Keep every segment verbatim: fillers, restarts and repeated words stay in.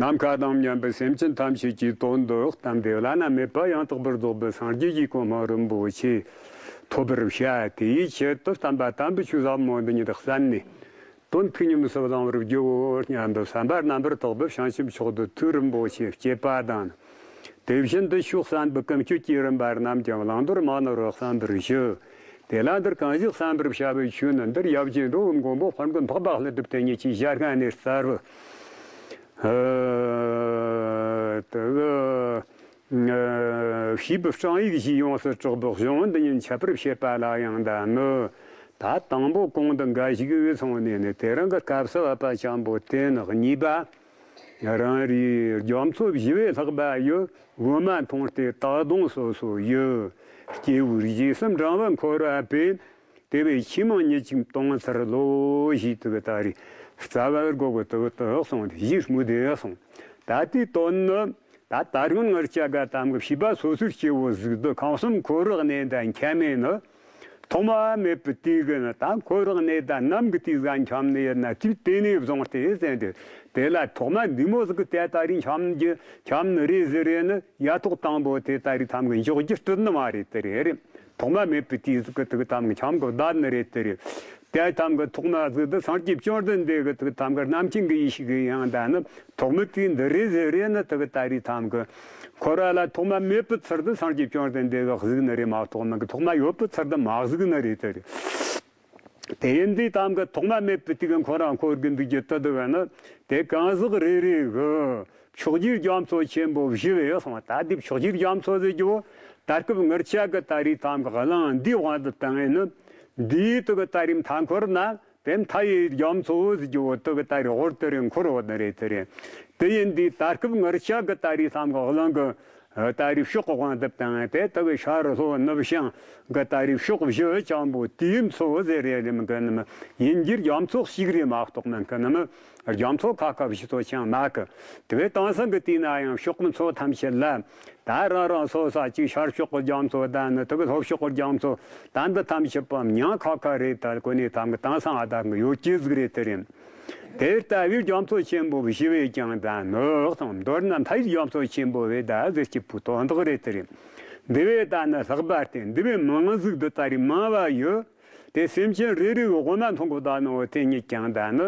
ནམ་མཁའ་དང་མཉམ་པའི་སེམས་ཅན་ཐམས་ཅད་ཀྱི་དོན་དུ་གཏན་བདེ་བླ་ན་མེད་པ་ཡང་དག་པར་རྫོགས་པའི་སངས་རྒྱས་ཀྱི་གོ་འཕང་རིན་པོ་ཆེ་ཐོབ་པར་བྱ། དེའི་ཆེད་དུ་བསྟན་པ་དམ་པའི་ཆོས་ཟབ་མོ་འདི་ཉིད་གསན་ནས། དོན་ཐུགས་ཉམས་སུ་བླང་བར་བགྱིའོ་སྙམ་དུ་བསམ་པ་རྣམ་པར་དག་པའི་བྱང་ཆུབ་མཆོག་ཏུ་ཐུགས་རིན་པོ་ཆེ་བསྐྱེད་པ་དང་། དེ་བཞིན་དུ་ཕྱོགས་བསམ་པའི་ཀུན་སྤྱོད་ཀྱི་རིམ་པ་རྣམས་ཀྱང་བླང་དོར་མ་ནོར་བར་བསམ་པར་ཞུ། དེ་ལ་འདིར་གང་ཞིག་བསམ་པར་བྱ་བའི་ཆོས་ནི། འདིར་ཡབ་རྗེ་འགྲོ་བའི་མགོན་པོ་དཔལ་མགོན་འཕགས་པ་ཀླུ་སྒྲུབ་དེ་ཉིད་ཀྱི་ཞལ་སྔ་ནས་གསལ་བུ། ཨ་དེ་གི་ཨ་ཤེས་པའི་སྤྲང་ཡིག་བཞིས་ཡོངས་སུ་གྲགས་པའི་གཞུང་འདི་ཉིད་འཆད་པར་བྱེད་པ་ལ་ཡང་ད་ནི། ད་དང་པོ་གོང་དུ་འགའ་ཞིག་གིས་སོང་ནས་ནི། དེ་རིང་གི་སྐབས་སུ་བབ་པ་ཅན་པོ་དེ་ནི། གཉིས་པ། རང་རེའི་རྒྱ་མཚོ་བཞི་བས་ལྷག་པ་ཡི། འོ་མ་འཐུངས་ཏེ་ད་དུང་སོ་སོ་ཡི། སྐྱེས་བུ་རྗེས་གསུམ་རང་བབས་འཁོར་བ་པས། དེ་བས་ཆོས་མང་ཉིད་ཅིག་མཐོང་ཚུལ་ལོ། ཞེས་དེ་གི་ད་རེས་རྩ་བ་སྒོ་གི་དེ་གི་དེ་གསུངས་ཏེ། ཞེས་སྨོས་ཏེ་གསུངས། ད་ལྟའི་དོན་ནི། ད་ད་རུང་ངར་ཅག་གི་ཐམ་གི་བྱིས་པ་སོ་སོའི་སྐྱེ་བོ་ཟིག་འདི་ཁམས་གསུམ་འཁོར་བའི་གནས་འདི་འཁྱམས་མེད་ནི། ཐོག་མ་མེད་པའི་དུས་གི་ནི། ད་འཁོར་བའི་གནས་འདི་ནམ་གི་དུས་ཟིག་འཁྱམས་ནི་ཡིན་ན། དུས་དེ་ནས་བཟུང་སྟེ་ཟེར་ཏེ། དེ་ལ་ཐོག་མ་འདི་མོ་ཟིག་གི་དེ་ད་རེས་འཁྱམས་རྒྱུ་འཁྱམས་ནི་རེད་ཟེར་རེད་ནི། ཡ་ཐོག་དང་པོ་དེ་ད་རེས་ཐམ་གི་འཇོག་རྒྱུ་སྲིད་ནི་མ་རེད། དེ་རེད་རེད། ཐོག་མ་མེད་པའི་དུས་ཟིག་གི་དེ་གི་ཐམ་གི་འཁྱམས་གི་བསྡད་ནི་རེད། དེ་རེད། དེ་ཐམ་གི་ཐོག་མ་ཟིག་འདི་སངས་རྒྱས་བཅོམ་ལྡན་འདས་གི་དེ་གི་ཐམ་གི་རྣམ་མཁྱེན་གི་ཡེ་ཤེས་གི་ཡང་ད་ནི་ཐོག་མའི་དུས་འདི་རེད་ཟེར་རེད་ནི། དེ་གི་ད་རེས་ཐམ་གི་འཁོར་བ་ལ་ཐོག་མ་མེད་པའི་ཚུལ་དུ་སངས་རྒྱས་བཅོམ་ལྡན་འདས་གི་གཟིགས་ནི་རེད་མ་གཏོགས་མི་གི། ཐོག་མ་ཡོད་པའི་ཚུལ་དུ་མ་གཟིགས་ནི་རེད། དེ་རེད། དེ་ཡིན་དུས་ཐམ་གི་ཐོག་མ་མེད་པའི་དུས་གི་འཁོར་བ་འཁོར་གི་འདུག་རྒྱུ་དེ་འདི་བས་ནི། དེ་གང་ཟག་རེ་རེ་གི་ཕྱོགས་བཅུའི་རྒྱ་མཚོ་ཆེན་པོ་བཞི་བས་གསུངས། ད་འདི་ཕྱོགས་བཅུའི་རྒྱ་མཚོ་ཟེར་རྒྱུ་བོ། ད་སྐབས་ངར་ཆ་གི་ད་རེས་ཐམ་གི་གླིང་འདིའི་དབང་དུ་བཏང་ཡིན་ནི། འདིའི་དེ་གི་ད་རེས་མཐའ་འཁོར་ན། དེ་མཐའ་ཡི་རྒྱ་མཚོ་ཟེར་རྒྱུ་བོ་དེ་གི་ད་རེས་འོར་དེ་རེ་འཁོར་བ་ནི་རེད། དེ་རེད། དེ་ཡིན་དུས་ད་སྐབས་ངར་ཆ་གི་ད་རེས་ཐམ་གི་གླིང་གི་ད་རེས་ཕྱོགས་གི་དབང་དུ་བཏང་། དེ་དེ་གི་ཤར་ལྷོ་ནུབ་བྱང་གི་ད་རེས་ཕྱོགས་བཞི་ཅན་པོ་དེའི་མཚོ་ཟེར་རེད། རེད་མི་གི་ནི་མི་ཡིན་རྒྱུར་རྒྱ་མཚོ་གཅིག་རེད་མ་གཏོགས་མིན་གི་ནི་མི། རྒྱ་མཚོ་ཁ་ཁ་བཞི་ཚོ་ཅང་མེད་གི། དེ་བས་དེང་སང་གི་དུས་ན་ཡང་ཕྱོགས་མཚོ་ཐམས་ཅད་ལ་ད་རང་རང་སོ་སོ་ཅིག་ཤར་ཕྱོགས་གི་རྒྱ་མཚོ་ད་ནི། དེ་གི་ལྷོ་ཕྱོགས་གི་རྒྱ་མཚོ་ད་འདི་ཐམས་ཅད་པོ་མྱིང་ཁ་ཁ་རེད། ད་གོ་ནས་ཐམ་གི་དེང་སང་ཨ་ད་གི་ཡོད་ཀྱི་ཟིག་རེད། དེ་རེད། དེ་ལྟ་བུའི་རྒྱ་མཚོ་ཆེན་པོ་བཞི་བས་ཀྱང་ད་ནི་གསུངས། མདོར་ན་མཐའ་ཡི་རྒྱ་མཚོ་ཆེན་པོ་བས་ད་ཟེར་གྱི་བོ་དོན་དག་རེད། དེ་རེད། འདི་བས་ད་ནི་ལྷག་པ་སྟེ། འདི་བས་མང་ཟིག་འདི་ད་རེས་མང་བ་ཡོད། དེ་སེམས་ཅན་རེ་རེ་གི་དབུ་མ་མཐོང་གི་ད་ནི་འོ་དེ་ཉིད་ཀྱང་ད་ནི།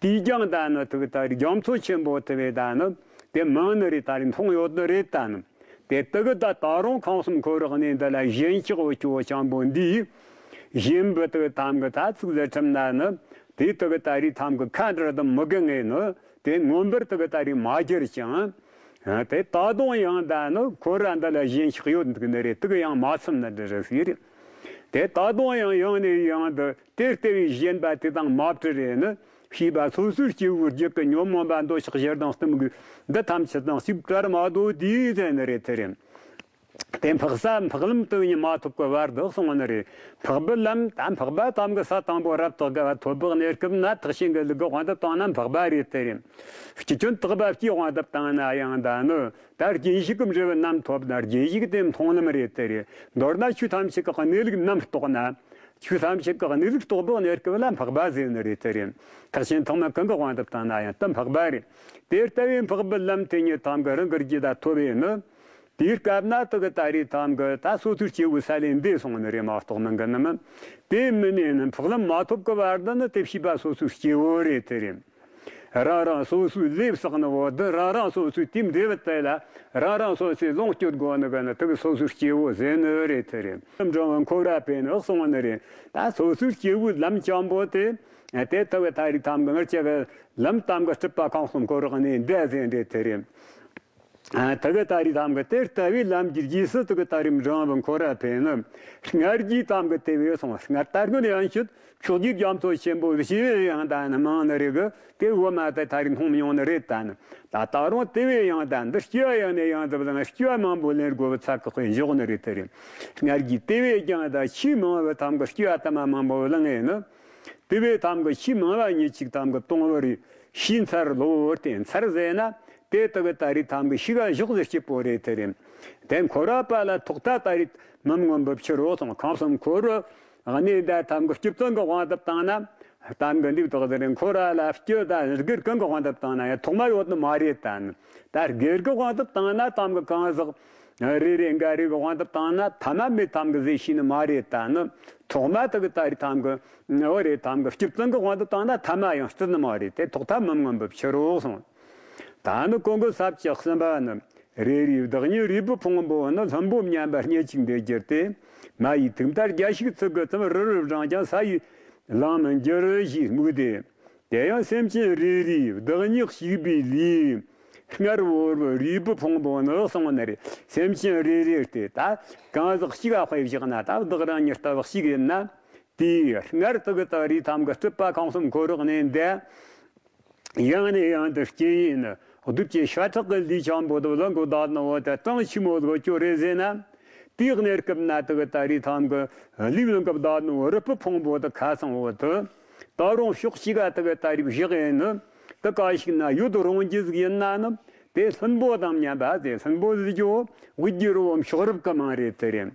དེས་ཀྱང་ད་ནི་དེ་གི་ད་རེས་རྒྱ་མཚོ་ཆེན་པོ་དེ་བས་ད་ནི་དེ་མང་ནི་རེད། ད་རེས་མཐོང་ཡོད་ནི་རེད། ད་ནི་དེ་དེ་གི་ད་ད་རུང་ཁམས་གསུམ་འཁོར་བའི་གནས་འདི་ལ་ཞེན་ཆགས་འོ་ཅོ་ཅན་པོ་འདིས། ཞེན་པའི་དེ་གི་ཐམ་གི་ད་ཚིག་ཟེར་ཁྲིམས་ན་ནི། དེ་དེ་གི་ད་རེས་ཐམ་གི་ཁ་འདྲ་དུ་མི་དགེ་ངེས་ནི། དེ་མངོན་པར་དེ་གི་ད་རེས་མ་གྱུར་ཅིང་། དེ་ད་དུང་ཡང་ད་ནི་འཁོར་བ་འདི་ལ་ཞེན་ཆགས་ཡོད་འདུག་ནི་རེད། དེ་གི་ཡང་མ་ཚིམ་ནི་འདྲ་རེད་ཟེར། དེ་ད་དུང་ཡང་ཡང་ནས་ཡང་དུ་དེ་ལྟ་བུའི་ཞེན་པ་དེ་དང་མ་བྲལ་རེ་ནི། ཤེས་པ་སོ་སོའི་སྐྱེ་བོའི་རྒྱུད་ཀྱི་ཉོན་མོངས་པ་འདོད་ཆགས་ཞེ་སྡང་གཏི་མུག་འདི་ཐམས་ཅད་དང་གཅིག་བྲལ་མ་དོ་དེའི་ཟེར་ནི་རེད། དེ་རེད། དེ་འཕགས་ས་འཕགས་ལམ་དེ་ཉིད་མ་ཐོབ་ཀྱི་བར་དུ་གསུངས་ནི་རེད། འཕགས་པའི་ལམ་ད་འཕགས་པ་ཐམ་གི་ས་དང་པོ་རབ་ཏུ་དགའ་བ་ཐོབ་པའི་གནས་སྐབས་ན། ཐེག་ཆེན་གྱི་ལུགས་ཀྱི་དབང་དུ་བཏང་ན་འཕགས་པ་རེད། དེ་རེད། སྤྱི་ཆོས་དག་པ་སྤྱིའི་དབང་དུ་བཏང་ན་ཡང་ད་ནི། ད་རྗེས་ཤུལ་གྱི་འབྲས་བུ་རྣམས་ཐོབ་ན་རྗེས་ཤུལ་གྱི་དེ་མཐོང་ལམ་རེད། དེ་རེད། མདོར་ན་ཆོས་ཐམས་ཅད་ཀྱི་གནས་ལུགས་རྣམས་རྟོགས་ན། ཆོས་ཐམས་ཅད་ཀྱི་གནས་ལུགས་རྟོགས་པའི་གནས་སྐབས་ལ་འཕགས་པ་ཟེར་ནི་རེད། དེ་རེད། ཐེག་ཆེན་ཐོག་མ་གང་གི་དབང་དུ་བཏང་ན་ཡང་དེ་འཕགས་པ་རེད། དེ་ལྟ་བུའི་འཕགས་པའི་ལམ་དེ་ཉིད་ཐམ་གི་རང་གི་རྒྱུད་ལ་ཐོབ་པས་ནི། དེའི་སྐབས་ན་དེ་གི་ད་རེས་ཐམ་གི་ད་སོ་སོའི་སྐྱེ་བོའི་ས་ལས་འདས་སོང་ནི་རེད་མ་གཏོགས་མིན་གི་ནི་མིན། དེ་མིན་ནས་ནི་འཕགས་ལམ་མ་ཐོབ་ཀྱི་བར་དུ་ནི་དེ་བྱིས་པ་སོ་སོའི་སྐྱེ་བོ་རེད། དེ་རེད། རང་རང་སོ་སོའི་ལས་བསགས་ནི་བོ་དེ། རང་རང་སོ་སོའི་དེའི་འབྲས་བུ་དེ་ལ་རང་རང་སོ་སོས་ལོངས་སྤྱོད་དགོས་ནི་གི་ནི་དེ་གི་སོ་སོའི་སྐྱེ་བོ་ཟེར་ནི་རེད། དེ་རེད། འབྲིང་བའི་འཁོར་བ་པས་ནི་གསུངས་ནི་རེད། ད་སོ་སོའི་སྐྱེ་བོའི་ལམ་ཅན་པོ་དེ། དེ་ལྟ་བུའི་ད་རེས་ཐམ་གི་ངར་ཅག་གི་ལམ་ཐམ་གི་སྲིད་པ་ཁམས་གསུམ་འཁོར་བའི་གནས་འདི་ཟེར་འདྲེ་དེ་རེད། ཨ། དེ་གི་ད་རེས་ཐམ་གི་དེ་ལྟ་བུའི་ལམ་གྱི་རྗེས་སུ་དེ་གི་ད་རེས་འབྲིང་བུ་འཁོར་བ་འཕེལ་ནི། སྔར་གྱི་ཐམ་གི་དེ་བས་སོང་སྔར་ད་སྔོན་ཡང་ཤུལ་ཕྱོགས་ཀྱི་རྒྱ་མཚོ་ཆེན་པོ་ཞི་བའི་ཡང་ད་ནི་མང་ནི་རེད་གི། དེ་བོ་མ་ད་ད་རེས་མཐོང་མྱོང་ནི་རེད་ད་ནི། ད་ད་རུང་དེ་བས་ཡང་ད་འདི་སྐྱེ་བ་ཡང་ནས་ཡང་དུ་བླངས་སྐྱེ་བ་མང་པོ་ལེན་དགོས་པའི་ཚབ་ཀྱི་དཔེ་འཇོག་ནི་རེད་དེ་རེད། སྔར་གྱི་དེ་བས་ཀྱང་ད་ཆེས་མང་བའི་ཐམ་གི་སྐྱེ་བ་ད་མ་མང་པོ་བླངས་ཡིན་ནི། དེ་བས་ཐམ་གི་ཤི་མང་བ་ཉིད་ཅིག་ཐམ་གི་གཏོང་བར་ཤི་འཚར་ལོ་བར་བརྟེན་འཚར་ཟེར་ན། དེ་དག་གི་ད་རེས་ཐམ་གི་ཤི་ག་གཞོགས་ཟེར་སྐྱིད་པོ་རེད་དེ་རེད། དེ་འཁོར་བ་པ་ལ་ཐོག་མཐའ་ད་རེས་མི་མངོན་པར་ཕྱིར་རོ་སོང་ཁམས་གསུམ་འཁོར་བ་གནས་ད་ཐམ་གི་སྐྱིད་ཙམ་གི་དབང་དུ་བཏང་ན། ཐམ་གི་འདི་དག་ཟེར་འཁོར་བ་ལ་སྐྱིད་ད་སྒེར་གང་གི་དབང་དུ་བཏང་ན་ཡང་ཐོག་མ་ཡོད་ནི་མ་རེད་ད་ནི། ད་སྒེར་གི་དབང་དུ་བཏང་ན་ཐམ་གི་གང་ཟག་རེ་རེ་འགའ་རེ་གི་དབང་དུ་བཏང་ན་ཐ་མ་མེད་ཐམ་གི་ཟེར་ཤེས་ནི་མ་རེད་ད་ནི། ཐོག་མ་དག་གི་ད་རེས་ཐམ་གི་འོ་རེད་ཐམ་གི་སྐྱིད་ཙམ་གི་དབང་དུ་བཏང་ན་ཐ་མ་ཡང་སྐྱིད་ནི་མ་རེད་དེ་ཐོག་མཐའ་མི་མངོན་པར་ཕྱིར་རོ་སོང་། ད་ནི་ཀུན་གྱི་ས་བཅུ་གསུམ་པ་ནི། རེ་རེའི་བདག་ཉིད་རུས་པའི་ཕུང་པོ་ནི་ལྷུན་པོ་མཉམ་པ་སྙེད་ཅིག་འདི་གྱུར་ཏེ། མ་ཡི་ཐུག་མཐའ་རྒྱ་ཞིག་ཚིག་གི་ཙམ་རི་རུ་བགྲངས་ཀྱང་ས་ཡི་ལང་མི་འགྱུར་ཞེས་དམིགས་ཏེ། དེ་ཡང་སེམས་ཅན་རེ་རེའི་བདག་ཉིད་གཅིག་པའི་ལུས། སྔར་བོར་བའི་རུས་པའི་ཕུང་པོ་ནི་གསུངས་ནི་རེད། སེམས་ཅན་རེ་རེ་སྟེ་ད་གང་ཟག་གཅིག་ག་དཔེ་བཞག་ན་ད་བདག་རང་ཉིད་ལྟ་བུ་གཅིག་ཡིན་ན། དེའི་སྔར་དག་གི་ད་རེས་ཐམ་གི་སྲིད་པ་ཁམས་གསུམ་འཁོར་བའི་གནས་འདི། ཡང་ནས་ཡང་དུ་སྐྱེ་ཡིན་ནི། གདུལ་བྱའི་ཤ་ཁྲག་གི་ལུས་འཆང་པོ་དུ་བླངས་གོ་བདག་ནི་འོ་དེ་གྲངས་ཆི་མོ་ལོ་ཅོ་རེ་ཟེར་ན། དེའི་གནས་སྐབས་ན་དུ་གི་ད་རེས་ཐམ་གི་ལུས་བླངས་གི་བདག་ནི་འོ་རུས་པའི་ཕུང་པོ་དུ་ཁ་སང་འོ་དུ། ད་རུང་ཕྱོགས་གཅིག་ག་དུ་གི་ད་རེས་བཞག་ཡིན་ནི། དུ་ག་ཞིག་ན་ཡོད་རུང་རྒྱུ་ཟིག་ཡིན་ན་ནི། དེ་ལྷུན་པོ་དང་མཉམ་པ་དེ་ལྷུན་པོ་ཟིག་ཅོ་དབུས་ཀྱི་རི་བོ་མཆོག་རུབ་གི་མིང་རེད་དེ་རེད།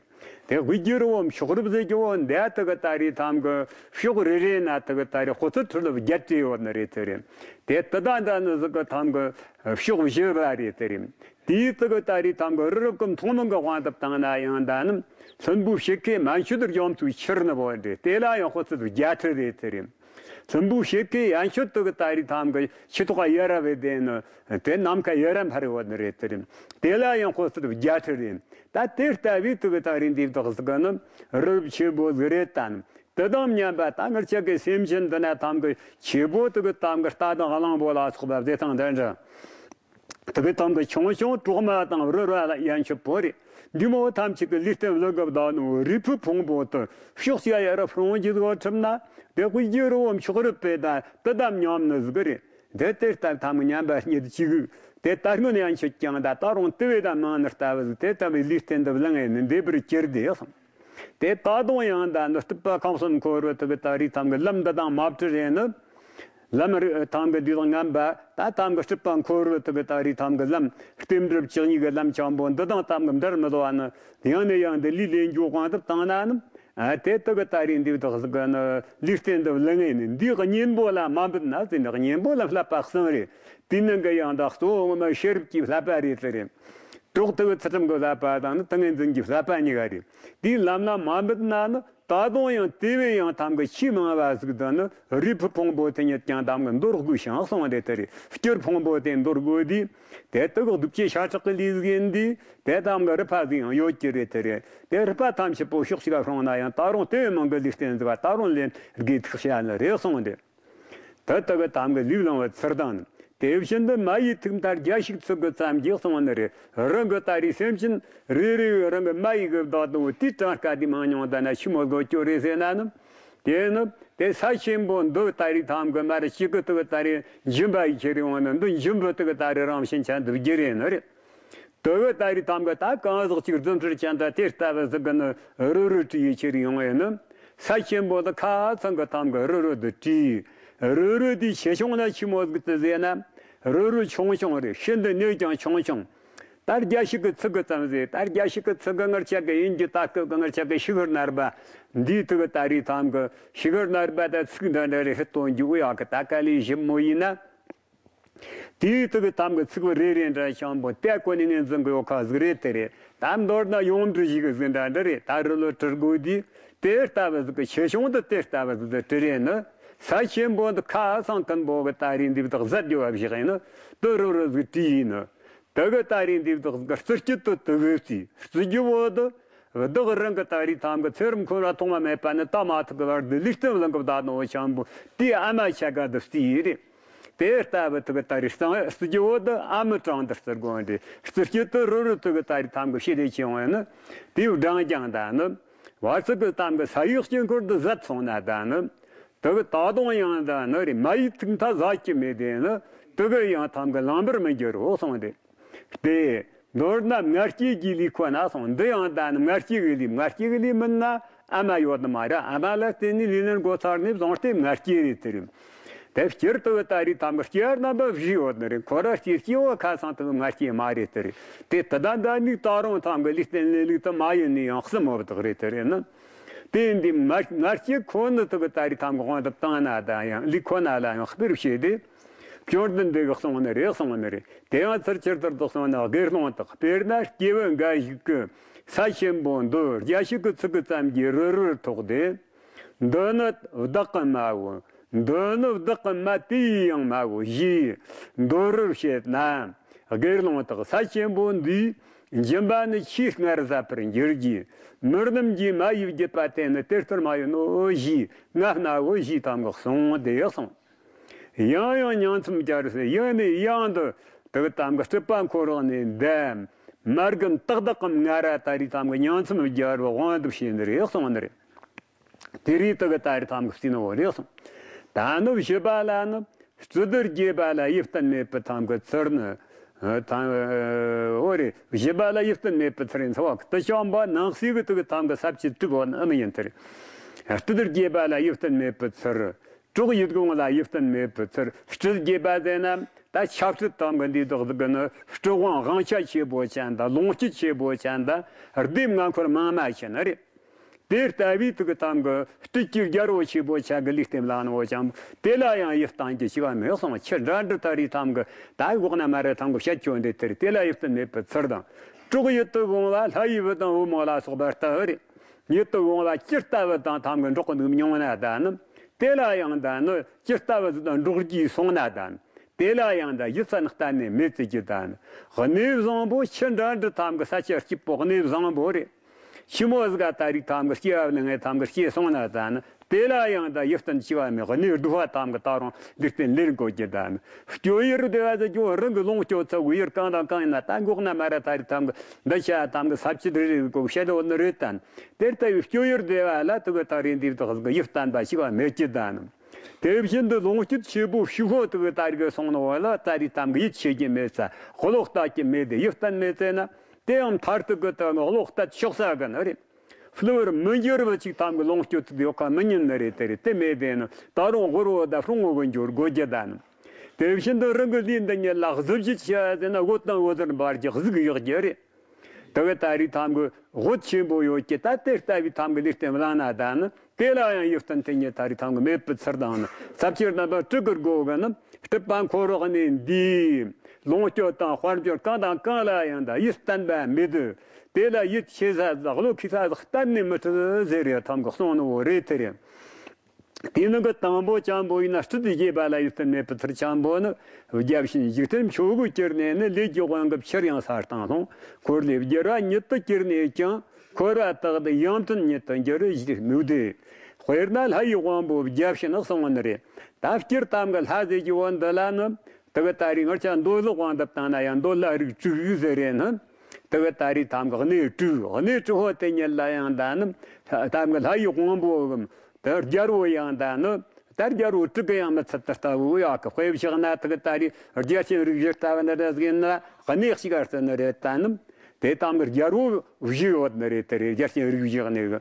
དེ་དབུས་ཀྱི་རི་བོ་མཆོག་རུབ་ཟེར་གྱི་བོ་འདི་དག་གི་ད་རེས་ཐམ་གི་ཕྱོགས་རེ་རེ་ན་དག་གི་ད་རེས་ཧོ་ཚོད་ཁྲི་ལོ་བརྒྱད་བྲིས་ཡོད་ནི་རེད་དེ་རེད། དེ་དུ་ད་འདྲ་ནི་ཟིག་གི་ཐམ་གི་ཕྱོགས་བཞི་བ་རེད་དེ་རེད། དེའི་དག་གི་ད་རེས་ཐམ་གི་རི་རབ་ཀྱི་མཐོང་ལམ་གི་དབང་དུ་བཏང་ན་ཡང་ད་ནི་ལྷུན་པོའི་ཕྱེད་ཀའི་མན་ཆད་རྒྱ་མཚོའི་ཆུར་ནི་བོ་འདྲེ་དེ་ལ་ཡང་ཧོ་ཚོད་བརྒྱད་ཁྲི་རེད་དེ་རེད། ལྷུན་པོའི་ཕྱེད་ཀའི་ཡན་ཆད་དུ་གི་ད་རེས་ཐམ་གི་ཆུ་ཐོག་ཡ་ར་བའི་དེ་ནི་དེ་ནམ་མཁའ་ཡ་ར་འཕར་ཡོད་ནི་རེད་དེ་རེད། དེ་ལ་ཡང་ཧོ་ཚོད་བརྒྱད་ཁྲི་རེད། ད་དེ་ལྟ་བུའི་དུ་གི་ད་རེས་འདི་བདག་ཟིག་གི་ནི་རི་རབ་ཆེན་པོ་ཟིག་རེད་ད་ནི། དེ་དང་མཉམ་པ་ད་ངར་ཅག་གི་སེམས་ཅན་འདི་ན་ཐམ་གི་ཆེ་པོ་དུ་གི་ཐམ་གི་རྟ་དང་གླང་པོ་ལ་སོགས་པ་བཟེ་ཐང་འདྲ་འདྲ། དེ་གི་ཐམ་གི་ཆུང་ཆུང་གྲོག་མ་དང་རུ་ར་ལ་ཡན་ཆད་པོ་རེད། འདི་མོ་ཐམས་ཅད་ཀྱི་ལུས་རྟེན་བླུན་གི་བདག་ནི་རུས་པའི་ཕུང་པོ་དུ་ཕྱོགས་སྐྱ་ཡ་ར་ཕུང་གི་སྒོ་ཁྲིམས་ན་དེ་དབུས་ཀྱི་རི་བོ་མཆོག་རུབ་པའི་ད་དེ་དམ་ཉམས་ནི་ཟིག་རེད། དེ་དེ་ལྟར་ཐམ་གི་མཉམ་པ་སྙེད་ཅིག་དེ་ད་སྔོན་ཡན་ཆད་ཀྱང་ད་ད་རུང་དེ་བས་ད་མང་ནི་ལྟ་བུ་ཟིག་དེ་ལྟ་བུའི་ལུས་རྟེན་དུ་བླངས་ནས་འདས་པར་གྱུར་དེ་གསུངས། དེ་ད་དུང་ཡང་ད་ནི་སྲིད་པ་ཁམས་གསུམ་འཁོར་བའི་དུ་གི་ད་རེས་ཐམ་གི་ལམ་འདི་དང་མ་བྲལ་རེ་ནི། ལམ་རི་ཐམ་གི་འདི་དང་ངན་པ་ད་ཐམ་གི་སྲིད་པ་འཁོར་བའི་དུ་གི་ད་རེས་ཐམ་གི་ལམ་རྟེན་འབྲེལ་བཅུ་གཉིས་ཀྱི་ལམ་འཆང་པོ་འདི་དང་ཐམ་གི་འབྲལ་མི་ལོ་བ་ནི་ཡང་ནས་ཡང་དུ་ལུས་ལེན་རྒྱུ་དབང་དུ་བཏང་ན་ནི། ཨ་དེ་དུ་གི་ད་རེས་འདི་དག་ཟིག་གི་ནི་ལུས་རྟེན་དུ་བླངས་ནས་ནི་འདིའི་གཉེན་པོ་ལ་མ་འབུད་ན་ཟེར་ནི་གཉེན་པོ་ལ་བསླབ་པ་གསུམ་རེད། དེའི་ནང་གི་ཡང་དག་གཙོ་བོ་ངོ་མ་ཤེས་རབ་ཀྱི་བསླབ་པ་རེད་དེ་རེད། གྲོགས་དེ་གི་ཚུལ་ཁྲིམས་ཀྱི་བསླབ་པ་དང་ནི་ཏིང་ངེ་འཛིན་གྱི་བསླབ་པ་གཉིས་ཀ་རེད། དེའི་ལམ་ལ་མ་འབུད་ན་ནི་ད་དུང་ཡང་དེ་བས་ཡང་ཐམ་གི་ཆེས་མང་བ་ཟིག་ཏུ་ནི་རུས་ཕུང་པོ་དེ་ཉིད་ཀྱང་ཐམ་གི་འདོར་དགོས་ཤིང་གསུངས་ཏེ་དེ་རེད། སྐྱུར་ཕུང་པོ་དེ་འདོར་དགོས་དུས་དེ་དག་གདུལ་བྱའི་ཤ་ཁྲག་གི་ལུས་ཟིག་ཡིན་དུས་དེ་ཐམ་གི་རུས་པ་ཟིག་ཡང་ཡོད་ཀྱི་རེད་དེ་རེད། དེ་རུས་པ་ཐམས་ཅད་པོ་ཕྱོགས་གཅིག་ག་ཤོང་ན་ཡང་ད་རུང་དེ་བས་མང་གི་ལུས་རྟེན་ཟིག་ག་ད་རུང་ལེན་དགོས་ཐག་བྱས་ནི་རེད་གསུངས་ཏེ། དེ་དག་གི་ཐམ་གི་ལུས་བླང་བའི་ཚུལ་དང་ནི། དེ་བཞིན་དུ་མ་ཡི་ཐུག་མཐའ་རྒྱ་ཞིག་ཚིག་གི་ཙམ་གྱིས་གསུངས་ནི་རེད། རང་གི་ད་རེས་སེམས་ཅན་རེ་རེ་བས་རང་གི་མ་ཡི་གི་བདག་དང་བོ་དེའི་གྲངས་ཀ་དེ་མང་ཉུང་ད་ན་ཆི་མོ་དགོས་ཀྱོ་རེད་ཟེར་ན་ནི། དེ་ནི་དེ་ས་ཆེན་པོ་འདི་ད་རེས་ཐམ་གི་མར་གཅིག་གི་དུ་གི་ད་རེས་འཇིམ་པ་ཡི་ཁྱེར་ཡོང་ནི་འདི་འཇིམ་པ་དུ་གི་ད་རེས་རང་བཞིན་ཆ་འདུ་རྒྱུ་རེད་ནི་རེད། དེ་བས་ད་རེས་ཐམ་གི་ད་གང་ཟག་ཅིག་རྫུ་འཕྲུལ་ཅན་དང་དེ་ལྟ་བུ་ཟིག་གི་ནི་རུ་རུ་བྲིས་ཡི་ཁྱེར་ཡོང་བས་ནི། ས་ཆེན་པོ་འདི་ཁ་ཚང་གི་ཐམ་གི་རུ་རུ་འདི་བྲིས། རུ་རུ་འདི་ཆེ་ཆུང་ན་ཆི་མོ་ཟིག་ཏུ་ཟེར་ན། རུ་རུ་ཆུང་ཆུང་རེད། ཤིན་ཏུ་ནས་ཀྱང་ཆུང་ཆུང་། ད་རྒྱ་ཞིག་གི་ཚིག་གི་ཙམ་ཟེར། ད་རྒྱ་ཞིག་གི་ཚིག་གི་ངར་ཆ་གི་ཡིན་གྱི་ད་སྐབས་གི་ངར་ཆ་གི་ཤི་གར་ནར་བ། འདིའི་ཐུག་གི་ད་རེས་ཐམ་གི་ཤི་གར་ནར་བ་ད་ཚིག་འདྲ་འདྲ་རེ་ཧི་སྟོན་རྒྱུ་ཨུ་ཡག་གི་ད་ག་ལས་ཞིབ་མོ་ཡིན་ན། དེའི་དུ་གི་ཐམ་གི་ཚིག་བུ་རེ་རེ་འདྲ་ཤང་པོ་དེ་ཀོ་ནི་ངན་འཛིན་གི་ཡོ་ཁ་ཟིག་རེད་དེ་རེད། ད་མདོར་ན་ཡོངས་འབྲི་ཞིག་གི་ཟིན་འདྲ་འདྲ་རེད། ད་རི་ལོ་དྲུག་དགོས་དུས་དེ་ལྟ་བུ་ཟིག་གི་ཆེ་ཆུང་དུ་དེ་ལྟ་བུ་ཟིག་དུ་དྲི་རེད་ནི། ས་ཆེན་པོ་འདི་ཁ་སང་ཀུན་པོ་གི་ད་རེས་འདི་བདག་ཟད་རྒྱུ་བ་བཞག་ཡིན་ནི། དུ་རུ་རུ་ཟིག་བྲིས་ཡིན་ནི། དུ་གི་ད་རེས་འདི་བདག་གི་རྩི་སྐྱིད་དུ་དུ་གི་རྩིས་རྩི་རྒྱུ་བོ་དུ། བདག་རང་གི་ད་རེས་ཐམ་གི་ཚེ་རབས་འཁོར་བ་ཐོག་མ་མེད་པ་ནི་ད་མ་ཐུག་གི་བར་དུ་ལུས་རྟེན་བླང་གི་བདག་ནོ་ཆང་པོ་དེའི་ཨ་མ་ཆ་ག་དུ་བརྩིས་ཡི་རེད། དེ་ལྟ་བུ་དུ་གི་ད་རེས་གཙང་བོ་དུ་ཨ་མི་གྲངས་འདི་ཟེར་དགོས་འདི་རྩི་སྐྱེ་དུ་རུ་རུ་དུ་གི་ད་རེས་ཐམ་གི་ཤེས་དེ་ཆེ་བ་ནི་དེའི་སྦྲང་རྐྱང་ད་ནི་བར་ཚིག་གི་ཐམ་གི་ས་ཡི་དཀྱིལ་འཁོར་དུ་ཟད་སོང་ན་ད་ནི་དུ་གི་ད་དུང་ཡང་ད་ནི་རེ་མ་ཡི་ཐིག་མཐའ་ཟ་གི་མེད་དེ་ནི་དུ་གི་ཡང་ཐམ་གི་ལང་པར་མི་འགྱུར་རོ་གསུངས་ཏེ། དེ། མདོར་ན་མངལ་སྐྱེས་ཀྱི་ལུས་ཁོ་ན་སོང་འདི་ཡང་ད་ནི་མངལ་སྐྱེས་ཀྱི་ལུས་མངལ་སྐྱེས་ཀྱི་ལུས་མིན་ན་ཨ་མ་ཡོད་ནི་མ་རེད། ཨ་མ་ལ་བརྟེན་ནས་ལུས་ལེན་འགོ་ཚར་ནས་བཟུང་སྟེ་མངལ་སྐྱེས་རེད་དེ་རེད། དེ་སྤྱིར་དུ་ད་རེས་ཐམ་གི་སྐྱེ་བ་རྣམ་པ་བཞི་ཡོད་ནི་རེད། ཁོ་ར་སྐྱེ་སྐྱེ་བ་ཁ་སང་དུ་མངལ་སྐྱེས་མ་རེད་དེ་རེད། དེ་དུ་ད་ད་ནི་ད་རུང་ཐམ་གི་ལུས་རྟེན་ལས་ལུགས་དུ་མ་ཡིན་ནི་ཡང་གསུམ་མོ་བདག་རེད་དེ་རེད་ནི། དེ་འདི་མངལ་མངལ་སྐྱེས་ཁོ་ནི་དུ་གི་ད་རེས་ཐམ་གི་དབང་དུ་བཏང་ན་ད་ཡང་ལུས་ཁོ་ན་ལ་ཡང་སྤེལ་བྱེད་དེ། སྐྱོན་དུ་འདི་གི་གསུངས་ནི་རེད་གསུངས་ནི་རེད། དེ་ཡང་ཚུར་ཕྱིར་ལྟར་དུ་གསུངས་ན་དགེ་སློང་དག་དཔེར་ན་སྐྱེས་བུ་འགའ་ཞིག་གི་ས་ཆེན་པོ་འདི་རྒྱ་ཤུག་གི་ཚིག་གི་ཙམ་གྱིས་རུལ་རུལ་ཐོགས་ཏེ། འདི་ནི་བདག་གི་མ་བོ། འདི་ནི་བདག་གི་མ་དེ་ཡང་མ་བོ་ཞེས་འདོད་རུལ་བྱེད་ན། དགེ་སློང་དག་ས་ཆེན་པོ་འདིའི་སྦྱིན་པ་ནི་ཆེས་སྔར་ཟད་པར་འགྱུར་གྱི། མི་རྣམས་ཀྱིས་མ་ཡི་བརྒྱུད་པ་དེ་ནི་དེ་ལྟར་མ་ཡིན་ནོ་ཞེས་ངག་ན་བོ་ཞེས་ཐམ་གི་གསུངས་ཏེ་གསུངས། ཡང་ཡང་ཉིང་མཚམས་སྦྱར་ཟེར་ཡང་ནས་ཡང་དུ་དུ་གི་ཐམ་གི་སྲིད་པ་འཁོར་བ་ནས་འདས། མ་རྒན་ཏག་ཏག་གམ་ང་ར་ད་རེས་ཐམ་གི་ཉིང་མཚམས་སྦྱར་བ་དབང་དུ་བྱས་ནི་རེད་གསུངས་ནི་རེད། དེ་རིང་དུ་གི་ད་རེས་ཐམ་གི་བརྩིས་ནི་བོ་རེད་གསུངས། ད་ནི་བཞི་པ་ལ་ནི་སྤྲུལ་བསྡུ་རྒྱས་པ་ལ་ཡིད་བརྟན་མེད་པའི་ཐམ་གི་ཚུལ་ནི། ཐམ་འོ་རེད། བཞི་པ་ལ་ཡིད་བརྟན་མེད་པའི་ཚུལ་ཡིན་ཚ་བ་དུ་བྱམས་པ་ནང་གསེས་གི་དུ་གི་ཐམ་གི་ས་བཅད་དྲུག་བོ་ནི་ཨ་མི་ཡིན་དེ་རེད། སྤྲུལ་བསྡུ་རྒྱས་པ་ལ་ཡིད་བརྟན་མེད་པའི་ཚུལ། གྲོགས་ཡིད་འོང་ལ་ཡིད་བརྟན་མེད་པའི་ཚུལ། སྤྲུལ་རྒྱས་པ་ཟེར་ན་ད་ཆབ་སྲིད་དང་གི་འདི་དག་གི་ནི་སྤྲུལ་དབང་དབང་ཆ་ཆེ་པོ་ཅན་དང་ལོངས་སྤྱོད་ཆེ་པོ་ཅན་དང་ལྡེབ་ལྔ་འཁོར་མང་མ་ཆེ་ནི་རེད། དེ་ལྟ་བུའི་དུ་གི་ཐམ་གི་སྤྲུལ་གྱི་རྒྱལ་པོ་ཆེ་པོ་ཅན་གི་ལུས་རྟེན་ལ་ནི་བོ་ཅང་དེ་ལ་ཡང་ཡིད་བརྟན་གྱི་ཞིག་བ་མེད་སོང་། ཆུ་འདྲ་འདྲ་ད་རེས་ཐམ་གི་ད་འགོག་ན་མ་རེད་ཐམ་གི་བཤད་ཆོག་འདི་དེར་དེ་ལ་ཡིད་བརྟན་མེད་པའི་ཚུལ་དང་། གྲོགས་ཡིད་དུ་འོང་བ་ལྷ་ཡི་བུ་དང་བུ་མོ་ལ་སོགས་པ་ལྟ་བུ་རེད། ཡིད་དུ་འོང་བ་ཇི་ལྟ་བུ་དང་ཐམ་གི་འགྲོགས་གི་འདུག་མྱོང་ན་ད་ནི། དེ་ལ་ཡང་ད་ནི་ཇི་ལྟ་བུ་ཟིག་དང་འགྲོགས་ཀྱིས་སོང་ན་ད་ནི། དེ་ལ་ཡང་ད་ཡིད་ཚ་ནི་གཏན་ནས་མེད་ཟེར་གྱི་ད་ནི། གནས་བཟང་པོ་ཆུ་འདྲ་འདྲ་ཐམ་གི་ས་ཆ་སྐྱིད་པོ་གནས་བཟང་པོ་རེད། ཆུ་མོ་ཟིག་ག་ད་རིག་ཐམ་གི་སྐྱེ་བ་ནི་ངས་ཐམ་གི་སྐྱེ་སོང་ན་ད་ནི། དེ་ལ་ཡང་ད་ཡིད་བརྟན་ཆེ་བ་མེད་གནས་སྡུག་པ་ཐམ་གི་ད་རུང་ལུས་རྟེན་ལེན་དགོས་ཀྱི་ད་ནི། སྤྱོད་ཡུལ་བདེ་བ་ཟེར་རྒྱུ་རང་གི་ལོངས་སྤྱོད་ཚུལ་གྱི་ཡུལ་གང་དང་གང་ཡིན་ན་ད་འགོག་ན་མ་ར་ད་རིག་ཐམ་གི་འདི་ཆ་ཐམ་གི་ས་བཅད་རེ་རེ་གོ་བཤད་འོ་ནི་རེད་ད་ནི། དེ་ལྟ་བུའི་སྤྱོད་ཡུལ་བདེ་བ་ལ་དུ་གི་ད་རེས་འདི་དག་གི་ཡིད་བརྟན་པ་ཞིག་བ་མེད་ཀྱི་ད་ནི། དེ་བཞིན་དུ་ལོངས་སྤྱོད་ཆེ་པོ་ཕྱུག་པོ་དུ་གི་ད་རེས་གི་སོང་ནོ་བ་ལ་ད་རེས་ཐམ་གི་ཡིད་ཆེས་ཀྱི་མེད་ས་བློ་ལྟ་ཀྱི་མེད་དེ་ཡིད་བརྟན་མེད་ཚེ་ན་དེ་ཡང་མཐར་ཐུག་གི་ད་གི་བློ་གཏད་ཆོག་ས་གི་ནི་རེད། བསླུ་བར་མི་འགྱུར་བ་ཅིག་ཐམ་གི་ལོངས་སྤྱོད་དུ་ཡོད་ཁ་མི་ཉན་ནི་རེད་དེ་རེད། དེ་མེད་དེ་ནི་ད་རུང་དབུལ་བོ་ད་ཧྲུང་ངོ་གི་འགྱུར་དགོས་ཀྱི་ད་ནི། དེ་བཞིན་དུ་རང་གི་ལུས་འདི་ཉིད་ལ་གཟི་བརྗིད་ཆེ་བ་ཟེར་ན་འོད་དང་འོད་ཟེར་འབར་གྱི་གཟུགས་ཡོད་ཀྱི་རེད། དེ་གི་ད་རིག་ཐམ་གི་འོད་ཆེན་པོ་ཡོད་ཀྱི་ད་དེ་ལྟ་བུའི་ཐམ་གི་ལུས་རྟེན་བླངས་ན་ད་ནི་དེ་ལ་ཡང་ཡིད་བརྟན་དེ་ཉིད་ད་རིག་ཐམ་གི་མེད་པའི་ཚུལ་དང་ནི་ས་བཅད་རྣམ་པ་དྲུག་གི་སྒོ་གི་ནི་སྲིད་པ་འཁོར་བ་ནས་འདས། ལོངས་སྤྱོད་དང་དཔལ་འབྱོར་གང་དང་གང་ལ་ཡང་ད་ཡིད་བརྟན་པ་མེད་དུ། དེ་ལ་ཡིད་ཆེས་ས་བློ་ཁེལ་ས་གཏན་ནས་མི་སྲིད་ཟེར་རེ་ཐམ་གི་གསུངས་ནོ་རེད་དེ་རེད། དེ་ནི་གི་དང་པོ་ཆེན་པོ་ཡིན་ན་སྲིད་དུ་རྒྱས་པ་ལ་ཡིད་བརྟན་མེད་པའི་ཚུལ་ཆེན་པོ་ནི། བརྒྱ་བྱིན་འཇིག་རྟེན་ཕྱོགས་ཀྱི་གྱུར་ནས་ནི། ལས་ཀྱི་དབང་གིས་ཕྱིར་ཡང་ས་སྟེང་ལྷུང་། འཁོར་ལོས་བསྒྱུར་བ་ཉིད་དུ་གྱུར་ནས་ཀྱང་། འཁོར་བ་དག་ཏུ་ཡང་དོན་ཉིད་དུ་འགྱུར་ཞེས་དམིགས་ཏེ། དཔེར་ན་ལྷ་ཡི་དབང་པོ་བརྒྱ་བྱིན་གསུངས་པ་ནི་རེད། ད་སྤྱིར་ཐམ་གི་ལྷ་ཟེར་གྱི་བོ་འདི་ལ་ནི། དེ་གི་ད་རིག་ངར་ཆ་འདོད་ལྷ་དབང་དུ་བཏང་ན་ཡང་འདོད་ལྷ་རིགས་དྲུག་ཟེར་རེད་ནི། དེ་གི་ད་རིག་ཐམ་གི་གནས་དྲུག་གནས་དྲུག་པོ་དེ་ཉིད་ལ་ཡང་ད་ནི། ཐམ་གི་ལྷ་ཡི་དབང་པོ་གམ། དེ་རྒྱལ་པོ་ཡང་ད་ནི། ད་རྒྱལ་པོ་དྲུག་གི་ཡང་མི་ཚད་དུ་ལྟ་བུ་ཡག་གི་དཔེ་བཞག་ན་དེ་གི་ད་རིག་རྒྱལ་ཆེན་རིགས་བཞི་ལྟ་བུ་འདི་འདྲ་ཟིག་ཡིན་ན་གནས་གཅིག་ག་བརྩི་ནི་རེད་ད་ནི། དེ་ཐམ་གི་རྒྱལ་པོ་བཞི་ཡོད་ནི་རེད་དེ་རེད། རྒྱལ་ཆེན་རིགས་བཞི་གནས་གི།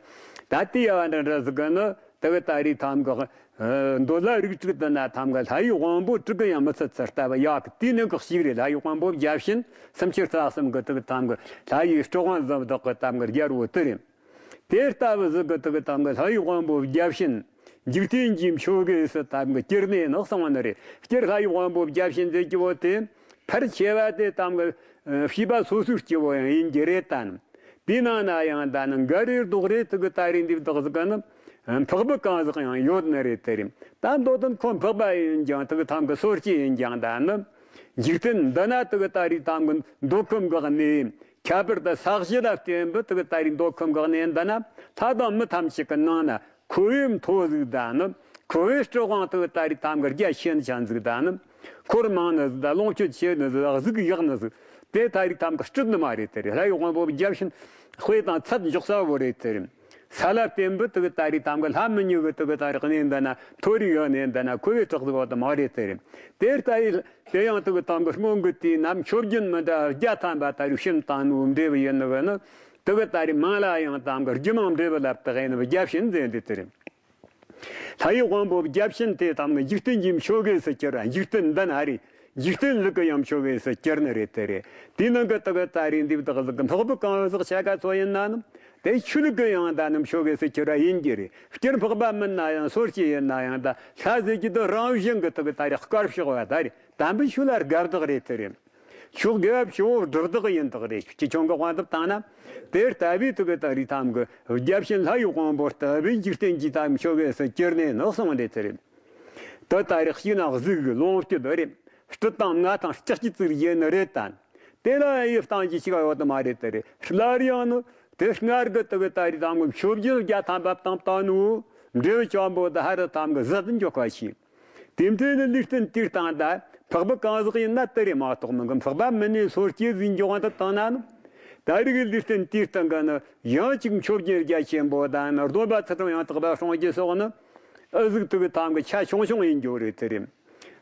ད་དེ་ཡ་བ་འདི་འདྲ་ཟིག་གི་ནི། དེ་གི་ད་རིག་ཐམ་གི། འདོད་ལྷ་རིགས་དྲུག་དེ་ན་ཐམ་གི་ལྷ་ཡི་དབང་པོ་དྲུག་གི་ཡང་མི་ཚད་ཚུལ་ལྟ་བུ་ཡག་གི་དེའི་ནང་གི་གཅིག་རེད། ལྷ་ཡི་དབང་པོ་བརྒྱ་བྱིན་སུམ་ཅུ་རྩ་གསུམ་གི་དེ་གི་ཐམ་གི་ལྷ་ཡི་སྲོག་དབང་ཟིག་བདག་གི་ཐམ་གི་རྒྱལ་པོ་དེ་རེད། དེ་ལྟ་བུ་ཟིག་གི་དེ་གི་ཐམ་གི་ལྷ་ཡི་དབང་པོ་བརྒྱ་བྱིན་འཇིག་རྟེན་གྱི་ཕྱོགས་གི་སུ་ཐམ་གི་གྱུར་ནས་ནི་གསུངས་པ་ནི་རེད། སྤྱིར་ལྷ་ཡི་དབང་པོ་བརྒྱ་བྱིན་ཟེར་གྱི་བོ་དེ་ཕལ་ཆེ་བ་དེ་ཐམ་གི་བྱིས་པ་སོ་སོའི་སྐྱེ་བོ་ཡང་ཡིན་གྱི་རེད་ད་ནི། དེའི་ནང་ན་ཡང་ད་ནི་འགའ་རེ་ལྡོག་རེ་དེ་གི་ད་རེས་འདི་བདག་ཟིག་གི་ནི། འཕགས་པ་གང་ཟག་ཡང་ཡོད་ནི་རེད་དེ་རེད། ད་མདོ་དོན་ཁོ་འཕགས་པ་ཡིན་ཀྱང་དེ་གི་ཐམ་གི་སོ་སྐྱེ་ཡིན་ཀྱང་ད་ནི། འཇིག་རྟེན་འདི་ན་དེ་གི་ད་རེས་ཐམ་གི་འདོད་ཁམས་གི་གནས། ཁྱད་པར་དུ་ས་གཞི་ལ་བརྟེན་པའི་དེ་གི་ད་རེས་འདོད་ཁམས་གི་གནས་འདི་ན་ལྷ་དང་མི་ཐམས་ཅད་ཀྱི་ནང་ན་ཁོ་བོའི་མཐོ་གཟུགས་ད་ནི། ཁོ་བོའི་སྤྲུལ་དབང་དུ་ད་རེས་ཐམ་གི་རྒྱ་ཆེན་ཆ་ཟིག་ད་ནི། འཁོར་མང་ནི་ཟིག་ད་ལོངས་སྤྱོད་ཆེ་ནི་ཟིག་གཟུགས་ཡག་ནི་ཟིག་དེ་ད་རེས་ཐམ་གི་སྤྲུལ་ནི་མ་རེད་དེ་རེད། ལྷ་ཡི་དབང་པོ་བརྒྱ་བྱིན་དཔེ་དང་ཚད་འཇོག་ས་བོ་རེད་དེ་རེད། ས་ལ་བརྟེན་པའི་དུ་གི་ད་རེས་ཐམ་གི་ལྷ་མི་ཉུ་གི་དུ་གི་ད་རེས་གནས་འདི་ན་མཐོ་རིས་ཡོད་ནས་འདི་ན་ཁོ་བོའི་གྲགས་ཟིག་བ་དུ་མ་རེད་དེ་རེད། དེ་ལྟ་ཡི་དེ་ཡང་དུ་གི་ཐམ་གི་སྔོན་གི་དུས་ན་མཆོད་སྦྱིན་མི་འདྲ་བརྒྱ་ཐམ་པ་ད་རེས་བྱིན་བཏང་ནོ་འབྲས་བུ་ཡིན་ནི་གི་ནི། དུ་གི་ད་རེས་མིང་ལ་ཡང་ཐམ་གི་རྒྱུད་མང་འབྲས་བུ་ལབ་དུ་ཡིན་ནི་བརྒྱ་བྱིན་ཟེར་འདི་དེ་རེད། ལྷ་ཡི་དབང་པོ་བརྒྱ་བྱིན་དེ་ཐམ་གི་འཇིག་རྟེན་གྱི་མཆོད་བགེགས་སུ་གྱུར། འཇིག་རྟེན་འདི་ན་རེ་འཇིག་རྟེན་ལུགས་ཀྱི་ཡང་མཆོད་བགེགས་སུ་གྱུར་ནི་རེད་དེ་རེད། དེའི་ནང་གི་དག་གི་ད་རེས་འདི་བདག་ཟིག་གི་འཕགས་པའི་གང་ཟག་ཆ་ག་ཚོ་ཡིན་ན་ནི། དེ་ཆོས་ལུགས་ཀྱི་ཡང་ད་ནི་མཆོད་བགེགས་སུ་གྱུར་བ་ཡིན་གྱི་རེད། སྤྱིར་འཕགས་པ་མིན་ན་ཡང་སོར་སྐྱེས་ཡིན་ན་ཡང་ད་ལྷ་ཟེར་གྱི་འདི་རང་བཞིན་གྱི་དག་གི་ད་རེས་དཀར་ཕྱོགས་བ་ད་རེད། དམ་པའི་ཆོས་ལ་དགའ་བདག་རེད་དེ་རེད། ཕྱོགས་དགེ་བ་ཕྱོགས་སྒྲུབ་བདག་ཡིན་བདག་རེད། ཅི་ཁྱོད་ཀྱི་དབང་དུ་བཏང་ན། དེ་ལྟ་བུའི་དུ་གི་ད་རེས་ཐམ་གི་བརྒྱ་བྱིན་ལྷ་ཡི་དབང་པོ་ལྟ་བུའི་འཇིག་རྟེན་གྱི་ཐམ་མཆོད་བགེགས་སུ་གྱུར་ནས་ནི་གསུངས་འདི་ཚེ་རེད། དེ་ལྟ་རེ་གཅིག་ན་གཟུགས་ཀྱི་ལོངས་སྤྱོད་རེད། སྤྲུལ་དང་མངའ་ཐང་ལྕགས་ཀྱི་ཙིག་ཡིན་ནི་རེད་དམ། དེ་ལ་ཡི་སྟངས་ཀྱི་ཞིག་ཡོད་དམ་མ་རེད་དེ་རེད། སླར་ཡང་ནི་དེ་སྔར་གི་དུ་གི་ད་རེས་ཐམ་གི་མཆོད་བགེགས་བརྒྱ་ཐམ་པ་བཏང་བཏང་ནོ་འབྲས་བུ་ཆེན་པོ་དེ་ཧ་ར་ཐམ་གི་ཟད་དུ་འཇོག་པ་ཞིག་དེ་འཕྲོས་ནི་ལུས་རྟེན་དུས་སྟངས་དང་འཕགས་པ་གང་ཟག་ཡིན་ན་དེ་རེད་མ་གཏོགས་མིན་གི། འཕགས་པ་མིན་ནས་སོར་སྐྱེས་ཟིན་འཇོག་དུ་བཏང་ན་ནི། ད་རེས་ཀྱི་ལུས་རྟེན་དུས་སྟངས་ཀྱི་ནི་ཡང་གཅིག་མཆོད་སྦྱིན་རྒྱ་ཆེན་པོ་དང་ནི་སྡོམ་པ་ཚུལ་ཁྲིམས་ཡང་དག་པ་སྲུང་རྒྱུ་སོགས་ནི་ཨུ་ཟུག་དུ་གི་ཐམ་གི་ཆ་ཆུང་ཆུང་ཡིན་འགྱོ་རེད་དེ་རེད།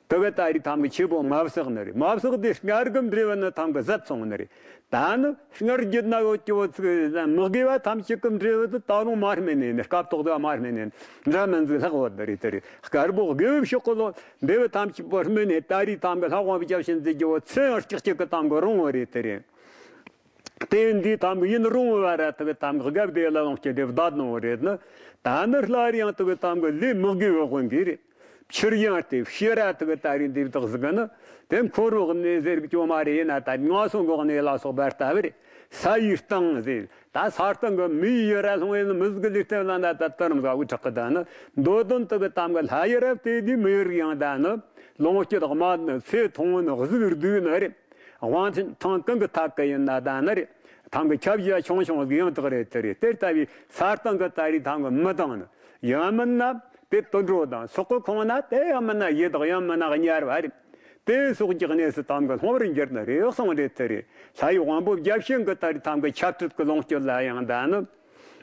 དུ་གི་ད་རེས་ཐམ་གི་ཆེ་བོ་མ་བསགས་ནི་རེད། མ་བསགས་དེ་སྔར་གི་འབྲས་བུ་ནི་ཐམ་གི་ཟད་སོང་ནི་རེད། ད་ནི་སྔར་རྒྱུད་ན་ཡོད་ཀྱི་བོ་ཚིག་མི་དགེ་བ་ཐམས་ཅད་ཀྱི་འབྲས་བུ་དེ་ད་རུང་མ་སྨིན་ནས་ནི་སྐབས་ཐོག་ཏུ་མ་སྨིན་ནས་འདྲ་མིན་ཟིག་ལྷག་བོ་འདི་རེད་དེ་རེད། དཀར་པོ་དགེ་བའི་ཕྱོགས་ཀྱི་ལོ་འབྲས་བུ་ཐམས་ཅད་པོ་སྨིན་ནས་ད་རེས་ཐམ་གི་ལྷ་དབང་བརྒྱ་བྱིན་ཟེར་གྱི་བོ་ཚེ་ཡང་ལྕགས་ཀྱི་གི་ཐམ་གི་རུང་བོ་རེད་དེ་རེད། དེ་འདི་ཐམ་གི་ཡིན་རུང་བོ་བ་ར་དེ་གི་ཐམ་གི་དགའ་བདེ་ལ་ལོངས་སྤྱོད་དེ་བདག་ནོ་བོ་རེད་ནི། ད་ནི་སླར་ཡང་དེ་གི་ཐམ་གི་ལས་མི་དགེ་བའི་དབང་གིས་རེད། ཕྱིར་ཡང་སྟེ་ཕྱི་ར་དུ་གི་ད་རེས་འདི་བདག་ཟིག་གི་ནི། དེ་འཁོར་བའི་གནས་ཟེར་གི་ཅོ་མ་རེད་ཡིན་ན་ད་ངན་སོང་གི་གནས་ལ་སོགས་པ་ལྟ་བུ་རེད། ས་ཡི་སྟེང་ཟེར། ད་ས་སྟེང་གི་མི་ཡི་ཡུལ་ར་ལྷུང་བའི་ནི་མི་ཟིག་གི་ལུས་རྟེན་ལ་ན་ད་ལྟར་མ་དགའ་བའི་དྲག་གི་ད་ནི། འདོད་དོན་དུ་གི་ཐམ་གི་ལྷ་ཡི་རབ་དེ་འདི་མི་ཡུལ་ཡང་ད་ནི། ལོངས་སྤྱོད་དམའ་ནི་ཚེ་ཐུང་ནི་གཟུགས་སྡུག་ནི་རེད། དབང་ཆེན་ཐང་གང་གི་ཐག་གི་ཡིན་ན་ད་ནི་རེད། ཐང་གི་ཁྱབ་རྒྱ་ཆུང་ཆུང་གི་ཡང་དག་རེད་དེ་རེད། དེ་ལྟ་བུའི་ས་སྟེང་གི་ད་རེས་ཐང་གི་མི་དང་ནི། ཡང་མིན་ན་དེ་དུད་འགྲོ་དང་སོག་གི་ཁོང་ན་དེ་ཡང་མིན་ན་ཡི་དྭགས་ཡང་མིན་ན་དམྱལ་བ་རེད། དེ་སོགས་ཀྱི་གནས་སུ་ཐང་གི་ལྷུང་བར་འགྱུར་ནི་རེད་གསུངས་རེད་དེ་རེད། ལྷ་ཡི་དབང་པོ་བརྒྱ་བྱིན་གི་ད་རེས་ཐང་གི་ཁྱབ་བརྡལ་གི་ལོངས་སྤྱོད་ལ་ཡང་ད་ནི།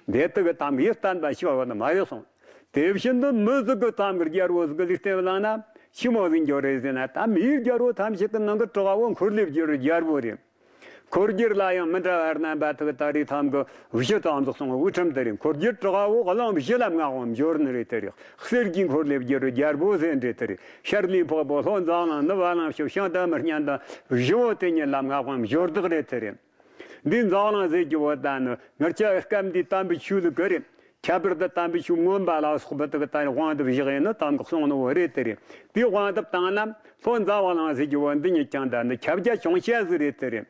དེ་དག་གི་ཐང་གི་ཡིད་བརྟན་པ་ཞིག་བ་ནི་མ་ཡོད་གསུངས། དེ་བཞིན་དུ་མི་ཟིག་གི་ཐང་གི་རྒྱལ་པོ་ཟིག་གི་ལུས་རྟེན་བླངས་ན་ཆི་མོ་ཟིག་འགྱོ་རེད་ཟེར་ན། ད་མིའི་རྒྱལ་པོ་ཐམས་ཅད་ཀྱི་ནང་གི་དྲག་པོ་འཁོར་ལོས་སྒྱུར་རྒྱལ་པོ་རེད། འཁོར་སྒྱུར་ལ་ཡང་མི་འདྲ་བ་རྣམ་པ་དག་ད་རེས་ཐང་གི་བཞི་ཙམ་ཟིག་གསུངས། དབུ་ཁྲིམས་དེ་རེད། འཁོར་སྒྱུར་དྲག་པོ་གླིང་བཞི་ལ་མངའ་དབང་འབྱོར་ནི་རེད་དེ་རེད། གསེར་གྱི་འཁོར་ལོས་སྒྱུར་རྒྱལ་པོ་ཟེར་འདྲེ་དེ་རེད། ཤར་ལུས་འཕགས་པོ་ལྷོ་འཛམ་གླིང་ནུབ་བ་ལང་སྤྱོད་བྱང་ལྟ་མི་སྙན་དང་བཞི་བོ་དེ་ཉིད་ལ་མངའ་དབང་འབྱོར་བདག་རེད་དེ་རེད། འདི་འཛམ་གླིང་ཟེར་རྒྱུ་བོ་ད་ནི་ངར་ཆ་སྐབས་འདི་དམ་པའི་ཆོས་ལུགས་ཀྱི་རེད། ཁྱད་པར་དུ་དམ་པའི་ཆོས་མངོན་པ་ལ་སོགས་པ་དག་ད་ནི་དབང་དུ་བཞག་ཡིན་ནི་དམ་གྱི་གསུང་ནོ་བོ་རེད་དེ་རེད། དེའི་དབང་དུ་བཏང་ན་ལྷོ་འཛམ་བུ་གླིང་ཟེར་རྒྱུ་བོ་འདི་ཉིད་ཀྱང་ད་ནི་ཁྱབ་རྒྱ་ཆུང་ཤོས་ཟིག་རེད་དེ་རེད།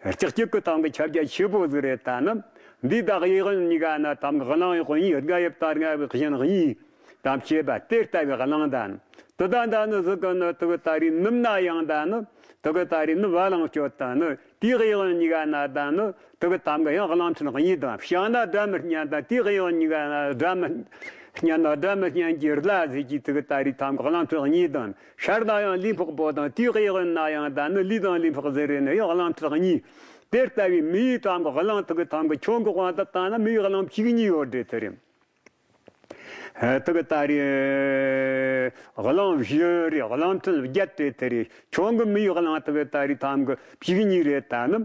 ལྕགས་ཀྱི་གི་དམ་གྱི་ཁྱབ་རྒྱ་ཆེ་བོ་ཟིག་རེད། ད་ནི་འདི་དག་ཡིག་གཉིས་ཀ་ན་དམ་གྱི་གླིང་གཉིས་རྒ་ཡབ་དང་རྔ་བའི་གཞན་གཉིས། དམ་བཅས་པ་དེ་ལྟ་བུའི་གླིང་དང་། དེ་དང་ད་ནི་ཟིག་གི་ནི་དེ་གི་ད་རེས་ནུབ་ན་ཡང་ད་ནི་དེ་གི་ད་རེས་ནི་བ་ལང་སྤྱོད་ད་ནི་དེའི་གཡས་གཡོན་གཉིས་ཀ་ན་ད་ནི་དེ་གི་དམ་གི་ཡང་གླིང་ཕྲན་གཉིས་དང་། བྱང་ན་སྒྲ་མི་སྙན་དང་དེའི་གཡས་གཡོན་གཉིས་ཀ་ན་སྒྲ་མི་སྙན་དང་སྒྲ་མི་སྙན་གྱི་བླ་ཟེར་གྱི་དེ་གི་ད་རེས་དམ་གི་གླིང་ཕྲན་གཉིས་དང་། ཤར་ན་ཡང་ལུས་འཕགས་པོ་དང་དེའི་གཡས་གཡོན་ན་ཡང་ད་ནི་ལུས་དང་ལུས་འཕགས་ཟེར་རེ་ནི་ཡང་གླིང་ཕྲན་གཉིས། དེ་ལྟ་བུའི་མིའི་དམ་གི་གླིང་དེ་གི་དམ་གི་ཁྱོན་གི་དབང་དུ་བཏང་ན་མིའི་གླིང་བཅུ་གཉིས་ཡོད་རེད་དེ་རེད། དེ་གི་ད་རེས་གླིང་བཞི་རེད། གླིང་ཕྲན་བརྒྱད་རེད་དེ་རེད། ཁྱོད་གི་མིའི་གླིང་དེ་གི་ད་རེས་ཐམ་གི་བཅུ་གཉིས་རེད། ད་ནི་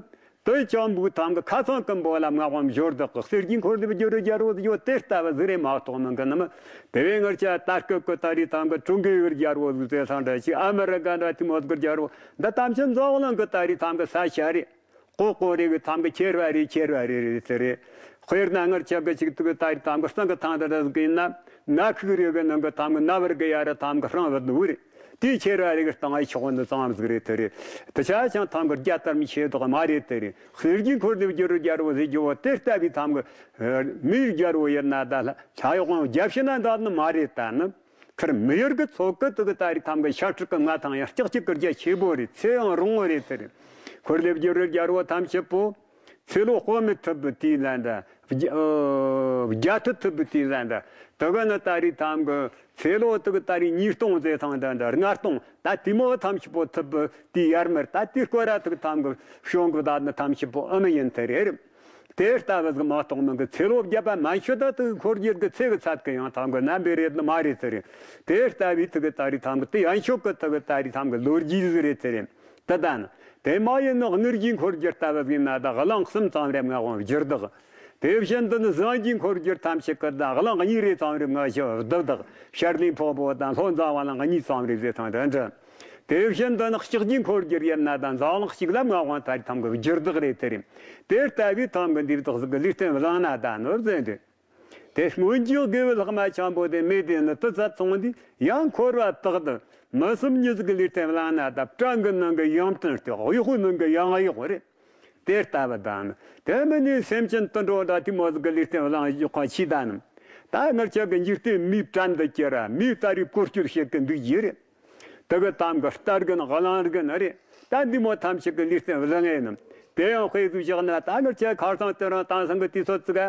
དེ་ཅང་བུ་ཐམ་གི་ཁ་ཚང་ཀུན་པོ་ལ་མངའ་དབང་འབྱོར་བདག་གི་གསེར་གྱི་འཁོར་ལོས་སྒྱུར་རྒྱལ་པོ་ཡོད་དེ་ལྟ་བུ་ཟིག་རེད་མ་གཏོགས་མིན་གི་ནི་མི། དེ་བས་ངར་ཆ་ད་སྐབས་ཀྱི་ད་རེས་ཐམ་གི་ཀྲུང་གོའི་རྒྱལ་པོ་ཟིག་དེ་སང་འདྲ་ཞིག་ཨ་མི་རི་ཀ་འདྲ་ཐི་མོ་ཟིག་རྒྱལ་པོ་འདི་ཐམས་ཅད་འཛམ་གླིང་གི་ད་རེས་ཐམ་གི་ས་ཆ་རེད། ཀོ་ཀོ་རེ་གི་ཐམ་གི་ཁྱེར་བ་རེ་ཁྱེར་བ་རེ་རེ་ཟེར་རེ། དཔེར་ན་ངར་ཆ་གི་ཅིག་ཏུ་གི་ད་རེས་ཐམ་གི་སང་གི་ཐང་ད་ར་ཟིག་ཡིན་ན། ན་ཁུག་རེ་གི་ནང་གི་ཐམ་གི་ན་བར་གི་ཡ་ར་ཐམ་གི་ཧྲང་བ་དུ་རེ། དེའི་ཁྱེར་བ་རེ་གི་སྟེང་ཨེ་ཆོག་འདི་ཙམ་ཟིག་རེད་དེ་རེད། དེ་ཆ་ཅང་ཐམ་གི་རྒྱ་དར་མི་ཆེ་དོག་མ་རེད་དེ་རེད། གསེར་གྱི་འཁོར་ལོས་སྒྱུར་རྒྱལ་པོ་ཟེར་རྒྱུ་བོ་དེ་ལྟ་བུའི་ཐམ་གི་མིའི་རྒྱལ་པོ་ཡིན་ན་ད་ལྷ་ཡོག་ཡང་རྒྱབ་ཕྱི་ན་འདབ་ནི་མ་རེད་ད་ནི། ཁར་མི་ཡུལ་གི་ཚོགས་ཀི་དུ་གི་ད་རེས་ཐམ་གི་ཤ་ཁྲག་གི་མངའ་ཐང་ཡང་ལྕགས་ཀྱི་ཀིར་རྒྱ་ཆེ་པོ་རེད། ཚེ་ཡང་རིང་བོ་རེད་དེ་རེད། འཁོར་ལོས་སྒྱུར་རྒྱལ་པོ་ཐམས་ཅད་པོ། ཚེ་ལོ་དཔག་མི་ཐུབ་པའི་དུས་ལ་འདྲ། བརྒྱ་ཨོ་བརྒྱ་ཐུབ་ཐུབ་པའི་དུས་ལ་འདྲ། དེ་ག་ནི་ད་རེས་ཐམ་གི་ཚེ་ལོ་དེ་གི་ད་རེས་ཉིས་སྟོང་ཟེར་ཐང་འདྲ་འདྲ་ལྔ་སྟོང་ད་དེ་མོ་ཐམས་ཅད་པོ་ཐུབ་པའི་དུས་ཡར་མར་ད་དེ་སྐོར་ར་དེ་གི་ཐམ་གི་བྱུང་གི་ད་ནི་ཐམས་ཅད་པོ་ཨེ་མི་ཡིན་དེ་རེད། དེ་ལྟ་བུ་ཟིག་མ་གཏོགས་མིན་གི་ཚེ་ལོ་བརྒྱ་པ་མན་ཆད་ད་དེ་གི་འཁོར་རྒྱུ་གི་ཚེ་གི་ཚད་གི་ཡང་ཐམ་གི་རྣམ་པའི་རེད་ནི་མ་རེད་དེ་རེད། དེ་ལྟ་བུའི་དེ་གི་ད་རེས་ཐམ་གི་དེ་ཡན་ཆོད་གི་དེ་གི་ད་རེས་ཐམ་གི་ལོ་རྒྱུས་ཟིག་རེད་དེ་རེད། དེ་ལྟ་ན། དེ་མ་ཡིན་ནི་དངུལ་གྱི་འཁོར་རྒྱུ་ལྟ་བུ་ཡིན་ན་ད་གླིང་གསུམ་ཙམ་རེ་མངའ་དབང་བསྒྱུར་བདག་དེ་བཞིན་དུ་ནི་གཟན་གྱི་འཁོར་རྒྱུ་ཐམས་ཅད་ཀྱི་ད་གླིང་གཉིས་རེ་ཙམ་རེ་མངའ་ཞབས་བདག་དག་ཤར་གླིང་ཕོ་བོ་དང་ལྷོ་འཛམ་བུ་གླིང་གཉིས་ཙམ་རེ་ཟེར་ཐང་དུ་འདྲ། དེ་བཞིན་དུ་ནི་ལྕགས་ཀྱི་འཁོར་རྒྱུ་ཡིན་ན་ད་འཛམ་གླིང་གཅིག་ལ་མངའ་དབང་ད་རེས་ཐམ་གི་བསྒྱུར་བདག་རེད་དེ་རེད། དེ་ལྟ་བུའི་ཐམ་གི་འདི་བདག་ཟིག་གི་ལུས་རྟེན་བླངས་ན་ད་ནོར་ཟེར་འདུག་དེ་སྔོན་གྱི་དགེ་བའི་ལྷག་མ་འཆང་པོ་དེ་མེད་དེ་ནི་དུ་ཚ་ཚོང་འདི་ཡང་འཁོར་བ་དག་ཏུ་མི་སུམ་གཉིས་ཀྱི་ལུས་རྟེན་བླངས་ན་ད་བྲང་གི་ནང་གི་ཡང་བྲན་སྟེ་གཡོག་པོའི་ནང་གི་ཡང་གཡོག་རེད། དེ་ལྟ་བུ་དང་དེ་མིན་ནི་སེམས་ཅན་དུད་འགྲོ་འདྲ་དེ་མོ་ཟིག་གི་ལུས་རྟེན་བླངས་ཡོད་ཁ་ཆི་ད་ནི་ད་ངར་ཆ་གི་འཇིག་རྟེན་མིའི་བྲན་དུ་གྱུར་ར་མིའི་ད་རེས་བཀོལ་སྤྱོད་བྱེད་ཀྱི་འདུག་ཡིན་རེད། དེ་གི་ཐམ་གི་རྟ་རྒན་གླང་རྒན་རེད། ད་འདི་མོ་ཐམས་ཅད་ཀྱི་ལུས་རྟེན་བླངས་ངེས་ནམ། དེ་ཡང་དཔེ་ཟིག་བཞག་ན་ད་ངར་ཆ་ཁ་སང་དེ་རིང་དེང་སང་གི་དུས་ཚོད་ཙི་ག་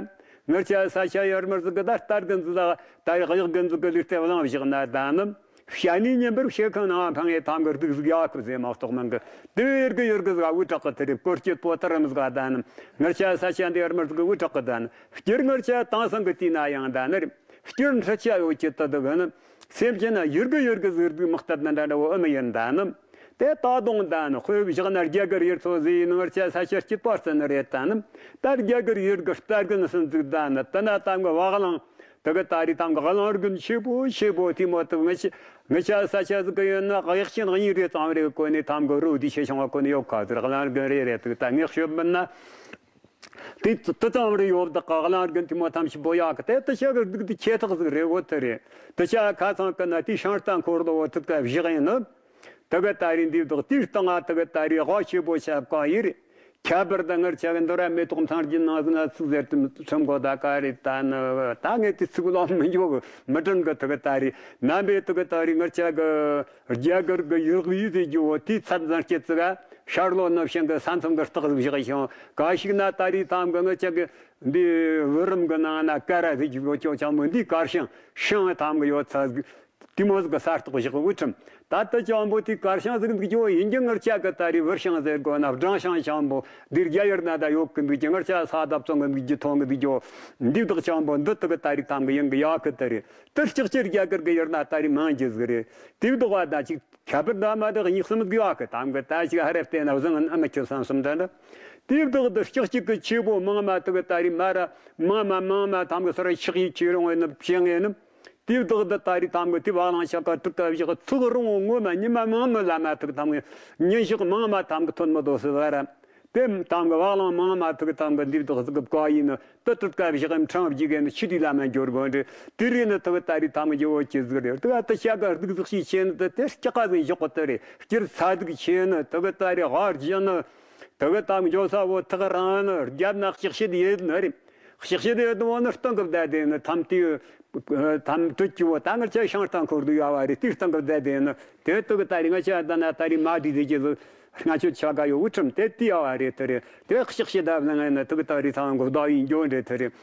ངར་ཆ་ས་ཆ་ཡར་མར་ཟིག་གི་ད་རྟ་རྒན་ཟིག་ལ་ད་ཡག་གཡག་རྒན་ཟིག་གི་ལུས་རྟེན་བླངས་བཞག་ན་ད་ནི། ཞ་ནི་ཉིན་པར་ཕྱེད་ཁང་ནང་འཕང་ངེ་ཐམ་གི་སྡུག་ཟིག་ཡག་གི་ཟེ་མ་གཏོགས་མིན་གི་དེ་ཡར་གི་ཡར་གི་ཟིག་འུ་དྲག་གི་དེ་རེད། བཀོལ་སྤྱོད་པོ་ལྟར་རམ་ཟིག་ད་ནི། ངར་ཆ་ས་ཆ་འདི་ཡར་མར་ཟིག་གི་འུ་དྲག་གི་ད་ནི། སྤྱིར་ངར་ཆ་དེང་སང་གི་དུས་ན་ཡང་ད་ནི་རེད། སྤྱིར་འཕྲུལ་ཆས་ཡོད་ཀྱི་ད་དུ་གི་ནི། སེམས་ཅན་ན་ཡུལ་གི་ཡུལ་གི་ཟིག་སྡུག་མི་ལྟར་ན་འདྲ་འདྲ་བོ་ཨེ་མི་ཡིན་ད་ནི། དེ་ད་དུང་ད་ནི་དཔེ་བཞག་ན་རྒྱ་གར་ཡུལ་ཚོ་ཟིག་ཡིན་ངར་ཆ་ས་ཆ་སྐྱིད་པ་བརྩི་ནི་རེད་ད་ནི། ད་རྒྱ་གར་ཡུལ་གི་རྟ་རྒན་སུན་ཟིག་ད་ནི་དེ་ན་ད་གི་བ་གླང་དེ་གི་ད་རེས་ཐམ་གི་གླང་རྒན་ཆེ་པོ་ཆེ་པོ་དེ་མོ་དུ་ངི་ཆ་ངི་ཆ་ས་ཆ་ཟིག་གི་ཡོད་ན་གཡག་ཆེན་གཉིས་རེ་ཙམ་རེ་གོ་ནི་ཐམ་གི་རུ་དེ་ཆེ་ཆུང་བ་གོ་ནི་ཡོད་ཁ་ཟིག་གླང་རྒན་རེ་རེ་དུ་ད་ངས་ཤོད་མིན་ན། དེ་དུ་ཙམ་རེ་ཡོད་བདག་ག་གླང་རྒན་དེ་མོ་ཐམས་ཅད་པོ་ཡག་གི་དེ་དུ་ཆ་གི་སྡུག་དེ་ཆེ་ཐག་ཟིག་རེད་འོ་དེ་རེད། དུ་ཆ་ཁ་ཚང་གི་ན་དེ་ཤང་རྟ་འཁོར་ལོ་འོ་ཐུག་ག་བཞག་ཡིན་ནི། དུ་གི་ད་རེས་འདི་བདག་དེའི་སྟེང་ང་དུ་གི་ད་རེས་དབའ་ཆེ་པོ་ཆ་ག་ཡིན་རེད། ཁྱད་པར་དུ་ངར་ཆ་གི་འདི་ར་མེ་ཏོག་མཚན་གྱི་ནང་ཟིན་ན་ཚིག་ཟེར་དུ་ཁྲིམས་གོ་ད་ག་རེད་ད་ནི་ད་ངས་དེ་ཚིག་ལོ་མི་འཇོག་མི་དྲན་གི་དུ་གི་ད་རེས་རྣམ་པའི་དུ་གི་ད་རེས་ངར་ཆ་གི་རྒྱ་གར་གི་ཡུལ་གི་ཡུལ་དེ་རྒྱུ་བོ་དེའི་ཚད་འཛིན་སྐྱེད་ཙི་ག་ཤར་ལྷོ་ནུབ་བྱང་གི་ས་མཚམས་གི་རྟགས་ཟིག་བཞག་ཤིང་ག་ཞིག་ན་ད་རེས་ཐམ་གི་ངར་ཆ་གི་འདི་བུ་རམ་གི་ནང་ན་ཀ་ར་ཟིག་རྒྱུ་བོ་ཅོ་ཆང་མོ་འདི་དཀར་ཤིང་ཤིང་ཐམ་གི་ཡོད་ཚ་ཟིག་དེ་མོ་ཟིག་གི་ས་རྟགས་བཞག་དབུ་ཁྲིམས། ད་ལྟ་ཅང་པོ་དེ་དཀར་ཤང་ཟིག་འདུག་ཅོ་ཡིན་གྱི་ངར་ཆ་གི་ད་རེས་བུར་ཤང་ཟེར་དགོས་ན་སྦྲང་ཤང་ཅང་པོ་འདིར་རྒྱ་ཡར་ན་ད་ཡོད་གི་འདུག་ཅི་ངར་ཆ་ས་བདབ་ཚོང་གི་འདུག་ཅི་ཐོང་གི་འདུག་ཅོ། འདི་དག་ཅང་པོ་འདི་དག་གི་ད་རེས་ཐམ་གི་ཡིན་གི་ཡག་གི་དེ་རེད། དེར་ལྕགས་ཀྱི་རྒྱ་གར་གི་ཡར་ན་ད་རེས་མང་གི་ཟིག་རེད། དེ་བདག་བ་ད་ཅིག་ཁྱད་པར་འདྲ་མ་འདྲ་གཉིས་གསུམ་གི་ཡག་གི་ཐམ་གི་ད་ཅིག་ཧ་རེ་བལྟས་ན་བཟང་ཨ་མ་ཁྱོད་བསམ་བསམ་འདྲ་འདྲ། དེ་བདག་འདི་ལྕགས་ཀྱི་གི་ཆེ་བོ་མང་མ་དག་གི་ད་རེས་མ་ར་མང་མ་མང་མ་ཐམ་གི་ས་ར་ཆགས་ཡི་ཆེ་རུང་བའི་ནི་བྱེད་ངེས་ནི། དེ་བདག་འདི་ད་རེས་ཐམ་གི་དེ་བ་གླང་ཤ་ཀ་དྲུག་ཀ་བཞག་ཚུགས་རུང་ངོ་མ་ཉི་མ་མང་ངོ་ལ་མ་ཐུག་ཐམ་གི་ཉིན་ཞག་མང་མ་ཐམ་གི་ཐོན་མི་འདུག་ཟེར་བ་ར། དེ་ཐམ་གི་བ་གླང་མང་མ་ཐུག་ཐམ་གི་འདི་བདག་ཟིག་གི་བཀའ་ཡིན་ནི་དུ་དྲུག་ཀ་བཞག་ཁྲང་བརྒྱུད་གི་ནི་ཆི་དེ་ལ་མ་འབྱོར་དགོས་འདྲི། དེ་རེད་ནི་དུ་གི་ད་རེས་ཐམ་གི་འཇོ་བོ་ཅི་ཟིག་རེད་དུ་ག་དུ་ཤ་ཀ་སྡུག་ཟིག་ཤི་ཆེ་ནི་དུ་དེ་སྐྱ་ཀ་ཟིག་ཞོག་གི་དུ་རེད་སྤྱིར་ཚ་སྡུག་ཆེ་ནི་དུ་གི་ད་རེས་ཧར་བཞི་ནི། དེ་གི་ད་འགྱོ་ས་བོ་ཐག་རང་ནི་རྒྱབ་ན་ལྕགས་ཤེད་ཡོད་ནི་རེད། ལྕགས་ཤེད་ཡོད་དུ་བོ་ནི་སྟེང་གི་བསྡད་དེ་ནི་ཐམ་དེ་ཐམ་དུ་ཀྱི་བོ་ད་ངར་ཆ་ཤང་སྟེང་འཁོར་དུ་ཡོད་བ་རེད། དེའི་སྟེང་གི་བསྡད་དེ་ནི་དེ་དུ་གི་ད་རེས་ང་ཆ་ད་ན་ད་རེས་མ་དེ་དེ་ཀྱི་ལུ་ང་ཆོ་ཆ་ག་ཡོད་དབུ་ཁྲིམས་དེ་དེ་ཡོད་བ་རེད་དེ་རེད། དེ་ལྕགས་ཤེད་བསྡད་ལ་ངས་ནི་དུ་གི་ད་རེས་ཐང་གི་བསྡད་ཡིན་འགྱོ་འདྲེ་དེ་རེད།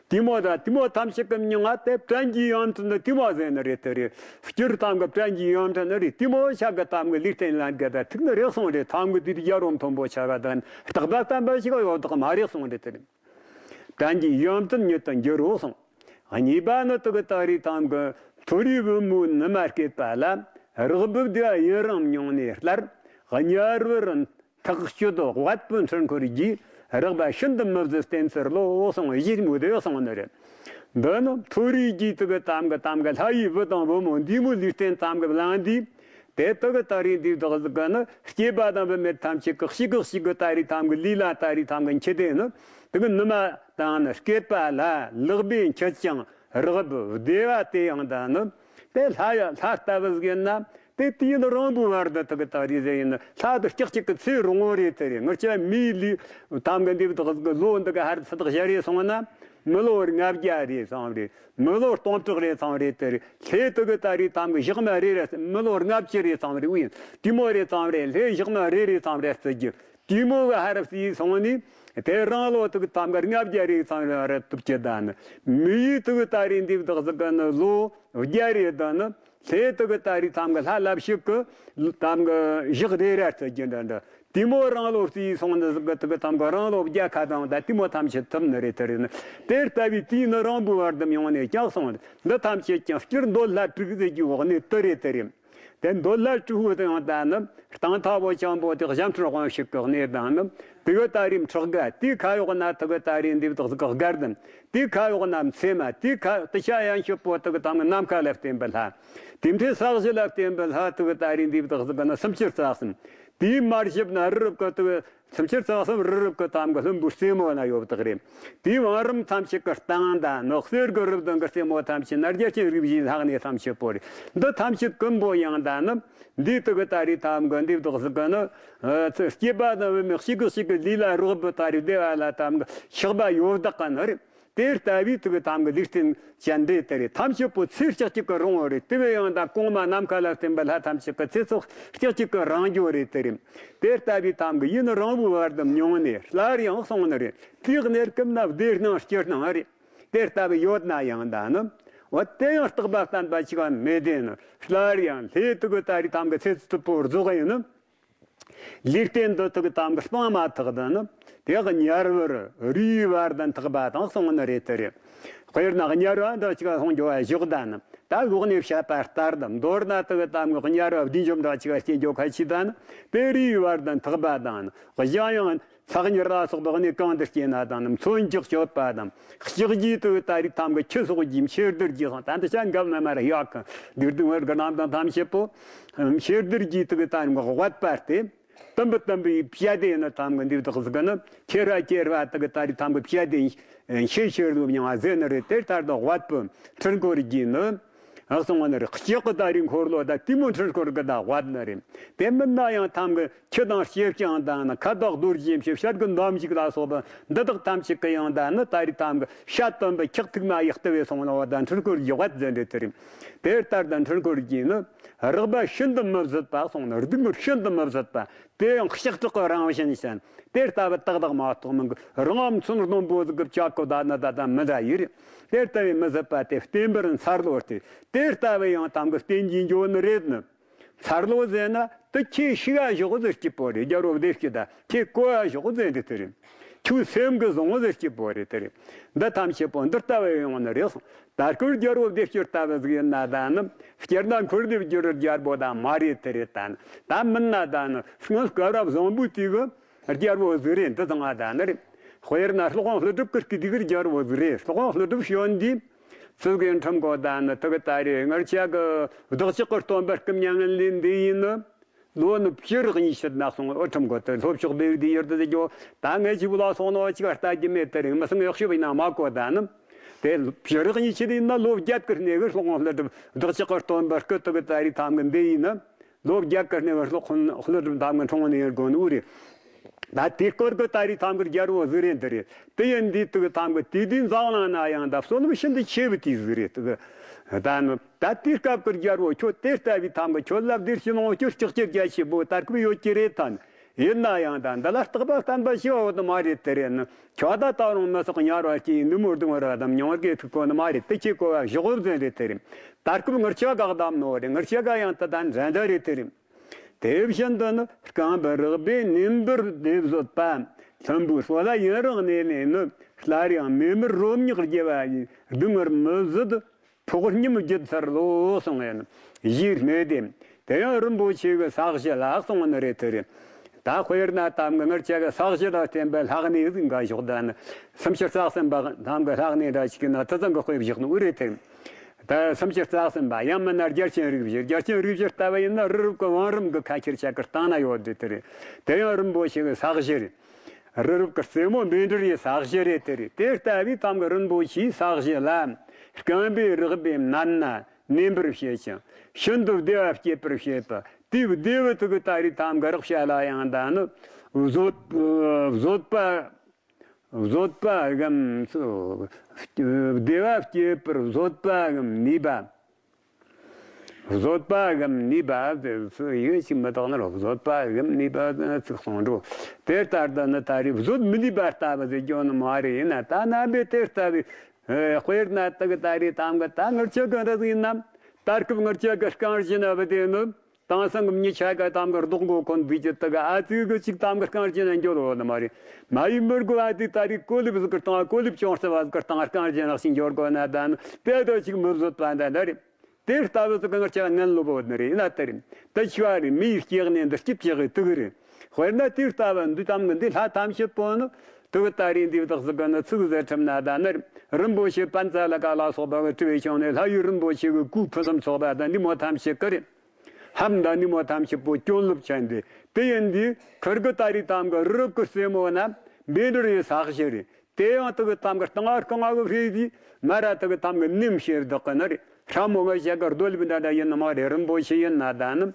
དེ་མོ་ད་དེ་མོ་ཐམས་ཅད་ཀྱི་མྱིང་ང་དེ་བྲན་གྱི་ཡོན་ཏན་ནི་དེ་མོ་ཟེར་ནི་རེད་དེ་རེད། སྤྱིར་ཐམ་གི་བྲན་གྱི་ཡོན་ཏན་ནི་རེད། དེ་མོ་ཆ་གི་ཐམ་གི་ལུས་རྟེན་ལ་འགལ་ད་ཐུག་ནི་རེག་སོང་རེད། ཐམ་གི་དེ་རྒྱ་རོ་མཐོན་པོ་ཆ་ག་དང་རྟག་པ་བརྟན་པ་ཞིག་ཡོད་དག་མ་རེག་སོང་རེད་དེ་རེད། བྲན་གྱི་ཡོན་ཏན་ཉིད་དུ་འགྱུར་རོ་གསུངས། གཉིས་པ་ནི་དེ་གི་ད་རེས་ཐམ་གི་མཐོ་རིས་བུ་མོའི་ནུ་མ་སྐྱེད་པ་ལ་རེག་བུ་བདེ་བ་ཡུན་རིང་མྱོང་ནས་སླར་དམྱལ་བར་ཐག་གཅོད་དབལ་པོའི་འཕྲུལ་འཁོར་གྱིས་རེག་པ་ཤིན་ཏུ་མི་བཟད་བརྟན་ཚུལ་ལོ་གསུངས་བཞེས་མོ་དེ་གསུངས་ནི་རེད། འདི་ནི་མཐོ་རིས་ཀྱི་དེ་གི་ཐམ་གི་ཐམ་གི་ལྷ་ཡི་བུ་དང་བུ་མོ་འདི་མོ་ལུས་རྟེན་ཐམ་གི་བླངས་དུས། དེ་དག་གི་ད་རེས་འདི་དག་ཟིག་གི་ནི་སྐྱེས་པ་དང་བུད་མེད་ཐམས་ཅད་ཀྱི་གཤིས་ཀྱི་གཤིས་ཀྱི་ད་རེས་ཐམ་གི་ལུས་ལ་ད་རེས་ཐམ་གི་འཆི་དེ་ནི་དེ་གི་ནུ་མ་དང་ནི་སྐྱེས་པ་ལ་ལག་པས་འཁྱུད་ཅིང་རེག་བུ་བདེ་བ་དེ་ཡང་ད་ནི་དེ་ལྷ་ཡ་ལྷ་ལྟ་བུ་ཟིག་ཡིན་ན་དེ་དུས་ཡུན་རིང་པོའི་བར་དུ་དེ་གི་ད་རེས་ཟེར་ཡིན་ན་ལྷ་དུ་སྐྱག་གཅིག་གི་ཚེ་རིང་བོ་རེད་དེ་རེད། ངར་ཆ་མིའི་ལུས་ཐམ་གི་འདི་དག་ཟིག་གི་ལོ་འདི་གི་ཧར་ཚ་དག་ཞར་རེ་སོང་ན་མི་ལོ་ལྔ་བརྒྱ་རེ་སོང་རེད། མི་ལོ་སྟོང་ཕྲག་རེ་ཚང་རེ་དེ་རེད། ལྷའི་དུ་གི་ད་རེས་ཐམ་གི་ཞག་མ་རེ་རེ་མི་ལོ་ལྔ་བཅུ་རེ་ཚང་རེ་དབུ་ཡིན་དེ་མོ་རེ་ཚང་རེ་ལྷའི་ཞག་མ་རེ་རེ་ཚང་རེ་བརྩི་རྒྱུ་དེ་མོ་གི་ཧ་རབ་སི་སོང་ནི་ དེ་རང་ལོ་དུ་གི་ཐམ་ག་ལྔ་བརྒྱ་རེ་ཚང་རེ་ཐུབ་ཀྱི་ད་ནི། མི་ཡུལ་དུ་གི་ད་རེ་འདི་བདག་ཟིག་གི་ནི་ལོ་བརྒྱ་རེ་ད་ནི། ལྷེ་དུ་གི་ད་རེ་ཐམ་ག་ལྷ་ལབ་ཞིག་གི་ཐམ་ག་བཞག་རེ་ར་ཚ་རྒྱུ་འདྲ་འདྲ། དེ་མོ་རང་ལོ་རྩིས་སོང་ནི་ཟིག་གི་དུ་གི་ཐམ་ག་རང་ལོ་བརྒྱ་ཁ་དང་ད་དེ་མོ་ཐམས་ཅད་ཐུབ་ནི་རེད་དེ་རེད་ནི། དེ་ལྟ་བུའི་དུས་ནི་རང་བུ་བར་དུ་མྱོང་ནས་ཀྱང་སོང་ནི། འདི་ཐམས་ཅད་ཀྱང་སྤྱིར་འདོད་ལྷ་དྲུག་ཟེར་རྒྱུ་འོག་ནས་དུ་རེད་དེ་རེད། དེ་འདོད་ལྷ་དྲུག་པོ་དེ་ཡང་ད་ནི་སྟེང་ཐག་པོ་ཆེན་པོ་དེ་གཞན་འཕྲུལ་དབང་ཕྱུག་གི་གནས་དང་ནི། དེ་གི་ད་རིམ་ཁྲག་དགའ། དེ་ཁ་གཡོག་ན་དེ་གི་ད་རིམ་འདི་བདག་གི་སྒར་དང་། དེ་ཁ་གཡོག་ན་མཚེ་མ། དེ་ཁ་དེ་ཆ་ཡན་ཤོད་པོ་དེ་གི་ཐམ་གི་ནམ་མཁའ་ལ་བརྟེན་པའི་ལྷ། དེ་འཕྲལ་ས་གཞི་ལ་བརྟེན་པའི་ལྷ་དེ་གི་ད་རིམ་འདི་བདག་གི་ནི་སུམ་ཅུ་རྩ་གསུམ། དེའི་མར་ཞིབ་ན་རི་རབ་གི་དེ་གི་སུམ་ཅུ་རྩ་གསུམ་རི་རབ་ཀྱི་ཐམ་གི་ལྷུན་པོའི་རྩེ་མོ་ན་ཡོད་དག་རེད། དེའི་བང་རིམ་ཐམས་ཅད་ཀྱི་སྟེང་དང་ནི་གསེར་གྱི་རི་བདུན་གྱི་རྩེ་མོ་ཐམས་ཅད་ན་རྒྱ་ཆེན་རིགས་བཞིའི་ལྷ་གནས་ཐམས་ཅད་པོ་རེད། འདི་ཐམས་ཅད་ཀུན་པོ་ཡང་ད་ནི་འདི་དག་གི་ད་རེས་ཐམ་གི་འདི་བདག་ཟིག་གི་ནི། སྐྱེས་པ་དང་བུད་མེད་གཅིག་གི་གཅིག་གི་ལུས་ལ་རོགས་པའི་ད་རེས་བདེ་བ་ལ་ཐམ་གི་ཆགས་པ་ཡོད་དག་གི་ནི་རེད། དེ་ལྟ་བུའི་དུ་གི་ཐམ་གི་ལུས་རྟེན་ཅན་འདྲེ་དེ་རེད། ཐམས་ཅད་པོ་ཚེ་ལྕགས་གཅིག་གི་རིང་བོ་རེད། དེ་བས་ཡང་ད་གོང་མ་ནམ་མཁའ་ལ་བརྟེན་པའི་ལྷ་ཐམས་ཅད་ཀྱི་ཚེ་སྲོག་ལྕགས་གཅིག་གི་རིང་འགྱོ་རེད་དེ་རེད། དེ་ལྟ་བུའི་ཐམ་གི་ཡུན་རིང་བོའི་བར་དུ་མྱོང་ནས་སླར་ཡང་སོང་ནི་རེད། དེའི་གནས་སྐབས་ན་བདེ་སྣང་སྐྱིད་སྣང་རེད། དེ་ལྟ་བུ་ཡོད་ན་ཡང་ད་ནི། འོ་དེ་ཡང་རྟག་པ་བརྟན་པ་ཅིག་མེད་དེ་ནི། སླར་ཡང་ལྷའི་དུ་གི་ད་རེས་ཐམ་གི་ཚེ་སྲོག་པོ་རྫོགས་ཡིན་ནི། ལུས་རྟེན་འདི་དག་གི་ཐམ་གི་སྤང་མ་ཐག་ཏུ་ནི། དེ་གི་དམྱལ་བར་རིའི་བར་དུ་འཐག་པ་དང་གསུངས་ནི་རེད་དེ་རེད། དཔེར་ན་དམྱལ་བ་འདི་ཅིག་ལྷུང་རྒྱུ་བ་བཞག་ད་ནི། ད་འོག་ནས་བཤད་པ་ལྟར་དུ་མདོར་ན་དེ་གི་ཐམ་གི་དམྱལ་བ་བདུད་འཇོམས་འདྲ་ཅིག་སྐྱེ་རྒྱུ་ཁ་ཆེ་ད་ནི། དེ་རིའི་བར་དུ་འཐག་པ་དང་ནི། གཞན་ཡང་། ཚ་དམྱལ་ལ་སོགས་པའི་གནས་གང་དུ་སྐྱེས་ན་དང་ནི། མཚོན་གྱི་གཅོད་པ་དང་། ལྕགས་ཀྱུས་དེ་གི་ད་རེས་ཐམ་གི་ཁྱི་སོགས་ཀྱིས་འཕྱེ་བདར་གྱིས་སོང་། ད་འདི་ཆ་འགབ་མ་མར་ཡག་གི་འདུག་འདུག་བར་གི་རྣམ་ཐར་ཐམས་ཅད་པོ། འཕྱེ་བདར་གྱིས་དེ་གི་ད་རེས་དབད་པ་སྟེ། དུམ་བུ་དུམ་བུའི་བྱ་དེ་ནི་ཐམ་གི་འདི་བདག་ཟིག་གི་ནི། ཁྱེར་ར་ཁྱེར་བ་དེ་གི་ད་རེས་ཐམ་གི་བྱ་དེ་འཕྱེ་ཕྱིར་ལོ་མྱང་བ་ཟེར་ནི་རེད། དེ་ལྟར་དུ་དབད་པོ་འཕྲུལ་འཁོར་གྱིས་ནི། ཨ་གསུང་བ་ནི་རེད། ལྕགས་ཀྱི་ད་རེས་འཁོར་ལོ་ད་དེ་མོ་འཕྲུལ་འཁོར་གྱི་ད་དབད་ནི་རེད། དེ་མིན་ན་ཡང་ཐམ་གི་ཁྱི་དང་ཤེབ་ཅིང་དང་ནི། ཁ་དོག་རྡོ་རྗེ་བཞིན་ཤར་གྱི་འདམ་ཞིག་ལ་སོགས་པ་འདི་དག་ཐམས་ཅད་ཀྱི་ཡང་ད་ནི་ད་རེས་ཐམ་གི་ཤ་དུམ་བུ་ཁྱག་ཐིག་མ་ཡག་ལྟ་བུའི་སོང་ལ་བ་ད་འཕྲུལ་འཁོར་གྱི་དབད་ཟེར་འདི་དེ་རེད། དེ་ལྟར་དུ་འཕྲུལ་འཁོར་གྱིས་ནི། རེག་པ་ཤིན་ཏུ་མི་བཟོད་པ་གསུངས་ནི། སྡུག་བསྔལ་ཤིན་ཏུ་མི་བཟོད་པ། དེ་ཡང་ལྕགས་སྲེག་གི་རང་བཞིན་ཅན། དེ་ལྟ་བུ་ཏག་ཏག་མ་གཏོགས་མི་འགི། རང་མཚོན་སྡོང་པོ་ཟིག་གི་ལྕགས་ཀྱི་ད་ནི་ད་ད་མི་འདྲ་ཡི་རེད། དེ་ལྟ་བུའི་མི་བཟོད་པ་དེ་བརྟན་པར་འཚར་ལོ་སྟེ། དེ་ལྟ་བུ་ཡང་ཐམ་གི་བརྟན་གྱིས་འགྱོ་ནི་རེད་ནི། འཚར་ལོ་ཟེར་ན་དེ་ཁྱེད་ཤི་ག་ཞོག་ཟེར་གྱི་པོ་རེད། རྒྱལ་བོ་བདེ་སྐྱིད་ད་ཁྱེད་གོ་ཡ་ཞོག་ཟེར་འདི་དེ་རེད། ཁྱོད་སེམས་གི་བཟང་བོ་ཟེར་གྱི་པོ་རེད་དེ་རེད། འདི་ཐམས་ཅད་པོ་འདི་ལྟ་བུ་ཡོང་ནི་རེད་གསུངས། ད་སྐུ་རྒྱལ་བོ་བདེ་སྐྱིད་ལྟ་བུ་ཟིག་ཡིན་ན་ད་ནི། སྤྱིར་ན་འཁོར་འདེབས་རྒྱུ་རུ་རྒྱལ་པོ་ད་མ་རེད་དེ་རེད་ད་ནི། ད་མིན་ན་ད་ནི་སྔོན་སྐབས་རབ་བཟང་པོའི་དུས་གི་རྒྱལ་བོ་ཟིག་རེད། འདི་ཚང་ང་ད་ནི་རེད། དཔེར་ན་སློབ་དཔོན་ཀླུ་སྒྲུབ་ཀྱི་སྐུ་དུས་གི་རྒྱལ་བོ་ཟིག་རེད། སློབ་དཔོན་ཀླུ་སྒྲུབ་བྱོན་དུས་ཚུལ་གྱི་ཁྲིམས་གོ་ད་ནི་དེ་གི་ད་རེད། ངར་ཆ་གི་བདག་ཅག་གི་སྟོན་པ་སྐུ་མྱ་ངན་ལས་འདས་ཡིན་ནི། ལོ་ནི་བྱི་རག་གཉིས་ཕྱིར་ན་སོང་། ཨོ་ཁྲིམས་གོ་དེ་ལྷོ་ཕྱོགས་བདེ་བའི་དུས་ཡུལ་དུ་ཟེར་རྒྱུ། ད་ངས་ཅིག་ལ་སོང་ནོ་ཅིག་ལྟ་རྒྱུ་མེད་དེ་རིང་མི་སང་ཡག་ཤོས་ཡིན་ན་མ་གོ་ད་ནི། དེ་བྱི་རག་གཉིས་ཕྱིར་ཡིན་ན་ལོ་བརྒྱད་ཀྱི་སྣེ་གི་སློབ་དཔོན་ཀླུ་སྒྲུབ་བདག་ཅག་གི་སྟོན་པ་སྐུ་དུ་གི་ད་རེས་ཐམ་གི་འདི་ཡིན་ན། ལོ་བརྒྱད་ཀྱི་སྣེ་གི་སློབ་དཔོན་ཀླུ་སྒྲུབ་ཐམ་གི་འཁྲུངས་ནས་དགོན་འུ་རེད། ད་དེ་སྐོར་གི་ད་རེས་ཐམ་གི་རྒྱལ་བོ་ཟིག་རེད་འདི་རེད། དེ་ཡིན་དུས་དུ་གི་ཐམ་གི་དུས་དུས་འཛམ་གླིང་ན་ཡང་ད་བསོད་ནམས་ཤིན་ཏུ་ཆེ་བའི་དུས་ཟིག་རེད་དུ་གི། ད་ནི་ད་དེའི་སྐབས་ཀྱི་རྒྱལ་བོ་ཁྱོད་དེ་ལྟ་བུའི་ཐམ་གི་ཁྱོད་ལ་བདེ་སྐྱིད་ནོ་ཁྱོད་ལྕགས་ཀྱི་རྒྱ་ཆེ་པོ་དར་ཁུབ་ཡོད་ཀྱི་རེད་ད་ནི། ཡིན་ན་ཡང་ད་འདི་ལ་རྟག་པ་བརྟན་པ་ཞིག་འོ་དུ་མ་རེད་དེ་རེད་ནི། ཁྱོད་ད་ད་རུང་མི་སོགས་དམྱལ་བ་སྐྱེས་ནུབ་མོ་སྡུག་བསྔལ་བ་དང་མྱོང་བར་གི་ཐུག་གོ་ནི་མ་རེད། དེ་ཁྱེད་གོ་བ་བཞག་བར་ཟེར་རེད་དེ་རེད། དར་ཁུབ་ངར་ཆ་གག་དམ་ནོ་རེད། ངར་ཆ་ག་ཡང་ད་ད་འདྲ་འདྲ་རེད་དེ་རེད། དེ་བཞིན་དུ་ནི་རྐང་པའི་རེག་པས་ནེམ་པར་བདེ་བཟོད་པ། ལྷུན་པོའི་སོ་ལ་ཡུན་རིང་གནས་ནས་ནི། སླར་ཡང་མེ་མར་རོ་མྱགས་རྒྱུ་བ་ཡིས། སྡུག་བསྔལ་མི་བཟོད་ཕོག་སྙོམས་བརྒྱུད་ཚར་ལོ་གསུངས་ཡིན། གཞིའི་གནས་དེ། དེ་ཡང་རིན་པོ་ཆེ་གི་ས་གཞི་ལ་གསུངས་ནི་རེད་དེ་རེད། ད་དཔེར་ན་ཐམ་གི་ངར་ཆ་གི་ས་གཞི་ལ་བརྟེན་པའི་ལྷ་གནས་ཟིག་འགའ་ཞོག་ད་ནི། སུམ་ཅུ་རྩ་གསུམ་པ་ཐམ་གི་ལྷ་གནས་འདྲ་ཞིག་གི་ན་དེ་ཙམ་གི་དཔེ་བཞག་ནི་འུ་རེད་དེ། ད་སུམ་ཅུ་རྩ་གསུམ་པ་ཡང་མིན་ན་རྒྱལ་ཆེན་རིགས་བཞི། རྒྱལ་ཆེན་རིགས་བཞི་ལྟ་བུ་ཡིན་ན་རི་རབ་ཀྱི་བང་རིམ་གྱི་ཁ་ཁྱེར་ཆ་གི་སྟེང་ན་ཡོད་དེ་དེ་རེད། དེ་ཡང་རིན་པོ་ཆེ་གི་ས་གཞི་རེད། རི་རབ་ཀྱི་རྩེ་མོ་མཎྜལ་ཡི་ས་གཞི་རེད་དེ་རེད། དེ་ལྟ་བུའི་ཐམ་གི་རིན་པོ་ཆེའི་ས་གཞི་ལ་རྐང་པའི་རེག་པས་མནན་ན་ནེམ་པར་བྱེད་ཅིང་ཤིན་ཏུ་བདེ་བ་སྐྱེད་པར་བྱེད་པ། དེའི་བདེ་བ་དེ་གི་ད་རེས་ཐམ་གི་རེག་བྱ་ལ་ཡང་ད་ནི་བཟོད་བཟོད་པ། བཟོད་པ་གམ། བདེ་བ་སྐྱེད་པར་བཟོད་པ་གམ་ནུས་པ། བཟོད་པ་གམ་ནུས་པ་ཟེར་ཡོད་ཅིག་མི་དག་ན་རོ། བཟོད་པ་གམ་ནུས་པ་ཟེར་ཚིག་གསུང་འགྲོ། དེ་ལྟར་དུ་ནི་ད་རེས་བཟོད་མི་ནུས་པ་ལྟ་བུ་ཟེར་རྒྱུ་ནི་མ་རེད། ཡིན་ན་ད་ན་བས་དེ་ལྟ་བུའི། ཨེ། དཔེར་ན་དག་ད་རེས་དམ་གི་ད་ངར་ཆ་གི་འདྲ་ཟིག་ཡིན་ན། ད་སྐབས་ངར་ཆ་གི་རྐང་བཞི་ན་བུ་དེ་ནི། དེང་སང་གི་མྱི་ཆ་ག་དམ་གི་རྡོག་མགོ་ཁོན་བུས་ཀྱི་དག་ཨ་ཙི་གི་ཅིག་དམ་གི་རྐང་བཞི་ན་འགྱོ་ལོ་ནི་མ་རེད། མ་ཡིན་མི་དགོས། ཨ་ཙི་ད་རེས་ཀོ་ལིབ་ཟིག་གི་སྟེང་ཀོ་ལིབ་ཅུང་ཟད་བ་ཟིག་གི་སྟེང་རྐང་བཞི་ན་ཞིག་འགྱོ་དགོས་ན་ད་ནི་དེ་དོ་ཅིག་མི་བཟོད་པ་འདྲ་འདྲ་རེད། དེ་ལྟ་བུ་ཟིག་གི་ངར་ཆ་ངན་ལོ་བོ་ནི་རེད། ཡིན་ན་དེ་རེད། དེ་ཆི་བ་རེད། མིའི་སྐྱེ་གནས་འདི་སྐྱིད་ཆགས་གི་དུག་རེད། དཔེར་ན་དེ་ལྟ་བུ་འདི་དམ་གི་འདི་ལྷ་ཐམས་ཅད་པོ་ནི་དུག་ད་རེད། འདི་བདག་ཟིག་གི་ནི་ཚིག་ཟེར་ཁྲིམས་ན་ད་ནི་རིན་པོ་ཆེ་པན་ཙ་ལ་ཀ་ལ་སོགས་པ་གི་སྤྲུལ་བའི་ཆུང་ནས་ལྷ་ཡུལ་རིན་པོ་ཆེ་གི་སྐུ་ཕུན་སུམ་ཚོགས་པ་དང་འདི་མོ་ཐམས་ཅད་གི་རེད། ལྷམ་དང་ནི་མོ་ཐམས་ཅད་པོ་སྐྱོན་ལུབ་ཆེན་ཏེ། དེ་ཡིན་དུས་ཁིར་གི་ད་རེས་དམ་གི་རི་རབ་ཀི་རྩེ་མོ་ན་བཻ་ཌཱུརྱའི་ས་གཞི་རེད། དེ་ཡང་དུ་གི་དམ་གི་རྟིང་ང་རྐང་ང་གི་ཧྲེ་དེ་མ་ར་དུ་གི་དམ་གི་ནེམ་ཤེར་བདག་གི་ནི་རེད། ཧྲ་མོ་ང་ཞག་གི་རྡོ་ལིབ་འདྲ་འདྲ་ཡིན་ནི་མ་རེད། རིན་པོ་ཆེ་ཡིན་ན་ད་ནི་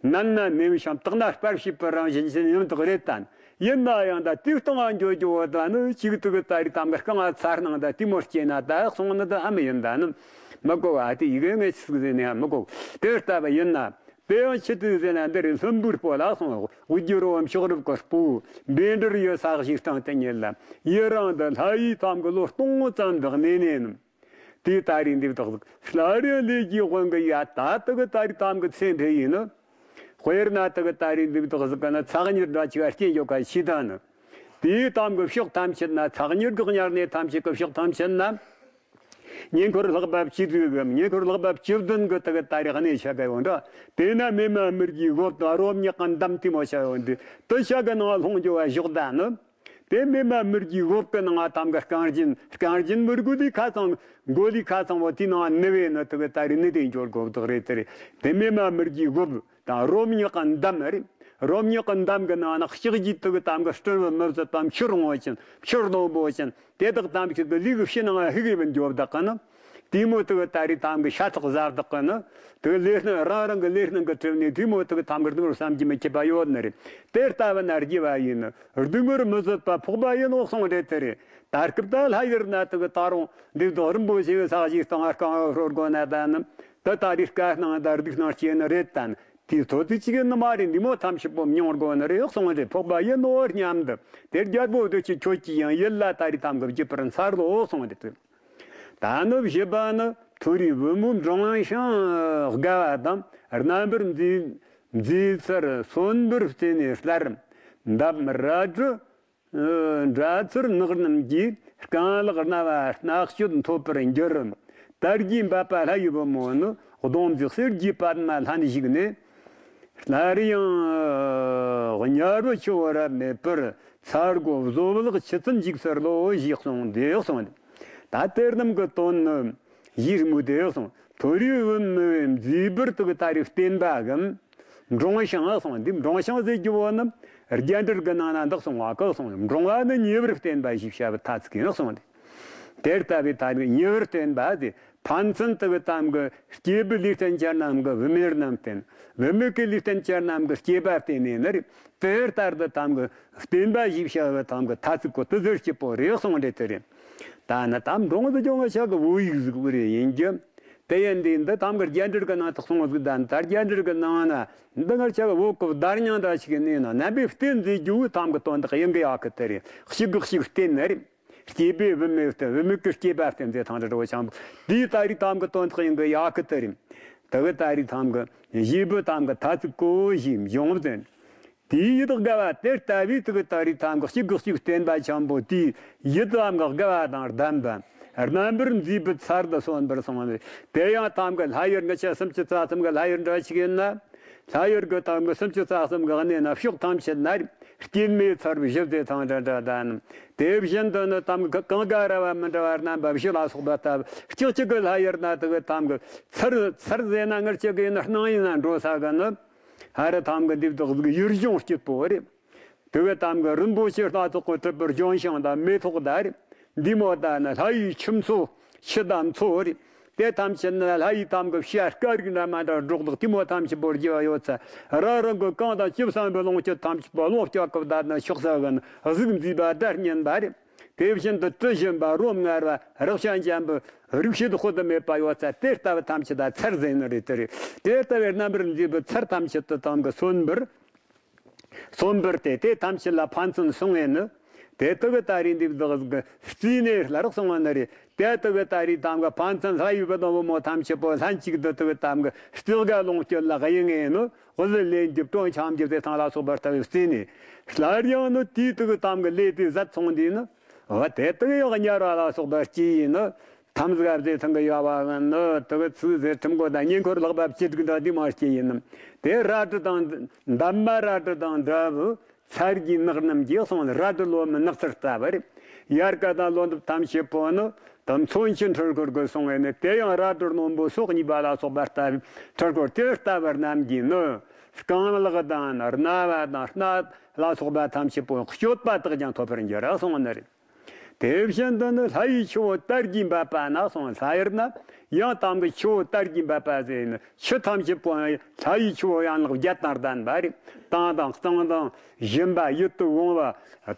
ནན་ན་ནེམ་ཤམ་དག་ན་སྤར་ཤེས་པི་རང་བཞིན་ཅན་ཡང་དག་རེད་ད་ནི། ཡིན་ན་ཡང་ད་དེའི་སྟེང་ང་འགྱོ་རྒྱུ་བོ་ད་ནི་གཅིག་ཏུ་གི་ད་རེས་དམ་གི་རྐང་ང་ཚར་སྣང་ད་དེ་མོ་སྐྱེས་ན་ད་གསུང་ནི་ད་ཨ་མི་ཡིན་ད་ནི་མི་གོ་བ། དེ་ཡི་གེ་ངས་ཆི་ཟིག་ཟེར་ནས་ཡང་མི་གོ། དེ་ལྟ་བུ་ཡིན་ན་དེ་ཡང་ཆི་ཏུ་ཟེར་ན་འདི་རེད། ལྷུན་པོའི་སྤོ་ལགས་སོང་། དབུས་རྒྱུ་རོ་མཆོག་རབ་ཀྱི་སྤོ་བོ་བཻ་ཌཱུརྱའི་ས་གཞིའི་སྟེང་དུ་ཉིད་ལ་ཡི་རང་དུ་ལྷ་ཡི་དམ་གི་ལོ་སྟོང་ཙམ་འདི་གནས་ནས་ནི། དེའི་ད་རེས་འདི་བདག་ལྷ་རི་ལས་ཀྱི་དབང་གི་ཡ་ད་དུ་གི་ད་རེས་དམ་གི་ཚེ་འཕེལ་ཡིན་ནི། དཔེར་ན་དུ་གི་ད་རེས་འདི་བདག་ཟིག་གི་ན་ཚགས་གཉེར་འདྲ་ཅིག་ག་སྐྱེ་འཇོག་ག་ཤི་ད་ནི། དེའི་དམ་གི་ཕྱོགས་ཐམས་ཅད་ན་ཚགས་གཉེར་གི་དབྱར་གནས་ཐམས་ཅད་གི་ཕྱོགས་ཐམས་ཅད་ན། ཉེ་འཁོར་ལྷག་པ་བཅུ་དྲུག་གམ་ཉེ་འཁོར་ལྷག་པ་བཅུ་བདུན་གི་དུ་གི་ད་རེས་གནས་ཆ་ག་ཡོད་འདྲ། དེ་ན་མེ་མ་མི་རྒྱའི་སྒོ་དང་རོ་མྱགས་གི་འདམ་དེ་མོ་ཆ་ཡོད་འདི་དུ་ཆ་གི་ནང་ལྷུང་འགྱོ་བ་ཞོག་ད་ནི། དེ་མེ་མ་མི་རྒྱའི་འོབ་ཀྱི་ནང་ང་དམ་གི་རྐང་རྒྱན། རྐང་རྒྱན་མི་རྒོད་དེ་ཁ་ཚང་མགོ་ལི་ཁ་ཚང་བོ་དེའི་ནང་ང་ནི་བས་ནི་དུ་གི་ད་རེས་ནི་དེ་འབྱོར་དགོས་བདག་རེད། དེ་རེད། དེ་མེ་མ་མི་རྒྱའི་འོབ་དང་རོ་མྱགས་གི་འདམ་རེད། རོ་མྱགས་གི་འདམ་གི་ནང་ན་ལྕགས་ཀྱུ་དུ་གི་དམ་གི་སྤྲིན་བུ་མི་བཟད་པ་འཕྱུར་རུང་བ་ཅན། འཕྱུར་རུང་བོ་ཅན། དེ་དག་དམ་གི་གི་ལུས་གི་ཕྱི་ནང་ང་ཧི་གི་བུ་འབྱོར་བདག་གི་ནི། དེ་མོ་དུ་གི་ད་རེས་དམ་གི་ཤ་ཚག་ཟ་བདག་གི་ནི། དུ་གི་ལས་སྣང་རང་རང་གི་ལས་སྣང་གི་གྲིབ་ནས་དེ་མོ་དུ་གི་དམ་གི་སྡུག་བསམ་གྱིས་མི་ཁྱབ་པ་ཡོད་ནི་རེད། དེ་ལྟ་བུ་ན་རྒྱས་པ་ཡིན་ནི། སྡུག་བསྔལ་མི་བཟོད་པ་ཕོག་པ་ཡིན་ནོ་གསུངས་རེད། དེ་རེད། ད་སྐབས་ད་ལྷ་ཡུལ་ན་དུ་གི་ད་རུང་འདི་བདག་རིན་པོ་ཆེ་གི་ས་གཞིའི་སྟེང་ང་རྐང་ང་ཧྲོ་དགོས་ན་ད་ནི། ད་ད་རེས་དཀའ་སྣང་ད་སྡུག་སྣང་སྐྱེ་ནི་རེད་ད་ནི། དེའི་ཚོད་དུ་ཅིག་ནི་མ་རེད། འདི་མོ་ཐམས་ཅད་པོ་མྱོང་དགོས་ནི་རེད་གསུངས་རེད། ཕོག་པ་ཡིན་ནོ་སྙམ་དུ། དེ་རྒྱལ་པོ་འདི་ཅི་ཁྱོད་ཀྱིས་ཡང་ཡིད་ལ་ད་རེས་དམ་གི་བརྒྱུད་པར་འཚལ་ལོ་གསུངས་རེད། ད་ནི་བཞི་པ་ནི། མཐོ་རིས་བུ་མོ་འབྲོང་ཤིང་དགའ་བ་དང་། རྣམ་པར་མཛེས་མཛེས་ཚུལ་གསོན་པོར་བརྟེན་ནས་སླར། འདབ་རལ་གྲི་འདྲ་ཚུལ་ནགས་རྣམས་ཀྱིས། རྐང་ལག་རྣ་བ་རྣ་གཅོད་འཐོབ་པར་འགྱུར། དར་གྱི་འབབ་པ་ལྷ་ཡི་བུ་མོ་ནི། གདོང་མཛེས་གསེར་གྱི་པདྨ་ལྷན་ཞུགས་ནས། སླར་ཡང་དམྱལ་བུ་ཆུ་བོ་རབ་མེད་པར། ཚ་སྒོ་བཟོ་བརླག་ཆུ་ཚན་འཇིག་ཚར་ལོ་ཞེས་གསུངས་ཏེ་གསུངས་ཏེ། ད་དེ་རྣམས་ཀྱི་དོན་ནི་ཞེས་སྨོས་ཏེ་གསུངས། མཐོ་རིས་བུ་མོའི་མཛེས་པར་དུ་ད་རེས་བརྟེན་པ་གམ། འབྲོང་ཤིང་གསུངས། འདི་འབྲོང་ཤིང་ཟེར་རྒྱུ་བོ་ནི་རྒྱ་འགྲེལ་གྱི་ནང་ན་འདི་གསུངས་པ་གི་གསུངས། འབྲོང་བ་ནི་ཉེ་བར་བརྟེན་པ་ཞེས་བྱ་བའི་ཐ་ཚིག་ཡིན་གསུངས་ཏེ། དེ་ལྟ་བུའི་ཐ་ཚིག་ཉེ་བར་བརྟེན་པ་དེ། ཕན་ཚུན་དུ་གི་དམ་གི་སྐྱེས་བུ་ལུས་རྟེན་ཅན་རྣམས་ཀྱི་བུད་མེད་རྣམས་བརྟེན། བུད་མེད་ཀྱི་ལུས་རྟེན་ཅན་རྣམས་ཀྱི་སྐྱེས་པ་བརྟེན་ནས་ནི་རེད། དེ་ལྟར་དུ་དམ་གི་བརྟེན་པ་ཞེས་བྱ་བའི་དམ་གི་ཐ་ཚིག་གོ་དུ་ཟེར་སྐྱིད་པོ་རེད་གསུངས་རེད། དེ་རེད། ད་ནི་དམ་འབྲོང་ཟེར་རྒྱུ་ང་ཆ་གི་བོད་ཡིག་ཟིག་བོད་རེད་ཡིན་རྒྱུ། དེ་ཡིན་དུས་འདི་དམ་གི་རྒྱ་འགྲེལ་གི་ནང་དུ་གསུངས་ཟིག་ད་ནི་ད་རྒྱ་འགྲེལ་གི་ནང་ན་འདི་ང་ཆ་གི་བོད་གི་བརྡ་རྙིང་འདྲ་ཞིག་གི་གནས་ན་རྣམ་པའི་བརྟེན་ཟེར་རྒྱུ་དམ་གི་དོན་དག་ཡིན་གི་ཡག་གི་དེ་རེད། གཅིག་གི་གཅིག་བརྟེན་ནི་རེད། སྐྱེས་པས་བུད་མེད་བསྟེན། བུད་མེད་ཀྱིས་སྐྱེས་པ་བསྟེན་ཟེར་ཐང་འདྲ་འགྲོ་བ་ཆང་བུ་དེའི་ད་རེས་དམ་གི་དོན་དག་ཡིན་གི་ཡག་གི་དེ་རེད། དེ་གི་ད་རེས་དམ་གི་བཞེས་པའི་དམ་གི་ཐ་ཚིག་གོ་ཞེས་འབྱུང་བ་ཟེར། དེའི་ཡིད་དགའ་བ་དེ་ལྟ་བུའི་དེ་གི་ད་རེས་དམ་གི་གཅིག་གི་གཅིག་བརྟེན་པ་ཆེན་པོ་དེའི་ཡིད་དམ་གི་དགའ་བ་དང་ལྡན་པ། རྣམ་པར་མཛེས་པའི་ཚལ་དུ་སོན་པར་སོང་བས། དེ་ཡང་དམ་གི་ལྷ་ཡུལ་ང་ཆ་སུམ་ཅུ་རྩ་གསུམ་གི་ལྷ་ཡུལ་འདྲ་ཞིག་ཡིན་ན། ལྷ་ཡུལ་གྱི་དམ་གྱི་སུམ་ཅུ་རྩ་གསུམ་གྱི་གནས་ན་ཕྱོགས་ཐམས་ཅད་ན་སྐྱེད་མོས་ཚལ་བཞི་ཟེར་ཐང་འདྲ་འདྲ་དང་། དེ་བཞིན་དུ་ནི་དམ་གྱི་གངྒཱ་ར་བ་མི་འདྲ་བ་རྣམ་པ་བཞི་ལ་སོགས་པ་ལྟ་བུ་ལྕགས་ཀྱུ་གི་ལྷ་ཡུལ་ན་དེ་གི་དམ་གྱི་ཚལ། ཚལ་ཟེར་ན་ངར་ཆ་གི་ཡིན་ན་སྣང་ཡིན་ན་འགྲོ་ས་གི་ནི། ཧ་ར་དམ་གྱི་འདི་བདག་གི་ཡུལ་ལྗོངས་སྐྱིད་པོ་རེད། དེ་བས་དམ་གྱི་རིན་པོ་ཆེ་སྣ་ཚོགས་ཀྱིས་གྲུབ་པའི་ལྗོན་ཤིང་དང་མེ་ཏོག་དང་རེད། འདི་མོ་དག་ནི་ལྷ་ཡི་ཁྱིམ་མཚོ་ཆུ་དང་མཚོ་རེད། དེ་ཐམས་ཅད་ནི་ལྷ་ཡི་དམ་གྱི་བྱ་སྐད་རིགས་འདྲ་མ་འདྲ་སྒྲོག་བདག་དེ་མོ་ཐམས་ཅད་པོ་རྒྱུ་བ་ཡོད་ཚད་རང་རང་གི་གང་དང་ཅི་བསམ་པའི་ལོངས་སྤྱོད་ཐམས་ཅད་པོ་ལོངས་སྤྱོད་སྐབས་དག་ནི་ཕྱོགས་ས་གི་ནི་གཟུགས་མཛེས་པ་སྒྲ་སྙན་པ་རེད། དེ་བཞིན་དུ་དྲི་ཞིམ་པ་རོ་མངར་བ་རེག་བྱ་འཇམ་པོ་རིག་བྱེད་དཔག་ཏུ་མེད་པ་ཡོད་ཚད་དེ་ལྟ་བུ་ཐམས་ཅད་ད་ཚར་ཟེར་ནི་རེད། དེ་རེད། དེ་ལྟ་བུའི་རྣམ་པར་འཛིན་པའི་ཚར་ཐམས་ཅད་དུ་ཐམ་གི་གསོན་པར། གསོན་པར་ཏེ། དེ་ཐམས་ཅད་ལ་ཕན་ཚུན་བསྲུང་བས་ནི། དེ་དུ་གི་ད་རེས་འདི་བདག་གི་རྩིས་ནས་སླར་གསུང་བ་ནི་རེད། དེ་དུ་གི་ད་རེས་ཐམ་གི་ཕན་ཚུན་ལྷ་ཡི་བུ་དང་བུ་མོ་ཐམས་ཅད་པོ་ལྷན་ཅིག་ཏུ་དུ་གི་ཐམ་གི་རྩེ་དགའ་ལོངས་སྤྱོད་ལ་གཡེང་ངེ་ནི། དབུ་ལེན་རྒྱུ་གྲོན་ཆམ་རྒྱུ་དེ་ཐང་ལ་སོགས་པར་ལྟ་བུའི་རྩིས་ནས། སླར་ཡང་ནི་དེའི་དུ་གི་ཐམ་གི་ལས་དེ་ཟད་སོང་དུས་ནི། འོ་དེ་དུ་གི་ཡང་དམྱལ་བ་ལ་སོགས་པར་སྐྱེས་ཡིན་ནི། ཐམས་ཅད་ཟེར་ཐང་གི་ཡ་བ་ནི་དུ་གི་ཚུལ་ཟེར་ཁྲིམས་གོ་དང་ཉེ་འཁོར་ལག་པ་བཅུ་དྲུག་འདྲ་དེ་མ་སྐྱེས་ཡིན་ནམ། དེ་རལ་གྲི་དང་འདབ་མ་རལ་གྲི་དང་འདྲ་བུ་ཚར་གྱི་ནགས་རྣམས་ཀྱི་གསུང་ལ་རལ་གྲི་ལོ་མའི་ནགས་ཚལ་ལྟ་བུ་རེད། དབྱར་ཁ་དང་ལོ་འདབ་ཐམས་ཅད་པོ་ནི་དུ་མཚོན་གྱི་འཁྲུལ་འཁོར་གྱི་གསུང་བས་ནི། དེ་ཡང་རལ་གྲི་རྣོན་པོ་སོ་གཉིས་པ་ལ་སོགས་པ་ལྟ་བུའི་འཁྲུལ་འཁོར་དེ་ལྟ་བུ་རྣམས་ཀྱིས་ནི་རྐང་ལག་དང་ནི་རྣ་བ་དང་སྣ་ལ་སོགས་པ་ཐམས་ཅད་པོ་གཅོད་པ་དག་ཀྱང་ཐོབ་པར་འགྱུར་གསུང་བ་ནི་རེད། དེ་བཞིན་དུ་ནི་ལྷ་ཡི་ཆུ་བོ་དར་གྱིས་འབབ་པ་ན་གསུངས། ལྷ་ཡུལ་ན་ཡང་ཐམ་གི་ཆུ་བོ་དར་གྱིས་འབབ་པ་ཟེར་ནི་ཆུ་ཐམས་ཅད་པོ་ལྷ་ཡི་ཆུ་བོ་ཡན་ལག་བརྒྱད་དང་ལྡན་པ་རེད། དྭངས་དང་གཙང་དང་ཞིམ་པ་ཡིད་དུ་འོང་བ་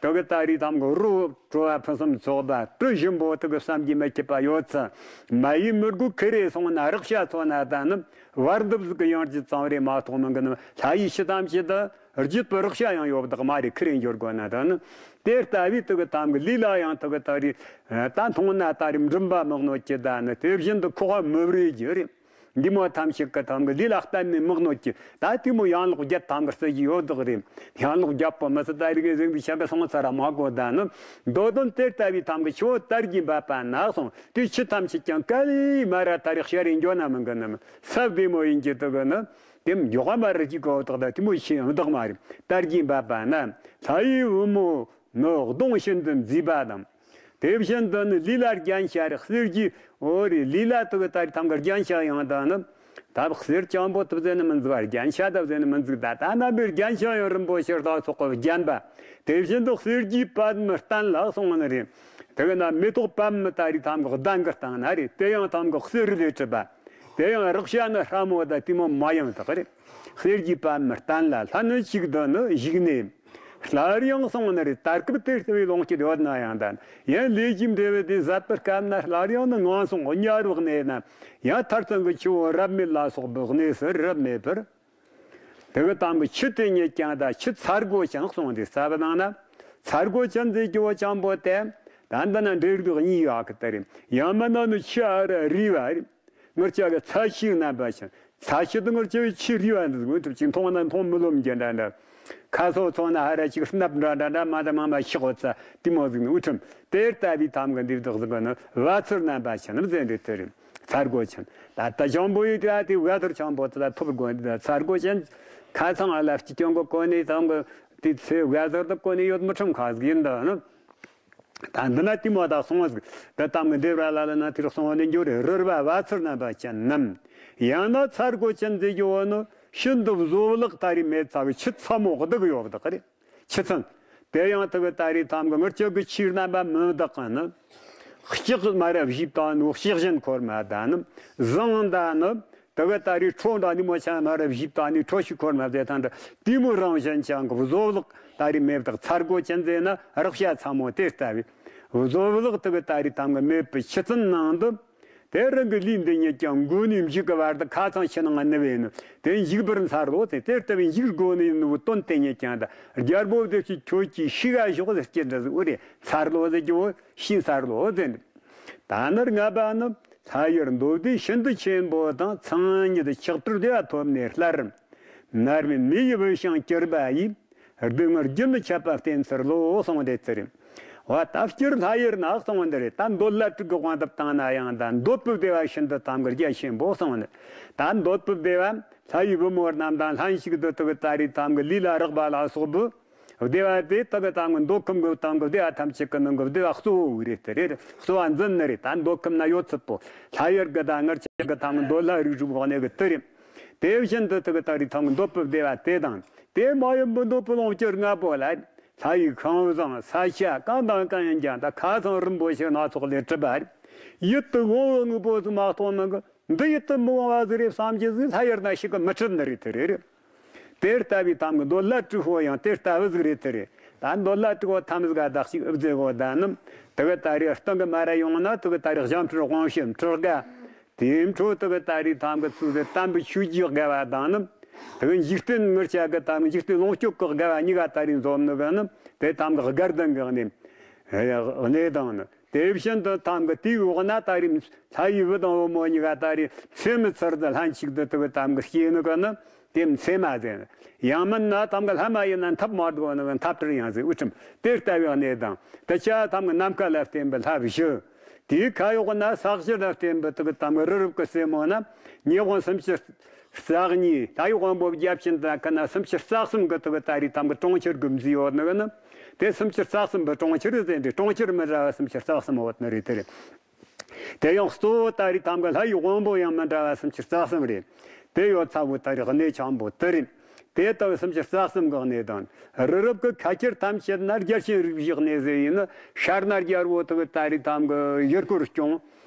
དུ་གི་ད་རེས་ཐམ་གི་རོ་བྲོ་བ་ཕུན་སུམ་ཚོགས་པ་དྲི་ཞིམ་པོ་དུ་གི་བསམ་གྱིས་མི་ཁྱབ་པ་ཡོད་ཚད་མ་ཡི་མི་དགོས་ཁི་རེ་སོང་ན་རེག་བྱ་ཚོ་ན་ད་ནི་བར་འདུབ་ཟིག་གི་ཡང་ཅི་ཙང་རེ་མ་གཏོགས་མི་འགི་ནི་ལྷ་ཡི་ཆུ་ཐམས་ཅད་དུ། རྒྱུད་པའི་རེག་བྱ་ཡང་ཡོད་བདག་མ་རེད། ཁི་རེ་འགྱུར་དགོས་ན་ད་ནི། དེ་ལྟ་བུའི་དུ་གི་ཐམ་གི་ལུས་ལ་ཡང་དུ་གི་ད་རེས་ད་མཐོང་ན་ད་རེས་མགྲིན་པ་མི་གནོད་ཀྱི་ད་ནི། དེ་བཞིན་དུ་ཁོག་པ་མི་བུར་རྒྱུ་རེད། འདི་མོ་ཐམས་ཅད་གི་ཐམ་གི་ལུས་ལ་གཏན་ནས་མི་གནོད་ཀྱི་ད་དེ་མོ་ཡན་ལག་བརྒྱད་ཐམ་གི་རྩི་རྒྱུ་ཡོད་བདག་རེད། ཡན་ལག་བརྒྱད་པོ་མི་སྲིད་ད་རེས་གི་གཟེངས་འདི་ཤ་གི་སོང་ཚར་ར་མ་གོ་ད་ནི། མདོ་དོན་དེ་ལྟ་བུའི་ཐམ་གི་ཆུ་བོ་དར་གྱིས་འབབ་པ་ན་གསུངས། དེ་ཆུ་ཐམས་ཅད་ཀྱང་ག་ལེ་མ་ར་ད་རེས་ཤ་རེ་འགྱོ་ན་མི་འགི་ནི་མི་ས་བདེ་མོ་ཡིན་གྱི་དུ་གི་ནི། དེ་མགྱོགས་མ་ར་གཅིག་གོ་བདག་ད་དེ་མོ་ཤེས་ཡང་བདག་མ་རེད། དར་གྱིས་འབབ་པ་ན་ལྷ་ཡི་བུ་མོ་ནི་གདོང་ཤིན་ཏུ་མཛེས་པ་དང་། དེ་བཞིན་དུ་ནི་ལུས་ལ་རྒྱན་ཆ་རེ་གསེར་གྱི་འོ་རེ་ལུས་ལ་དུ་གི་ད་རེས་ཐམ་གི་རྒྱན་ཆ་ཡང་ད་ནི། ད་གསེར་སྤྱང་པོ་དུ་ཟེར་ནི་མི་འཛུགས་པ་རྒྱན་ཆ་དུ་ཟེར་ནི་མི་འཛུགས་ད་ད་རྣམ་པའི་རྒྱན་ཆ་ཡང་རིན་པོ་ཆེ་ལ་སོགས་པ་བརྒྱན་པ། དེ་བཞིན་དུ་གསེར་གྱི་པདྨོ་སྟན་ལ་གསུངས་ནི་རེད། དེ་གི་ན་མེ་ཏོག་པདྨོ་ད་རེས་ཐམ་གི་གདན་གི་སྟེང་ན་རེད། དེ་ཡང་ཐམ་གི་གསེར་ལས་གྲུབ་པ། དེ་ཡང་རེག་བྱ་ནི་སྲ་མོ་དང་དེ་མོ་མ་ཡང་དག་རེད། གསེར་གྱི་པདྨོ་སྟན་ལ་ལྷ་ནི་གཅིག་ཏུ་ནི་བཞུགས་ནས། སླར་ཡང་གསུངས་ནི་རེད། ད་སྐབས་དེ་ལྟ་བུའི་ལོངས་སྤྱོད་ཡོད་ན་ཡང་ད་ཡང་ལས་ཀྱི་འབྲས་བུ་དེ་ཟད་པའི་སྐབས་ན་སླར་ཡང་ནི་ངན་སོང་དམྱལ་བའི་གནས་ན་ཡང་མཐར་ཐུག་གི་ཆུ་བོ་རབ་མེད་ལ་སོགས་པའི་གནས་སུ་རབ་མེད་པར། དེ་གི་ཐམ་གི་ཆུ་དེ་ཉིད་ཀྱང་ད་ཆུ་ཚ་སྒོ་ཅན་གསུངས་ཏེ་རྩ་བའི་ནང་ན་ཚ་སྒོ་ཅན་ཟེར་རྒྱུ་བོ་ཅང་པོ་དེ་ད་འདི་ན་འབྲས་རིགས་གཉིས་ཡོད་གི་དེ་རེད། ཡང་མིན་ན་ནི་ཆུ་ཨ་ར་རི་བ་རེད། ངར་ཅག་གི་ཚ་ཆུའི་རྣམ་པ་ཅན། ཚ་ཆུ་དང་ངར་ཅག་གི་ཆུ་རི་བ་འདི་དངོས་གྲུབ་ཅིག་མཐོང་ན་མཐོང་མི་ལོམ་རྒྱུ་འདྲ་འདྲ། ཁ་སོ་ཚོ་ན་ཧ་ར་ཅིག་སྣབས་འདྲ་འདྲ་འདྲ་མ་འདྲ་མང་མ་ཤོག་ཚ་དེ་མོ་ཟིག་ནི་དབུ་ཁྲིམས་དེ་ལྟ་བུའི་ཐམ་གི་འདི་བདག་ཟིག་གི་ནི་བ་ཚུར་རྣམ་པ་ཅན་ནི་ཟེར་འདི་དེ་རེད། ཚ་སྒོ་ཅན། ད་ལྟ་ཅང་པོ་ཡི་དེ་དེ་བ་ཚུར་ཅང་པོ་དེ་ལ་ཐུབ་དགོས་འདི་ཚ་སྒོ་ཅན། ཁ་ཚང་ཨ་ལ་སྤྱི་སྐྱོང་གི་གོ་གནས་ཐམ་གི་དེ་ཚེ་བ་ཚུར་དུ་གོ་གནས་ཡོད་མི་ཁྲིམས་ཁ་ཟིག་ཡིན་ད་ནི། ད་འདི་ན་དེ་མོ་ད་སོང་བ་ཟིག་ད་ཐམ་གི་འདེབས་ར་ལ་ལ་ན་དེར་སོང་བ་ནི་འགྱུར་རེ་རོལ་བ་བ་ཚུར་རྣམ་པ་ཅན་ནམ། ཡང་ན་ཚ་སྒོ་ཅན་ཟེར་རྒྱུ་བོ་ནི་ཤིན་ཏུ་བཟོ་བརླག་ད་རེས་མེད་ཚ་གི་ཆུ་ཚ་མོ་གི་བདག་ཡོད་བདག་རེད། ཆུ་ཚན། དེ་ཡང་དུ་གི་ད་རེས་ཐམ་གི་ངར་ཅག་གི་ཆུའི་རྣམ་པ་མི་བདག་གི་ནི། ལྕགས་མ་རབ་བཞིབ་དང་ནི་ལྕགས་གཞན་འཁོར་མ་ད་ནི། ཟངས་ད་ནི། དུ་གི་ད་རེས་ཁྲོ་འདྲ་ནི་མོ་ཆ་མ་རབ་བཞིབ་དང་ནི་ཁྲོ་ཞིག་འཁོར་མ་ཟེར་ཐང་འདྲ། དེ་མོ་རང་གཞན་ཅང་གི་བཟོ་བརླག་ད་རེས་མེད་བདག་ཚ་སྒོ་ཅན་ཟེར་ན་རེག་བྱ་ཚ་མོ་དེ་ལྟ་བུའི། བཟོ་བརླག་དུ་གི་ད་རེས་ཐམ་གི་མེད་པའི་ཆུ་ཚན་ནང་དུ། དེ་རང་གི་ལུས་འདི་ཉིད་ཀྱང་མགོ་ནས་མཇུག་གི་བར་དུ་ཁ་ཚང་ཕྱི་ནང་ནི་བས་ནི། དེ་འཇིག་པར་འཚལ་ལོ་ཟེར། དེ་ལྟ་བུའི་འཇིག་དགོས་ནི་ཡིན་ནོ་དོན་དེ་ཉིད་ཀྱང་ད་རྒྱལ་པོ་དེ་ཚོས་ཁྱོད་ཀྱིས་ཤི་ག་ཞོག་ཟེར་སྐད་འདྲ་ཟིག་འུ་རེ་འཚལ་ལོ་ཟེར་གྱི་འོ་ཤི་འཚལ་ལོ་ཟེར་ནི། ད་ནི་ལྔ་པ་ནི་ལྷ་ཡུལ་མདོ་སྡེ་ཤིན་ཏུ་ཆེན་པོ་དང་མཚན་ཉིད་ཆགས་པར་བདེ་བ་ཐོབ་ནས་སླར་མནར་མེད་མི་ཡི་འོད་ཞིང་གྱུར་པ་ཡིས། སྡུག་བསྔལ་རྒྱུན་མི་འཆད་པ་བསྟེན་ཚུལ་ལོ་གསུངས་ཏེ་ཚུལ། འོ་ད་སྤྱིར་ལྷ་ཡུལ་ན་གསུངས་འདི་རེད། ད་འདོད་ལྷ་དྲུག་གི་དབང་དུ་བཏང་ན་ཡང་ད་འདོད་པའི་བདེ་བ་ཤིན་ཏུ་ཐམ་གི་རྒྱ་ཆེན་པོ་གསུངས་ནི། ད་འདོད་པའི་བདེ་བ་ལྷ་ཡི་བུ་མོ་རྣམས་དང་ལྷན་ཞིག་ཏུ་དུ་གི་ད་རེས་ཐམ་གི་ལུས་ལ་རེག་པ་ལ་སོགས་པའི་བདེ་བ་དེ་དུ་གི་ཐམ་གི་འདོད་ཁམས་གི་ཐམ་གི་བདེ་བ་ཐམས་ཅད་ཀྱི་ནང་གི་བདེ་བ་གཙོ་བོ་བོ་རེད་དེ་རེད། གཙོ་བོ་འཛིན་ནི་རེད། ད་འདོད་ཁམས་ན་ཡོད་ཚད་པོ་ལྷ་ཡུལ་གི་ད་ངར་ཅག་གི་ཐམ་གི་འདོད་ལྷ་རིགས་དྲུག་གི་དབང་ནས་གི་དེ་རེད། དེ་བཞིན་དུ་དུ་གི་ད་རེས་ཐམ་གི་འདོད་པའི་བདེ་བ་དེ་དང་། དེ་མ་ཡིན་པའི་འདོད་པའི་ལོངས་སྤྱོད་ལྔ་པོ་ལ། ལྷ་ཡི་ཤིང་བཟང་ས་ཆ་གང་དང་གང་ཡིན་ཀྱང་ད་ཁ་ཚང་རིན་པོ་ཆེ་སྣ་ཚོགས་ལས་གྲུབ་པ། ཡིད་དུ་འོང་བའི་དངོས་པོ་ཚོ་མ་གཏོགས་མིན་གི། འདི་ཡིད་དུ་མི་འོང་བ་ཟིག་རེད་བསམ་གྱི་ཟིག་ལྷ་ཡུལ་ན་ཞིག་གི་མི་གྲུབ་ནི་རེད་དེ་རེད། དེ་ལྟ་བུའི་ཐམ་གི་འདོད་ལྷ་དྲུག་པོ་ཡང་དེ་ལྟ་བུ་ཟིག་རེད་དེ་རེད། ད་འདོད་ལྷ་དྲུག་པོ་ཐམས་ཀ་བདག་གཅིག་ཨུ་ཙི་གོ་ད་ནི། དེ་གི་ད་རེས་སྟེང་གི་མ་ར་ཡོང་ན་དེ་གི་ད་རེས་ཞབས་ཁྲིར་དབང་ཕྱུག་ཁྲི་དགའ། དེའི་འཕྲོ་དེ་གི་ད་རེས་ཐམ་གི་ཚུལ་དེ་དམ་པའི་ཆོས་ཀྱི་དགའ་བ་དང་ནི། དེ་གི་འཇིག་རྟེན་ངར་ཆ་གི་ཐམ་གི་འཇིག་རྟེན་ལོངས་སྤྱོད་ཀྱི་དགའ་བ་གཉིས་ཀ་ད་རེས་འཛོམས་ནི་གི་ནི། དེ་ཐམ་གི་དགའ་ལྡན་གི་གནས། གནས་དང་ནི། དེ་བཞིན་དུ་ཐམ་གི་དེའི་འོག་ན་ད་རེས་ལྷ་ཡི་བུ་དང་བུ་མོ་གཉིས་ཀ་ད་རེས་མཚན་མི་ཚར་དུ་ལྷན་ཅིག་ཏུ་དེ་གི་ཐམ་གི་སྐྱེས་ནི་གི་ནི། དེ་མཚན་མ་ཟེར། ཡང་མིན་ན་ཐམ་གི་ལྷ་མ་ཡིན་ན་འཐབ་མ་འགྲོ་ནི་གི་འཐབ་བྲལ་ཡང་ཟེར་དབུ་ཁྲིམས་དེ་ལྟ་བུའི་གནས་དང་། དེ་ཆ་ཐམ་གི་ནམ་མཁའ་ལ་བརྟེན་པའི་ལྷ་བཞི། དེའི་ཁ་འོག་ན་ས་གཞི་ལ་བརྟེན་པའི་དེ་གི་ཐམ་གི་རི་རབ་ཀྱི་རྩེ་མོ་ན་ཉི་དབང་སུམ་ཅུ་རྩ་གཉིས། ལྷ་ཡི་དབང་པོ་བརྒྱ་བྱིན་དང་ཁ་ན་སུམ་ཅུ་རྩ་གསུམ་གི་དེ་གི་ད་རེས་ཐམ་གི་གྲོང་ཁྱེར་གི་མཛེས་ཡོད་ནི་གི་ནི། དེ་སུམ་ཅུ་རྩ་གསུམ་པའི་གྲོང་ཁྱེར་ཟེར་འདི་གྲོང་ཁྱེར་མི་འདྲ་བ་སུམ་ཅུ་རྩ་གསུམ་ཡོད་ནི་རེད། དེ་རེད། དེ་ཡང་གཙོ་བོ་ད་རེས་ཐམ་གི་ལྷ་ཡི་དབང་པོ་ཡང་མི་འདྲ་བ་སུམ་ཅུ་རྩ་གསུམ་རེད། དེ་ཡོད་ཚ་བོ་ད་རེས་གནས་ཆེན་པོ་དེ་རེད། དེ་ལྟ་བུ་སུམ་ཅུ་རྩ་གསུམ་གི་གནས་དང་། རི་རབ་ཀྱི་ཁ་ཁྱེར་ཐམས་ཅད་ན་རྒྱལ་ཆེན་རིགས་བཞི་གནས་ཟེར་ཡིན་ནི། ཤར་ན་རྒྱལ་པོ་དེ་གི་ད་རེས་ཐམ་གི་ཡུལ་འཁོར་སྐྱོང་།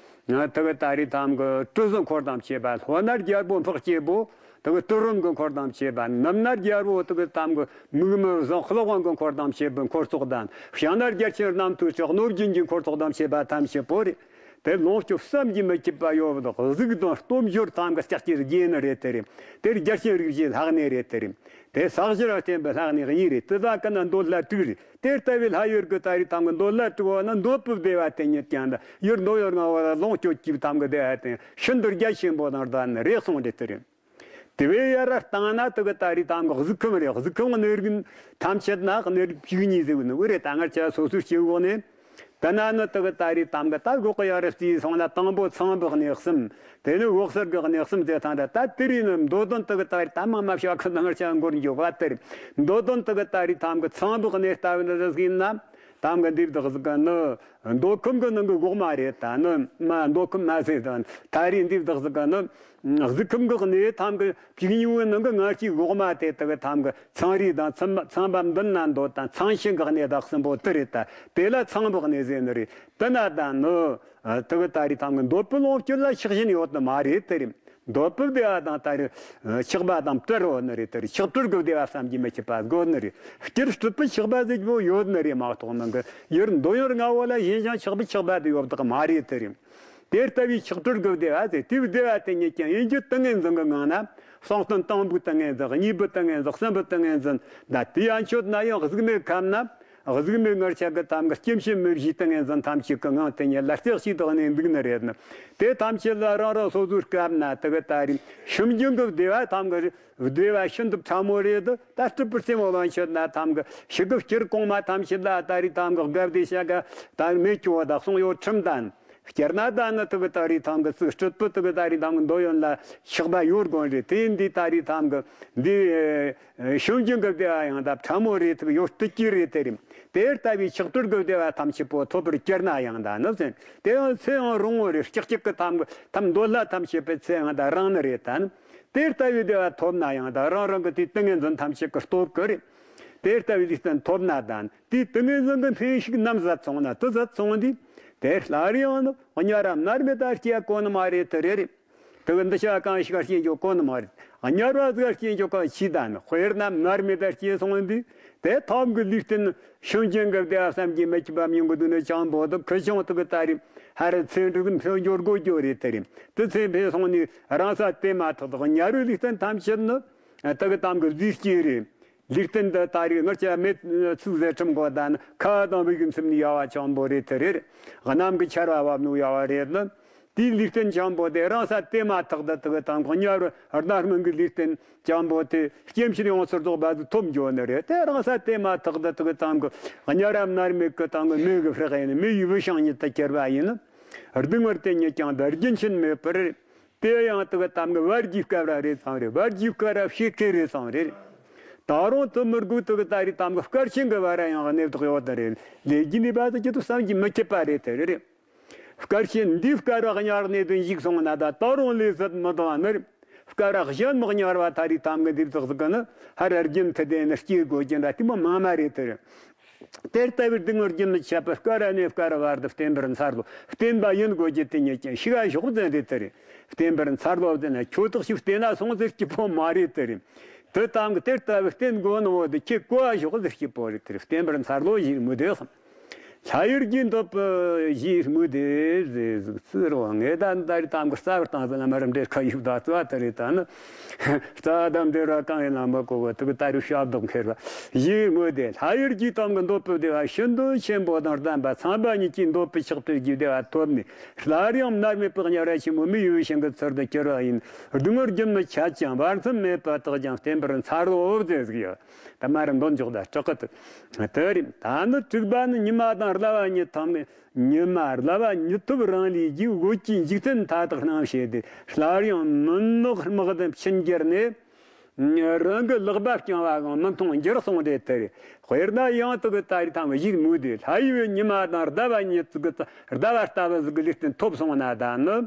དེ་གི་ད་རེས་ཐམ་གི་གྲུ་གཟིངས་འཁོར་དང་བཅས་པ། ལྷོ་ན་རྒྱལ་པོ་འཕགས་སྐྱེས་པོ། དེ་གི་དུས་རིམ་གྱི་འཁོར་དང་བཅས་པ། ནུབ་ན་རྒྱལ་པོ་དེ་གི་ཐམ་གི་མིག་མི་བཟང་ཀླུ་དབང་གི་འཁོར་དང་བཅས་པའི་འཁོར་ཚོགས་དང་། བྱང་ན་རྒྱལ་ཆེན་རྣམ་ཐོས་ཀྱི་གནོད་སྦྱིན་གྱི་འཁོར་ཚོགས་དང་བཅས་པ་ཐམས་ཅད་པོ་རེད། དེ་ལོངས་སྤྱོད་བསམ་གྱིས་མི་ཁྱབ་པ་ཡོད་པ་དང་། གཟུགས་དང་སྟོབས་འབྱོར་ཐམ་གི་ལྕགས་ཀྱི་རྒྱན་ནི་རེད། དེ་རེད། དེར་རྒྱལ་ཆེན་རིགས་བཞིའི་ལྷ་གནས་རེད། དེ་རེད། དེ་ས་གཞི་ལ་བརྟེན་པའི་ལྷ་གནས་གཉིས་རེད། དེ་དག་གི་ནི་འདོད་ལྷ་དྲུག་རེད། དེ་ལྟ་བུའི་ལྷ་ཡུལ་གྱི་ད་རེས་ཐམ་གི་འདོད་ལྷ་དྲུག་པོ་ནི་འདོད་པའི་བདེ་བ་དེ་ཉིད་ཀྱང་དང་། ཡུལ་འདོད་ཡོན་ལྔ་པོ་ལ་ལོངས་སྤྱོད་ཀྱི་ཐམ་གི་བདེ་བ་དེ་ཤིན་ཏུ་རྒྱ་ཆེན་པོ་དང་ལྡན་ནི་རེད་གསུངས་ཏེ། དེ་རེད། དེ་བས་ཡར་བཏང་ན་དེ་གི་ད་རེས་ཐམ་གི་གཟུགས་ཁམས་རེད། གཟུགས་ཁམས་གནས་རིགས་ཐམས་ཅད་ན་གནས་རིགས་བཅུ་གཉིས་ཟེར་བ་ནི་འུ་རེད། ད་ང་ཆ་སོ་སོའི་སྐྱེ་བོ་ནི། དེ་ན་ནི་དེ་གི་ད་རེས་ཐམ་གི་ད་སྒོ་གི་ཡར་རྩིས་སོང་ན་དང་པོ་ཚངས་པའི་གནས་གསུམ། དེ་ནི་འོད་གསལ་གྱི་གནས་གསུམ་ཟེར་ཐང་། ད་ད་དེ་རིང་ནི་མདོ་དོན་དེ་གི་ད་རེས་ད་མང་མ་བྱ་ཁུ་ནང་ཆ་འགོར་འགྱོ་བ་དེ་རེད། མདོ་དོན་དེ་གི་ད་རེས་ཐམ་གི་ཚངས་པའི་གནས་ལྟ་བུ་ནི་ཟིག་ཡིན་ན། ཐམ་གི་འདི་བདག་ཟིག་གི་ནི། མདོ་ཁམས་ཀྱི་ནང་གི་འགོག་མ་རེད། ད་ནི་མ་མདོ་ཁམས་མ་ཟེར་དང་། ད་རེས་འདི་བདག་ཟིག་གི་ནི། གཟུགས་ཁམས་ཀྱི་གནས་ཐམ་གི་བཅུ་གཉིས་པོའི་ནང་གི་ལྔ་བཅུའི་འགོག་མ་དེ་དེ་གི་ཐམ་གི་ཚངས་རིས་དང་ཚངས་པ་ཚངས་པ་མདུན་ན་འདོད་དང་ཚངས་ཞིང་གི་གནས་དག་གསུམ་པོ་དེ་རེད། ད་དེ་ལ་ཚངས་པའི་གནས་ཟེར་ནི་རེད། དེ་ན་ད་ནི། དེ་གི་ད་རེས་ཐམ་གི་འདོད་པའི་ལོངས་སྤྱོད་ལ་ཆགས་ཞེན་ཡོད་ནི་མ་རེད། དེ་རེད། འདོད་པའི་བདེ་བ་དང་ད་རེས་ཆགས་པ་དང་བྲལ་ཡོད་ནི་རེད། དེ་རེད། ཆགས་བྲལ་གྱི་བདེ་བ་བསམ་གྱིས་མི་ཁྱབ་པ་དགོས་ནི་རེད། སྤྱིར་སྲིད་པའི་ཆགས་པ་ཟེར་རྒྱུ་ཡོད་ནི་རེད་མ་གཏོགས་ནང་གི་ཡུལ་འདོད་ཡོན་ལྔ་པོ་ལ་ཞེན་ཞིང་ཆགས་པའི་ཆགས་པ་དེ་ཡོད་དག་མ་རེད། དེ་རེད། དེ་ལྟ་བུའི་ཆགས་བྲལ་གྱི་བདེ་བ་ཟེར་དེའི་བདེ་བ་དེ་ཉིད་ཀྱང་ཡིན་རྒྱུ་ཏིང་ངེ་འཛིན་གྱི་ངང་ན་གསང་སྟོང་དང་པོའི་ཏིང་ངེ་འཛིན། གཉིས་པའི་ཏིང་ངེ་འཛིན། གསུམ་པའི་ཏིང་ངེ་འཛིན། ད་དེ་ཡན་ཆོད་ན་ཡང་གཟུགས་མེད་ཁམས་ན། གཟུགས་མེད་ངར་ཆ་གི་ཐམ་གི་སྐྱེ་མཆེད་མེད་བཞིའི་ཏིང་ངེ་འཛིན་ཐམས་ཅད་ཀྱི་ངང་དེ་ཉིད་ལ་རྩེ་གཅིག་ཏུ་གནས་འདུག་ནི་རེད་ནི། དེ་ཐམས་ཅད་ལ་རང་རང་སོ་སོའི་སྐབས་ན་དེ་གི་ད་རེས་ཤུམ་རྒྱུན་གྱི་བདེ་བ་ཐམ་གི་བདེ་བ་ཤིན་ཏུ་ཕྲ་མོ་རེད། ད་སྲིད་པའི་རྩེ་མོ་ལ་མཆོད་ན་ཐམ་གི་ཤི་གི་སྐྱེ་རྒ་གོང་མ་ཐམས་ཅད་ལ་ད་རེས་ཐམ་གི་དགའ་བདེ་ཤ་ག་ད་མེད་ཀྱོ་བ་དག་གསུང་ཡོད་ཁྲིམས་དང་། སྤྱིར་ན་ད་ནི་དེ་གི་ད་རེས་ཐམ་གི་ཚིག་སྲིད་པའི་དེ་གི་ད་རེས་ཐམ་གི་འདོད་ཡོན་ལ་ཆགས་པ་ཡོད་དགོས་རེད། དེ་འདི་ད་རེས་ཐམ་གི་འདི། ཤུམ་རྒྱུན་གྱི་བདེ་བ་ཡང་དག་ཕྲ་མོ་རེད། ཐུག་ཡོད་སྟེ་ཀྱི་རེད། དེ་རེད། དེ་ལྟ་བུའི་ཆགས་བྲལ་གྱི་བདེ་བ་ཐམས་ཅད་པོ་ཐོབ་པར་གྱུར་ན་ཡང་དག་ནི་ཟེར། དེ་ཡང་ཚེ་ཡང་རིང་བོ་རེད། ལྕགས་ཀྱི་ཐམ་གི་ཐམ་འདོད་ལྷ་ཐམས་ཅད་པའི་ཚེ་ཡང་དག་རིང་ནི་རེད། ད་ནི་དེ་ལྟ་བུའི་བདེ་བ་ཐོབ་ན་ཡང་དག་རང་རང་གི་དེ་ཏིང་ངེ་འཛིན་ཐམས་ཅད་ཀྱི་སྟོབས་ཀྱིས་རེད། དེ་ལྟ་བུའི་ལུས་རྟེན་ཐོབ་ན་དང་དེའི་ཏིང་ངེ་འཛིན་གྱི་འཕེན་ཤུགས་ནམ་ཟད་སོང་ན་དེ་ཟད་སོང་དུས་དེ་སླར་ཡང་ནི་དམྱལ་བ་མནར་མེད་དུ་སྐྱེ་དགོས་ནི་མ་རེད། དེ་རེད། དེ་གི་འདི་ཤ་གང་ཞིག་སྐྱེ་འཇོག་གོ་ནི་མ་རེད། དམྱལ་བ་ཟིག་སྐྱེ་འཇོག་གང་ཞིག་དང་དཔེར་ན་མནར་མེད་དུ་སྐྱེ་སོང་དུས་དེ་ཐམ་གི་ལུས་རྟེན་ཤུམ་རྒྱུན་གྱི་བདེ་བ་བསམ་གྱིས་མི་ཁྱབ་པ་མྱོང་གི་འདུག་ནི་ཅང་པོ་དེ་ཁུ་ཆུང་དེ་གི་ད་རེས་ཧ་ར་ཚེ་འགྲིག་འཕེལ་འགྱུར་དགོས་རྒྱུ་རེད། དེ་རེད། དེ་ཚེ་འཕེལ་སོང་ནས་རང་ས་དེ་མ་ཐག་ཏུ་དམྱལ་བའི་ལུས་རྟེན་ཐམས་ཅད་ནི་དེ་གི་ཐམ་གི་རྫས་སྐྱེས་རེད། ལུས་རྟེན་འདི་ད་རེས་ངར་ཆ་མེད་ཚུགས་ཟེར་ཁྲིམས་གོ་ད་ནི་ཁ་དང་མིག་གི་མཚམས་ནས་ཡལ་བ་ཅང་པོ་རེད། དེ་རེད། གནམ་གྱི་ཆར་བ་བབས་ནོ་ཡལ་བ་རེད་ནི། དེའི་ལུས་རྟེན་ཅང་པོ་དེ་རང་ས་དེ་མ་ཐག་ཏུ་དེ་གི་ཐམ་གི་དམྱལ་བའི་རྣམ་སྨིན་གྱི་ལུས་རྟེན་ཅང་པོ་དེ་སྐྱེ་མཆེད་ཡོངས་སུ་རྫོགས་པ་ཟིག་ཐོབ་འགྱོ་ནི་རེད། དེ་རང་ས་དེ་མ་ཐག་ཏུ་དེ་གི་ཐམ་གི་དམྱལ་བ་མནར་མེད་ཀྱི་ཐམ་གི་མེ་གི་ཧྲག་ཡིན་ནི། མེ་ཡི་བུ་ཤིང་ཉིད་དུ་གྱུར་པ་ཡིན་ནི། སྡུག་བསྔལ་དེ་ཉིད་ཀྱང་ད་རྒྱུན་ཆད་མེད་པར། དེ་ཡང་དེ་གི་ཐམ་གི་བར་གྱི་སྐབས་ར་རེ་ཙམ་རེད། བར་གྱི་སྐབས་ར་ཕྱེད་ཀའི་རེ་ཙམ་རེད། ད་རུང་དེ་མི་དགོས། དེ་གི་ད་རེས་ཐམ་གི་སྐར་ཆེན་གྱི་བར་ར་ཡང་གནས་བདག་ཡོད་དེ་རེད། ལས་རྒྱུ་ནི་བ་དེ་ཅི་ཐུབ་བསམ་གྱིས་མི་ཁྱབ་པ་རེད། དེ་རེད། སྐར་ཆེན་འདིའི་སྐབས་ར་དམྱལ་གནས་དུ་འཇིག་སོང་ན་ད་ད་རུང་ལས་ཟད་མི་ལྡང་བ་ནི་རེད། སྐབས་ར་གཞན་མི་དམྱལ་བ་ད་རེས་ཐམ་གི་འདི་བདག་ཟིག་གི་ནི་ཧ་ར་རྒྱུན་མཐུད་དེ་ནི་སྐྱེ་དགོས་ཀྱི་འདྲ་དེ་མོ་མང་མ་རེད། དེ་རེད། དེ་ལྟ་བུའི་སྡུག་བསྔལ་རྒྱུན་མི་ཆད་པར་སྐབས་ར་ནས་སྐབས་ར་བར་དུ་བརྟེན་པར་འཚར་ལོ། བརྟེན་པ་ཡིན་དགོས་ཀྱི་དེ་ཉིད་ཀྱང་ཤི་ག་ཞོག་ཙམ་རེད། དེ་རེད། བརྟེན་པར་འཚར་ལོ་ཟེར་ན་ཁྱོད་དག་ཞིག་བརྟེན་ན་སོང་ཟེར་གྱི་པོ་མ་རེད། དེ་རེད། དེ་ལྟ་བུ་དེ་ལྟ་བུ་བསྟེན་དགོས་ནོ་དེ་ཁྱེད་གོ་བ་ཞོག་ཟེར་གྱི་པོ་རེད། དེར་བསྟེན་པར་འཚལ་ལོ་ཞེས་སྨོས་ཏེ་གསུངས། ལྷ་ཡུལ་གྱི་འདོད་པ་ཞེས་སྨོས་ཏེ་ཟེར་ཟིག་ཚུར་བ་ངེ་ད་ད་རི་ཐང་གི་རྩ་བར་བཏང་ཟིན་ལ་མ་རམ་འདྲེ་ཁ་ཡུག་ད་ཙུ་བ་དེ་རེད། ད་ནི་རྩ་དམ་འདྲེ་ར་གང་ཡིན་ལ་མ་གོ་བ་དུ་གི་ད་རི་ཤ་བདག་ཁེར་བ་ཞེས་སྨོས་ཏེ། ལྷ་ཡུལ་གྱི་ཐང་གི་འདོད་པ་བདེ་བ་ཤིན་ཏུ་ཆེན་པོ་དང་ལྡན་པ་ཚངས་པ་ཉིད་ཀྱི་འདོད་པའི་ཆགས་པའི་རྒྱུ་བདེ་བ་ཐོབ་ནས། སླར་ཡང་མནར་མེད་པའི་དམྱལ་བ་ཆེན་པོ་མི་ཡི་ཡུལ་ཞིང་གི་ཚུལ་དུ་གྱུར་བ་ཡིན། སྡུག་བསྔལ་རྒྱུན་མི་ཆད་ཅིང་བར་མཚམས་མེད་པ་དག་ཀྱང་བསྟེན་པར་འཚལ་ལོ་ཟེར་ཟིག་ཡོད། ད་མ་རུ་འདོན་འཇོག་ད་སྐྲག་གི་དུ་དེ་རེད། ད་ནི་དྲུག་པ་ནི་ཉི་མ་དང་ཟླ་བ་ཉིད་ཐམས་ཉི་མ་ཟླ་བ་ཉིད་ཐོབ་རང་ལས་རྒྱུ་འོད་ཀྱི་འཇིག་རྟེན་མཐའ་དག་སྣང་བྱེད་དེ། སླར་ཡང་མུན་ནག་དམག་དང་ཕྱིན་གྱུར་ནས། རང་གི་ལག་པ་བརྐྱང་བའང་མི་མཐོང་འགྱུར་སོང་རེད་དེ་རེད། དཔེར་ན་ཡང་དག་གི་ད་རི་ཐང་གི་ཡིག་མུ་དེ་ལྷ་ཡི་བུ་ཉི་མ་དང་ཟླ་བ་ཉིད་ཟིག་གི་ཟླ་བ་ལྟ་བུ་ཟིག་གི་ལུས་རྟེན་ཐོབ་སོང་ན་ད་ནི།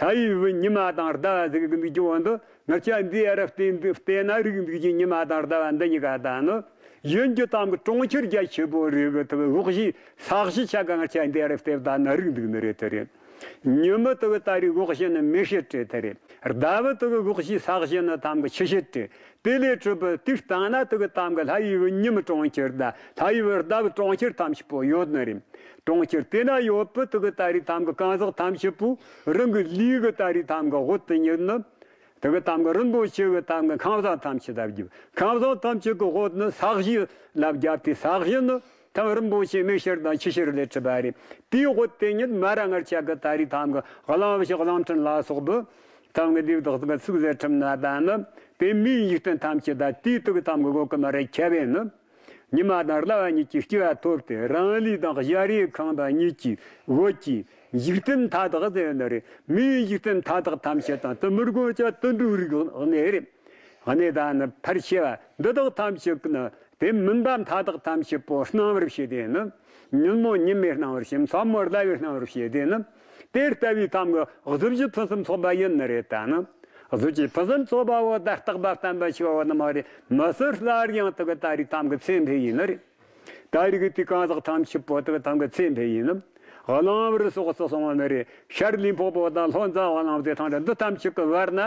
ལྷ་ཡི་བུ་ཉི་མ་དང་ཟླ་བ་ཟིག་གི་འདུག་རྒྱུ་བོ་འདི་ང་ཅག་འདི་ཨ་ར་བལྟས་འདི་བལྟས་ན་རིག་འདུག་རྒྱུ་ཉི་མ་དང་ཟླ་བ་འདི་གཉིས་ཀ་ད་ནི། ཡིན་རྒྱུ་ཐང་གི་གྲོང་ཁྱེར་རྒྱ་ཆེ་པོ་རིག་གི་དག་གི་དབུགས་བཞི་ས་གཞི་ཆ་ག་ང་ཅག་འདི་ཨ་ར་བལྟས་ད་ན་རིག་འདུག་ནི་རེད་དེ་རེད། ཉི་མ་དག་ད་རེས་དབུགས་བཞི་ནི་མེ་ཤེད་བྲེ་དེ་རེད། ཟླ་བ་དག་དབུགས་བཞི་ས་གཞི་ནི་ཐང་གི་ཆུ་ཤེད་བྲེ། དེ་ལས་གྲུབ་པའི་དུས་སྟེང་ན་དག་ཐང་གི་ལྷ་ཡི་བུ་ཉི་མ་གྲོང་ཁྱེར་དང་ལྷ་ཡི་བུ་ཟླ་བ་གྲོང་ཁྱེར་ཐམས་ཅད་པོ་ཡོད་ནི་རེད། གྲོང་ཁྱེར་དེ་ན་ཡོད་པའི་དག་ད་རེས་ཐང་གི་གང་ཟག་ཐམས་ཅད་པོ་རང་གི་ལུས་གི་ད་རེས་ཐང་གི་དབུ་དེ་ཉིད་ནི། དེ་གི་ཐང་གི་རིན་པོ་ཆེ་གི་ཐང་གི་ཁང་བཟང་ཐམས་ཅད་ལ་བརྒྱབ། ཁང་བཟང་ཐམས་ཅད་གི་དབུ་ནི་ས་གཞི་ལ་བརྒྱབ་སྟེ། ས་གཞི་ནི་ཐང་རིན་པོ་ཆེ་མེ་ཤེལ་དང་ཆུ་ཤེལ་ལས་གྲུབ་པ་རེད། དེའི་དབུ་དེ་ཉིད་མ་ར་ངར་ཆ་གི་ད་རེས་ཐང་གི་གླང་བུ་ཞིག་གླང་ཕྲན་ལ་སོགས་པའི་ཐང་གི་འདི་དག་གི་ཚིག་ཟེར་ཁྲིམས་ན་ད་ནི། དེ་མིའི་འཇིག་རྟེན་ཐམས་ཅད་ད་དེའི་དུག་ཐང་གི་སྒོ་ཀུན་མ་ར་ཁྱབ་པས་ནི། ཉི་མ་དང་ཟླ་བ་གཉིས་ཀྱི་སྐྱེ་བ་ཐོབ་སྟེ། རང་ལུས་དང་ཞལ་རས་ཁང་པ་གཉིས་ཀྱི་འོད་ཀྱིས་འཇིག་རྟེན་མཐའ་དག་ཟེར་ནི་རེད། མིའི་འཇིག་རྟེན་མཐའ་དག་ཐམས་ཅད་དང་དུ་མི་རྒོད་ཅག་དུད་འགྲོའི་རིགས་གནས་རེད། གནས་དང་ནི་ཕལ་ཆེ་བ་འདི་དག་ཐམས་ཅད་ནི་དེ་མུན་པ་མཐའ་དག་ཐམས་ཅད་པོ་སྣང་བར་བྱེད་དེ་ནི། ཉིན་མོ་ཉི་མའི་སྣང་བར་བྱེད། མཚན་མོ་ཟླ་བའི་སྣང་བར་བྱེད་དེ་ནི། དེ་ལྟ་བུའི་ཐང་གི་གཟི་བརྗིད་ཕུན་སུམ་ཚོགས་པ་ཡིན་ནི་རེད་ད་ནི། གཟི་བརྗིད་ཕུན་སུམ་ཚོགས་པ་བོ་ད་རྟག་པ་བརྟན་པ་ཞིག་བོ་ནི་མ་རེད། མི་སེར་སླར་ཡང་དུ་གི་ད་རེས་ཐང་གི་ཚེ་འཕེལ་ཡིན་ནི་རེད། ད་རེས་གི་དུས་གང་ཟག་ཐམས་ཅད་པོ་དུ་གི་ཐང་གི་ཚེ་འཕེལ་ཡིན་ནི། གླང་བུར་སོགས་སུ་སོང་བ་ནི་རེད། ཤར་ལུས་འཕགས་པོ་དང་ལྷོ་མཛའ་བ་གླང་ཟེར་ཐང་འདྲ་འདི་ཐམས་ཅད་གི་བར་ན་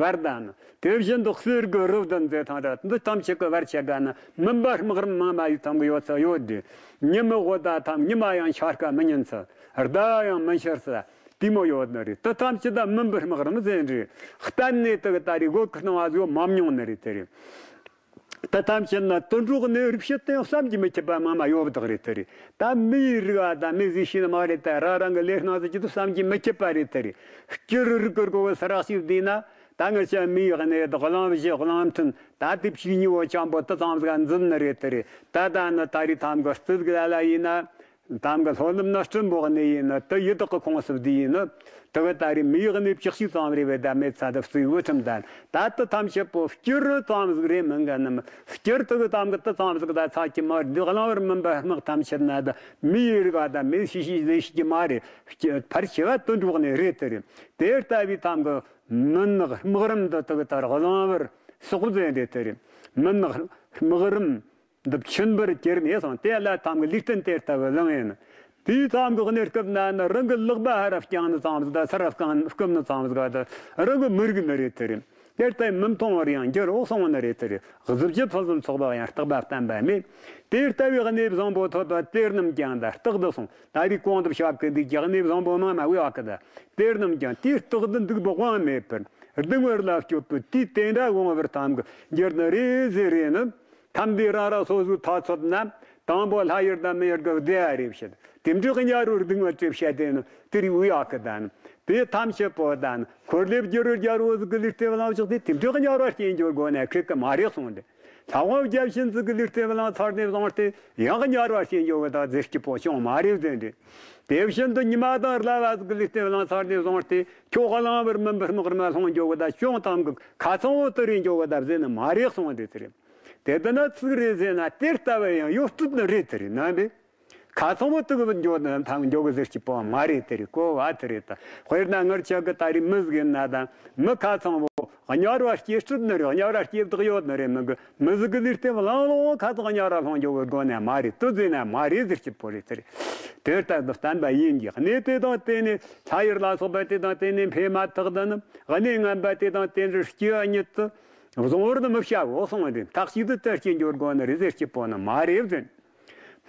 བར་ད་ནི། དེ་བཞིན་དུ་གསེར་གི་རི་བདུན་ཟེར་ཐང་འདྲ་འདི་ཐམས་ཅད་གི་བར་ཆད་ག་ན་མུན་པ་སྨག་རུམ་མང་མ་ཡི་ཐང་གི་ཡོད་ཚ་ཡོད་དེ། ཉི་མ་འོད་ད་ཐང་ཉི་མ་ཡང་འཆར་ཀ་མི་ཉན་ཚ། ཟླ་བ་ཡང་མི་འཆར་ས། དེ་མོ་ཡོད་ནི་རེད། དེ་ཐམས་ཅད་ད་མུན་པའི་སྨག་རུམ་ཟེར་རེད། གཏན་ནས་དེ་གི་ད་རེས་སྒོ་ཁུ་སྣང་བ་ཟོ་མ་མྱོང་ནི་རེད་དེ་རེད། དེ་ཐམས་ཅད་ན་དུད་འགྲོ་གནས་རིགས་ཕྱེད་དེ་ཡང་བསམ་གྱིས་མི་ཁྱབ་པ་མང་མ་ཡོད་བདག་རེད་དེ་རེད། ད་མི་ཡི་རིགས་པ་ད་མི་ཟིག་ཤེས་ནི་མ་རེད། ད་རང་རང་གི་ལས་སྣང་ཟིག་ཅི་ཐུབ་བསམ་གྱིས་མི་ཁྱབ་པ་རེད་དེ་རེད། སྤྱིར་རིགས་ཀྱི་སྒོ་བོ་སི་རག་ཞིག་བསྡུས་ན་ད་ང་ཅག་མི་ཡི་གནས་དག་གླང་བཞི་གླང་ཕྲན་ད་དེ་ཕྱི་ཉིན་བོ་ཆང་པོ་དེ་ཙམ་ཟིག་འཛིན་ནི་རེད་དེ་རེད། ད་ད་ནི་ད་རེས་ཐང་གི་རྩི་ཟིག་ལ་ལ་ཡིན་ན། ཐང་གི་ལྷོ་ནུབ་ན་སྤྲིན་པོ་གནས་ཡིན་ནི་དེ་ཡི་དྭགས་ཀྱི་ཁོངས་སུ་བསྡུས་ཡིན་ནི། དེ་གི་ད་རེས་མི་ཡི་གནས་བཅུ་གཅིག་ཙམ་རེད་བས། ད་མེད་ཚ་དེ་བརྩིགས་དབུ་ཁྲིམས་ལྡན་ད་དེ་ཐམས་ཅད་པོ་སྤྱིར་ཙམ་ཟིག་རེད་མིན་ག་ནི་མི་སྤྱིར་དེ་གི་ཐང་གི་དེ་ཙམ་ཟིག་ད་ཚ་གྱི་མ་རེད། འདི་གླང་བུར་མུན་པ་སྨག་ཐམས་ཅད་ན་ད་མི་ཡི་རིགས་པ་ད་མེད་ཤི་ཤི་ཟེར་ཤི་གི་མ་རེད། ཕལ་ཆེ་བ་དུད་འགྲོ་གནས་རེད་དེ་རེད། དེ་ལྟ་བུའི་ཐང་གི་མུན་ནག་སྨག་རུམ་འདི་དེ་གི་ད་གླང་བུར་སོགས་ཟེར་རེད་དེ་རེད། མུན་ནག་སྨག་རུམ་འདི་ཕྱིན་པར་གྱུར་ནས་སོང་། དེ་ལ་ཐང་གི་ལུས་རྟེན་དེ་ལྟ་བུ་བླངས་ཡིན། དེའི་ཐང་གི་གནས་སྐབས་ན་ནི་རང་གི་ལག་པ་ཧ་ར་བརྐྱངས་ནི་ཙམ་ཟིག་ད་ཚུར་ར་བརྐྱངས་བསྐུམ་ནི་ཙམ་ཟིག་ད་རང་གི་མི་རིག་ནི་རེད་དེ་རེད། དེ་ལྟ་མི་མཐོང་བར་ཡང་འགྱུར་འོག་སོང་ནི་རེད་དེ་རེད། གཟི་བརྗིད་ཕུན་སུམ་ཚོགས་པ་ཡང་རྟག་པ་བརྟན་པ་མེད། དེ་ལྟ་བུའི་གནས་བཟང་པོ་ཐོབ་པ་དེ་རྣམས་ཀྱང་ད་རྟག་ཏུ་སོང་། ད་རེས་གོང་དུ་བཤད་ཀྱི་འདུག་ཀྱང་གནས་བཟང་པོ་མང་མ་བས་བ་ཀི་ད། དེ་རྣམས་ཀྱང་དེ་རྟག་ཏུ་འདུག་པ་དབང་མེད་པར་སྡུག་བསྔལ་ལ་སྤྱོད་པའི་དུས་དེ་འདྲ་འོང་བར་ཐང་གི་འགྱུར་ནི་རེད་ཟེར་རེད་ནི། ཐམས་དེ་རང་རང་སོ་སོའི་ཐ་ཚོད་ན་དང་པོ་ལྷ་ཡུལ་དང་མི་ཡུལ་གྱི་བདེ་བ་རེ་བྱེད། དེ་འདྲའི་གཉའ་རོར་སྡུག་བསྔལ་ཅེས་བཤད་དེ་ནི་དེ་རིགས་འུ་ཡག་གི་དང་། དེ་ཐམས་ཅད་པོ་དང་འཁོར་ལོས་སྒྱུར་བའི་རྒྱལ་པོ་ཟིག་གི་ལུས་རྟེན་བླངས་ཆོག་སྟེ་དེ་འདྲའི་གཉའ་རོ་སྐྱེ་འགྱུར་དགོས་ནས་ཁེག་གི་མ་རེད་གསུངས་ཏེ། ལྷ་དབང་བརྒྱ་བྱིན་ཟིག་གི་ལུས་རྟེན་བླངས་ཚར་ནས་བཟུང་སྟེ་ཡང་གཉའ་རོ་སྐྱེ་འགྱུར་གི་དང་ཟེར་གྱི་པོ་ཅང་མ་རེད་ཟེར་ཏེ། དེ་བཞིན་དུ་ཉི་མ་དང་ཟླ་བ་ཟིག་གི་ལུས་རྟེན་བླངས་ཚར་ནས་བཟུང་སྟེ་ཁྱོད་གླང་བུར་མུན་པའི་སྨག་རུམ་ལ་ལྷུང་འགྱུར་གི་དང་ཅང་ཐང་གི་ཁ་ཚང་བོ་དུ་རེ་འགྱུར་གི་དང་ཟེར་ནི་མ་རེད་གསུངས་ཏེ་དེ་རེད། དེ་ལྟ་ན་ཚིག་རེད་ཟེར་ན་དེ་ལྟ་བུ་ཡང་ཡོད་སྲིད་ནི་རེད་དེ་རེད་ན་བས། ཁ་ཚང་བོ་དུ་གི་འགྱོ་ན་ཐང་འགྱོ་གི་ཟེར་གྱི་པོ་མ་རེད་དེ་རེད། གོ་བ་དེ་རེད་ད། དཔེར་ན་ངར་ཆ་གི་ད་རེས་མི་ཟིག་ཡིན་ན་དང་མི་ཁ་ཚང་བོ་གཉའ་རོ་སྐྱེ་སྲིད་ནི་རེད། གཉའ་རོ་སྐྱེ་བདག་ཡོད་ནི་རེད། མི་གི་མི་ཟིག་གི་ལུས་རྟེན་བླངས་ལོང་ཁ་ཚང་གཉའ་རོ་ལྷུང་འགྱོ་གི་དགོས་ན་མ་རེད། དུ་ཟེར་ན་མ་རེད་ཟེར་གྱི་པོ་རེད་དེ་རེད། དེ་ལྟར་དུ་བསྟན་པ་ཡིན་གྱི་གནས་དེ་དང་བརྟེན་ནས་ལྷ་ཡུལ་ལ་སོགས་པ་དེ་དང་བརྟེན་ནས་འཕེལ་མ་ཐག་ཏུ་ནི་གནས་ངན་པ་དེ་དང་བརྟེན་རུ་སྐྱེ་བ་ཉིད་དུ། བཟང་བོར་ནི་མི་བྱ་གོ་གསུངས་ཏེ། ཐག་གཅིག་ཏུ་དེ་སྐྱེ་འགྱུར་དགོས་ནི་རེད་ཟེར་སྐྱིད་པོ་ནི་མ་རེད་ཟེར།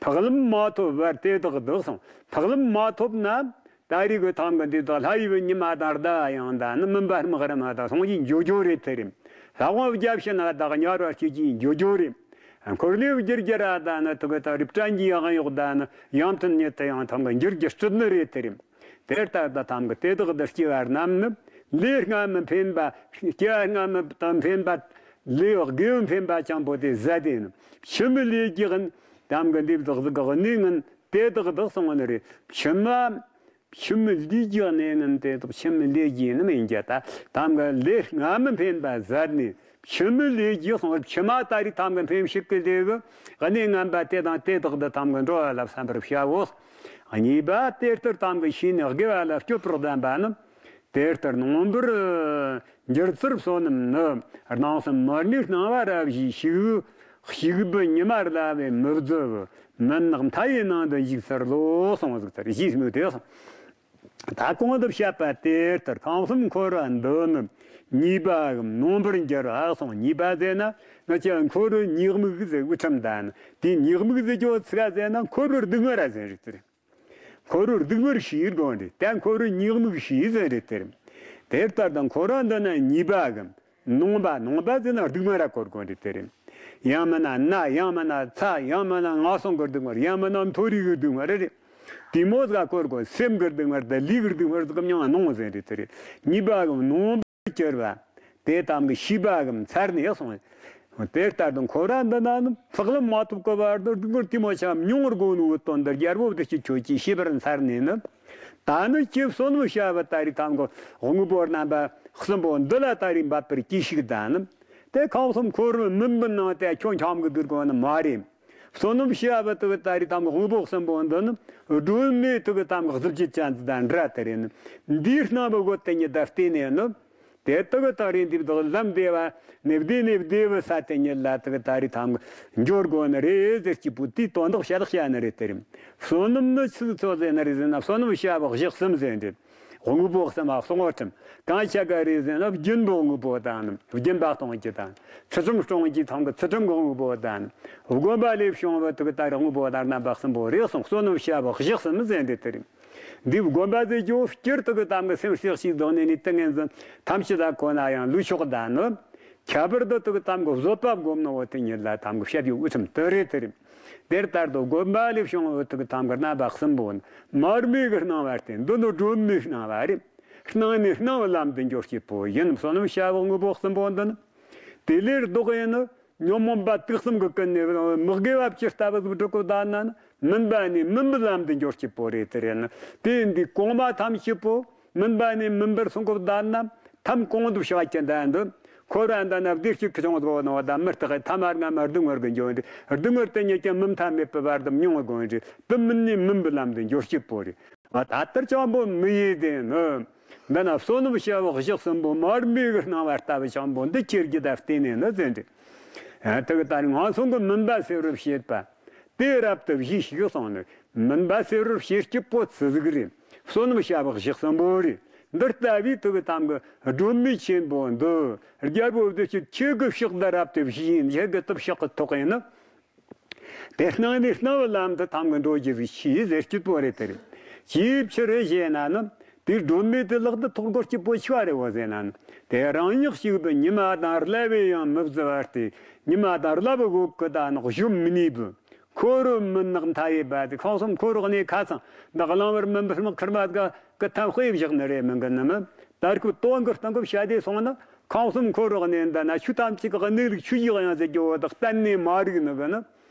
འཕགས་ལམ་མ་ཐོབ་བར་དེ་དག་བདག་གསུངས། འཕགས་ལམ་མ་ཐོབ་ན། ད་རེས་ཀྱི་ཐང་གི་འདི་དག་ལྷ་ཡི་བུ་ཉི་མ་དང་ཟླ་བ་ཡང་ད་ནི་མུན་པ་སྨག་རི་མ་དང་སོང་གི་འགྱོ་འགྱོ་རེད་དེ་རེད། ལྷ་དབང་བརྒྱ་བྱིན་ལ་དག་ཉར་བར་སྐྱེ་གི་འགྱོ་འགྱོ་རེད། འཁོར་ལོས་བསྒྱུར་རྒྱུ་ར་ད་ནི་ཐུག་གི་ད་རིབ་བྲལ་གྱི་ཡང་གཡོག་ད་ནི་ཡང་ཐུན་ཉིད་དུ་ཡང་ཐང་གི་འགྱུར་རྒྱུ་སྲིད་ནི་རེད་དེ་རེད། དེ་ལྟར་ད་ཐང་གི་དེ་དག་ཏུ་སྐྱེ་བ་རྣམས་ནི་ལས་སྔ་མི་འཕེན་པ། སྐྱེ་བ་སྔ་མི་དང་འཕེན་པ། ལས་དགེ་བ་འཕེན་པ་ཅན་པོ་དེ་ཟད་དེ་ནི་ཕྱི་མི་ལས་ཀྱི་ཐང་གི་འདི་དག་གི་གནས་ངན་དེ་དག་ཏུ་སོང་བ་ནི་རེད། ཕྱི་མ། ཕྱི་མི་ལུས་ཀྱི་གནས་ངན་དེ་དག་ཕྱི་མི་ལས་ཀྱི་ནི་མིན་གྱི་ད་ཐང་གི་ལས་སྔ་མི་འཕེན་པ་ཟད་ནས་ཕྱི་མི་ལས་ཀྱི་སོང་བར་ཕྱི་མ་ད་རེས་ཐང་གི་འཕེན་ཕྱུག་གི་ལས་གི་གནས་ངན་པ་དེ་དང་དེ་དག་ཏུ་ཐང་གི་འགྲོ་བ་ལ་བསམ་པར་བྱའོ། གཉིས་པ་དེ་ལྟར་ཐང་གི་ཤེས་ནས་དགེ་བ་ལ་སྤྱོད་པར་གདམས་པ་ནི། དེ་ལྟར་ནོངས་པར་འགྱུར་ཚུལ་བསོད་ནམས་ནི། སྣང་སེམས་མར་མེའི་སྣང་བ་ར་བཞིན་ཞིག་ཞིག་པུ་ཉི་མ་ལ་བས་མི་བརྫི་བུ། མུན་ནག་མཐའ་ཡི་ནང་དུ་འཇུག་ཚར་ལོ་གསུངས་ཟིག་ཚར་ཞེས་སྨོས་ཏེ། ད་གོང་དུ་བཤད་པ་དེ་ལྟར་ཁམས་གསུམ་འཁོར་བ་འདི་ནི་ཉེས་པའམ་ནོངས་པར་འགྱུར་བ་གསུངས། ཉེས་པ་ཟེར་ན་ང་ཅག་འཁོར་བའི་ཉེས་དམིགས་ཟེར་དབུ་ཁྲིམས་དང་དེ་ཉེས་དམིགས་ཟེར་རྒྱུ་ཚིག་ཟེར་ན་འཁོར་བའི་སྡུག་བསྔལ་ར་ཟེར་རེད་དེ། འཁོར་བའི་སྡུག་བསྔལ་ཞེས་དགོངས་ཏེ་ད་འཁོར་བའི་ཉེས་དམིགས་ཞེས་ཟེར་རེད་དེ། དེ་ལྟར་དུ་འཁོར་བ་འདི་ན་ཉེས་པའམ་ནོངས་པ། ནོངས་པ་ཟེར་ན་སྡུག་བསྔལ་ར་གོ་དགོས་རེད་དེ་རེད། ཡང་མིན་ན་ན། ཡང་མིན་ན་ཚ། ཡང་མིན་ན་ངན་སོང་གི་སྡུག་བསྔལ། ཡང་མིན་ན་མཐོ་རིས་ཀྱི་སྡུག་བསྔལ་རེད། དེ་མོ་ཟིག་གོ་དགོས། སེམས་ཀྱི་སྡུག་བསྔལ་དང་ལུས་ཀྱི་སྡུག་བསྔལ་ཟིག་གམ་ཡང་ནོངས་ཟེར་རེད་དེ་རེད། ཉེས་པའམ་ནོངས་པར་གྱུར་པ། དེ་ཐམས་ཀྱི་ཤེས་པའམ་ཚར་ནས་གསུངས། དེ་ལྟར་དུ་འཁོར་བ་འདི་ན་ནི་འཕགས་ལམ་མ་ཐོབ་ཀྱི་བར་དུ་སྡུག་བསྔལ་དེ་མོ་ཆ་མྱོང་བར་དགོས་ནོ་དོན་འདི་རྒྱལ་པོ་བདེ་སྐྱིད་ཁྱོད་ཀྱིས་ཤེས་པར་མཚར་ནས་ནི། ད་ནི་ཁྱེད་བསོད་ནམས་བྱ་བ་ད་རེས་ཐང་གི་དངོས་པོ་རྣམ་པ་གསུམ་པོ་འདི་ལ་ད་རེས་འབད་པར་གྱིས་ཤིག་ད་ནི། དེ་ཁམས་གསུམ་འཁོར་བའི་མུན་པའི་ནང་དེ་ཁྱོད་འཁྱམ་གི་སྡོད་དགོས་ནི་མ་རེད། བསོད་ནམས་བྱ་བ་དེ་གི་ད་རེས་ཐང་གི་དངོས་པོ་གསུམ་པོ་འདི་ནི་སྒྲོན་མེ་དེ་གི་ཐང་གི་གཟི་བརྗིད་ཅན་དེ་དང་འདྲ་དེ་རེད་ནི། འདིའི་སྣང་བའི་སྒོ་དེ་ཉིད་ད་བལྟས་ནས་ནི། དེ་དག་གི་ད་རེས་འདི་དག་ལམ་བདེ་བ་ནི་བདེ་ནས་བདེ་བའི་ས་དེ་ཉིད་ལ་དག་ད་རེས་ཐང་འགྱུར་དགོས་ནི་རེད་ཟེར་གྱི་པོ་དེའི་དོན་དག་བཤད་བཤད་ནི་རེད་དེ་རེད། བསོད་ནམས་ནི་ཆི་ཟིག་ཚོགས་ཟེར་ནི་རེད་ཟེར་ན་བསོད་ནམས་བྱ་བ་གཞི་གསུམ་ཟེར་འདི། དངོས་པོ་གསུམ་པ་གསུང་བ་ཁྲིམས་གང་བྱ་ག་རེད་ཟེར་ན་སྦྱིན་པའི་དངོས་པོ་དང་ནི་སྦྱིན་པ་གཏོང་རྒྱུ་དང་ཚུལ་ཁྲིམས་སྲུང་རྒྱུ་ཐང་གི་ཚུལ་ཁྲིམས་ཀྱི་དངོས་པོ་དང་ནི་སྒོམ་པ་ལས་བྱུང་བའི་དག་ད་རེས་དངོས་པོ་དང་རྣམ་པ་གསུམ་པོ་རེད་གསུངས། བསོད་ནམས་བྱ་བ་གཞི་གསུམ་ཟེར་འདི་དེ་རེད། འདི་སྒོམ་པ་ཟེར་རྒྱུ་སྤྱིར་དུ་གི་ཐང་གི་སེམས་ཤེས་ཤིག་བཟུང་ནས་ནི་ཏིང་ངེ་འཛིན་ཐམས་ཅད་ལ་གོ་ན་ཡང་ལུས་ཕྱོགས་དང་ནི། ཁྱད་པར་དུ་དུ་གི་ཐང་གི་བཟོད་པ་སྒོམ་ནོ་བོ་དེ་ཉིད་ལ་ཐང་གི་བཤད་རྒྱུ་དབུ་ཁྲིམས་དེ་རེད་དེ་རེད། དེ་ལྟར་དུ་སྒོམ་པ་ལས་བྱུང་བའི་དུ་གི་ཐང་གི་རྣམ་པ་གསུམ་པོ་ནི་མར་མེ་གི་སྣང་བ་སྟེ་འདི་ནི་སྒྲོན་མེའི་སྣང་བ་རེད། སྣང་ནས་སྣང་བའི་ལམ་དུ་འགྱོ་སྐྱིད་པོ་ཡིན། བསོད་ནམས་བྱ་བའི་དངོས་པོ་གསུམ་པོ་འདི་ནི། དེ་ལས་ལྡོག་ཡིན་ནི། ཉོན་མོངས་པ་དུག་གསུམ་གྱི་ཀུན་ནས་མི་དགེ་བ་ཇི་ལྟ་བུ་ཟིག་སྒྲུབ་གོ་བསྡད་ན་ནི་མུན་པ་ནས་མུན་པའི་ལམ་དུ་འགྱོ་སྐྱིད་པོ་རེད་དེ་རེད་ནི། དེ་ཡིན་དུས་གོང་མ་ཐམས་ཅད་པོ་མུན་པ་ནས་མུན་པར་སོང་གོ་བསྡད་ན་ཐམ་གོང་དུ་བྱ་བ་ཅི་འདྲ་འདི་འཁོར་བ་འདི་ན་བདེ་སྐྱིད་ཀྱི་བྱུང་བ་ནོ་ད་མི་རྟག་ཐ་མ་སྔ་མ་སྡུག་བསྔལ་གྱི་འགྱོ་འདི་སྡུག་བསྔལ་དེ་ཉིད་ཀྱང་མུ་མཐའ་མེད་པའི་བར་དུ་མྱོང་དགོས་འདི་དུ་མུན་ནས་མུན་པའི་ལམ་དུ་འགྱོ་སྐྱིད་པོ་རེད། ད་ལྟར་ཆེན་པོ་མི་ཡི་དེ་ནི། འདི་ན་བསོད་ནམས་བྱ་བ་གཞི་གསུམ་པོ་མར་མེ་གི་སྣང་བ་ལྟ་བུ་ཆེན་པོ་འདི་ཁྱེར་རྒྱུ་ད་བརྟེན་ནས་ནི་ཟེར་འདི། དེ་གི་ད་ནི་ངན་སོང་གི་མུན་པ་སེལ་བར་བྱེད་པ། དེ་རབ་ཏུ་བྱས་ཤིག་གསུངས་ནི། མུན་པ་སེལ་བར་བྱེད་སྐྱིད་པོ་ཚུལ་ཟིག་རེད། བསོད་ནམས་བྱ་བ་གཞི་གསུམ་པོ་རེད། འདི་ལྟ་བུའི་དེ་གི་ཐང་གི་སྒྲོན་མེ་ཆེན་པོ་འདི་རྒྱལ་པོ་བདེ་སྐྱིད་ཁྱེད་ཀྱི་ཕྱག་འདི་རབ་ཏུ་བྱས་ཡིན། ཁྱེད་ཀྱི་ཐུབ་ཕྱག་གི་ཐོག་ཡིན་ནི། དེ་སྣང་ནས་སྣང་བའི་ལམ་དུ་ཐང་གི་འགྲོ་རྒྱུ་ཟིག་ཤེས་ཟེར་སྐྱིད་པོ་རེད་དེ་རེད། ཅིའི་ཕྱིར་ཞེ་ན་ནི། དེའི་སྒྲོན་མེ་དེ་ལག་ཏུ་ཐོགས་སྐོར་སྐྱིད་པོ་ཆེ་བ་རེད་བོ་ཟེར་ན་ནི། དེ་རང་ཉིད་གཅིག་པུ་ཉི་མ་དང་རླབས་པས་ཡང་མི་བརྫི་བ་སྟེ། ཉི་མ་དང་རླབས་པའི་གོ་གི་ད་ནག་གཞོམ་མི་ནུས་པའི། འཁོར་བའི་མུན་ནག་མཐའ་ཡས་པ་དེ་ཁམས་གསུམ་འཁོར་བའི་གནས་ཁ་ཚང་འདི་གླང་བར་མི་འབུར་མི་ཁུར་མ་དགའ་གི་ཐབས་དཔེ་བཞག་ནི་རེད་མིན་གི་ནི་མི། ད་སྐབས་དོན་གི་སྟེང་གི་བཤད་དེ་སོང་ན། ཁམས་གསུམ་འཁོར་བའི་གནས་འདི་ན་ཆོས་ཐམས་ཅད་ཀྱི་གནས་ལུགས་ཆོས་ཀྱི་དབྱིངས་ཟེར་རྒྱུ་བོ་དག་གཏན་ནས་མ་རིག་ནི་གི་ནི།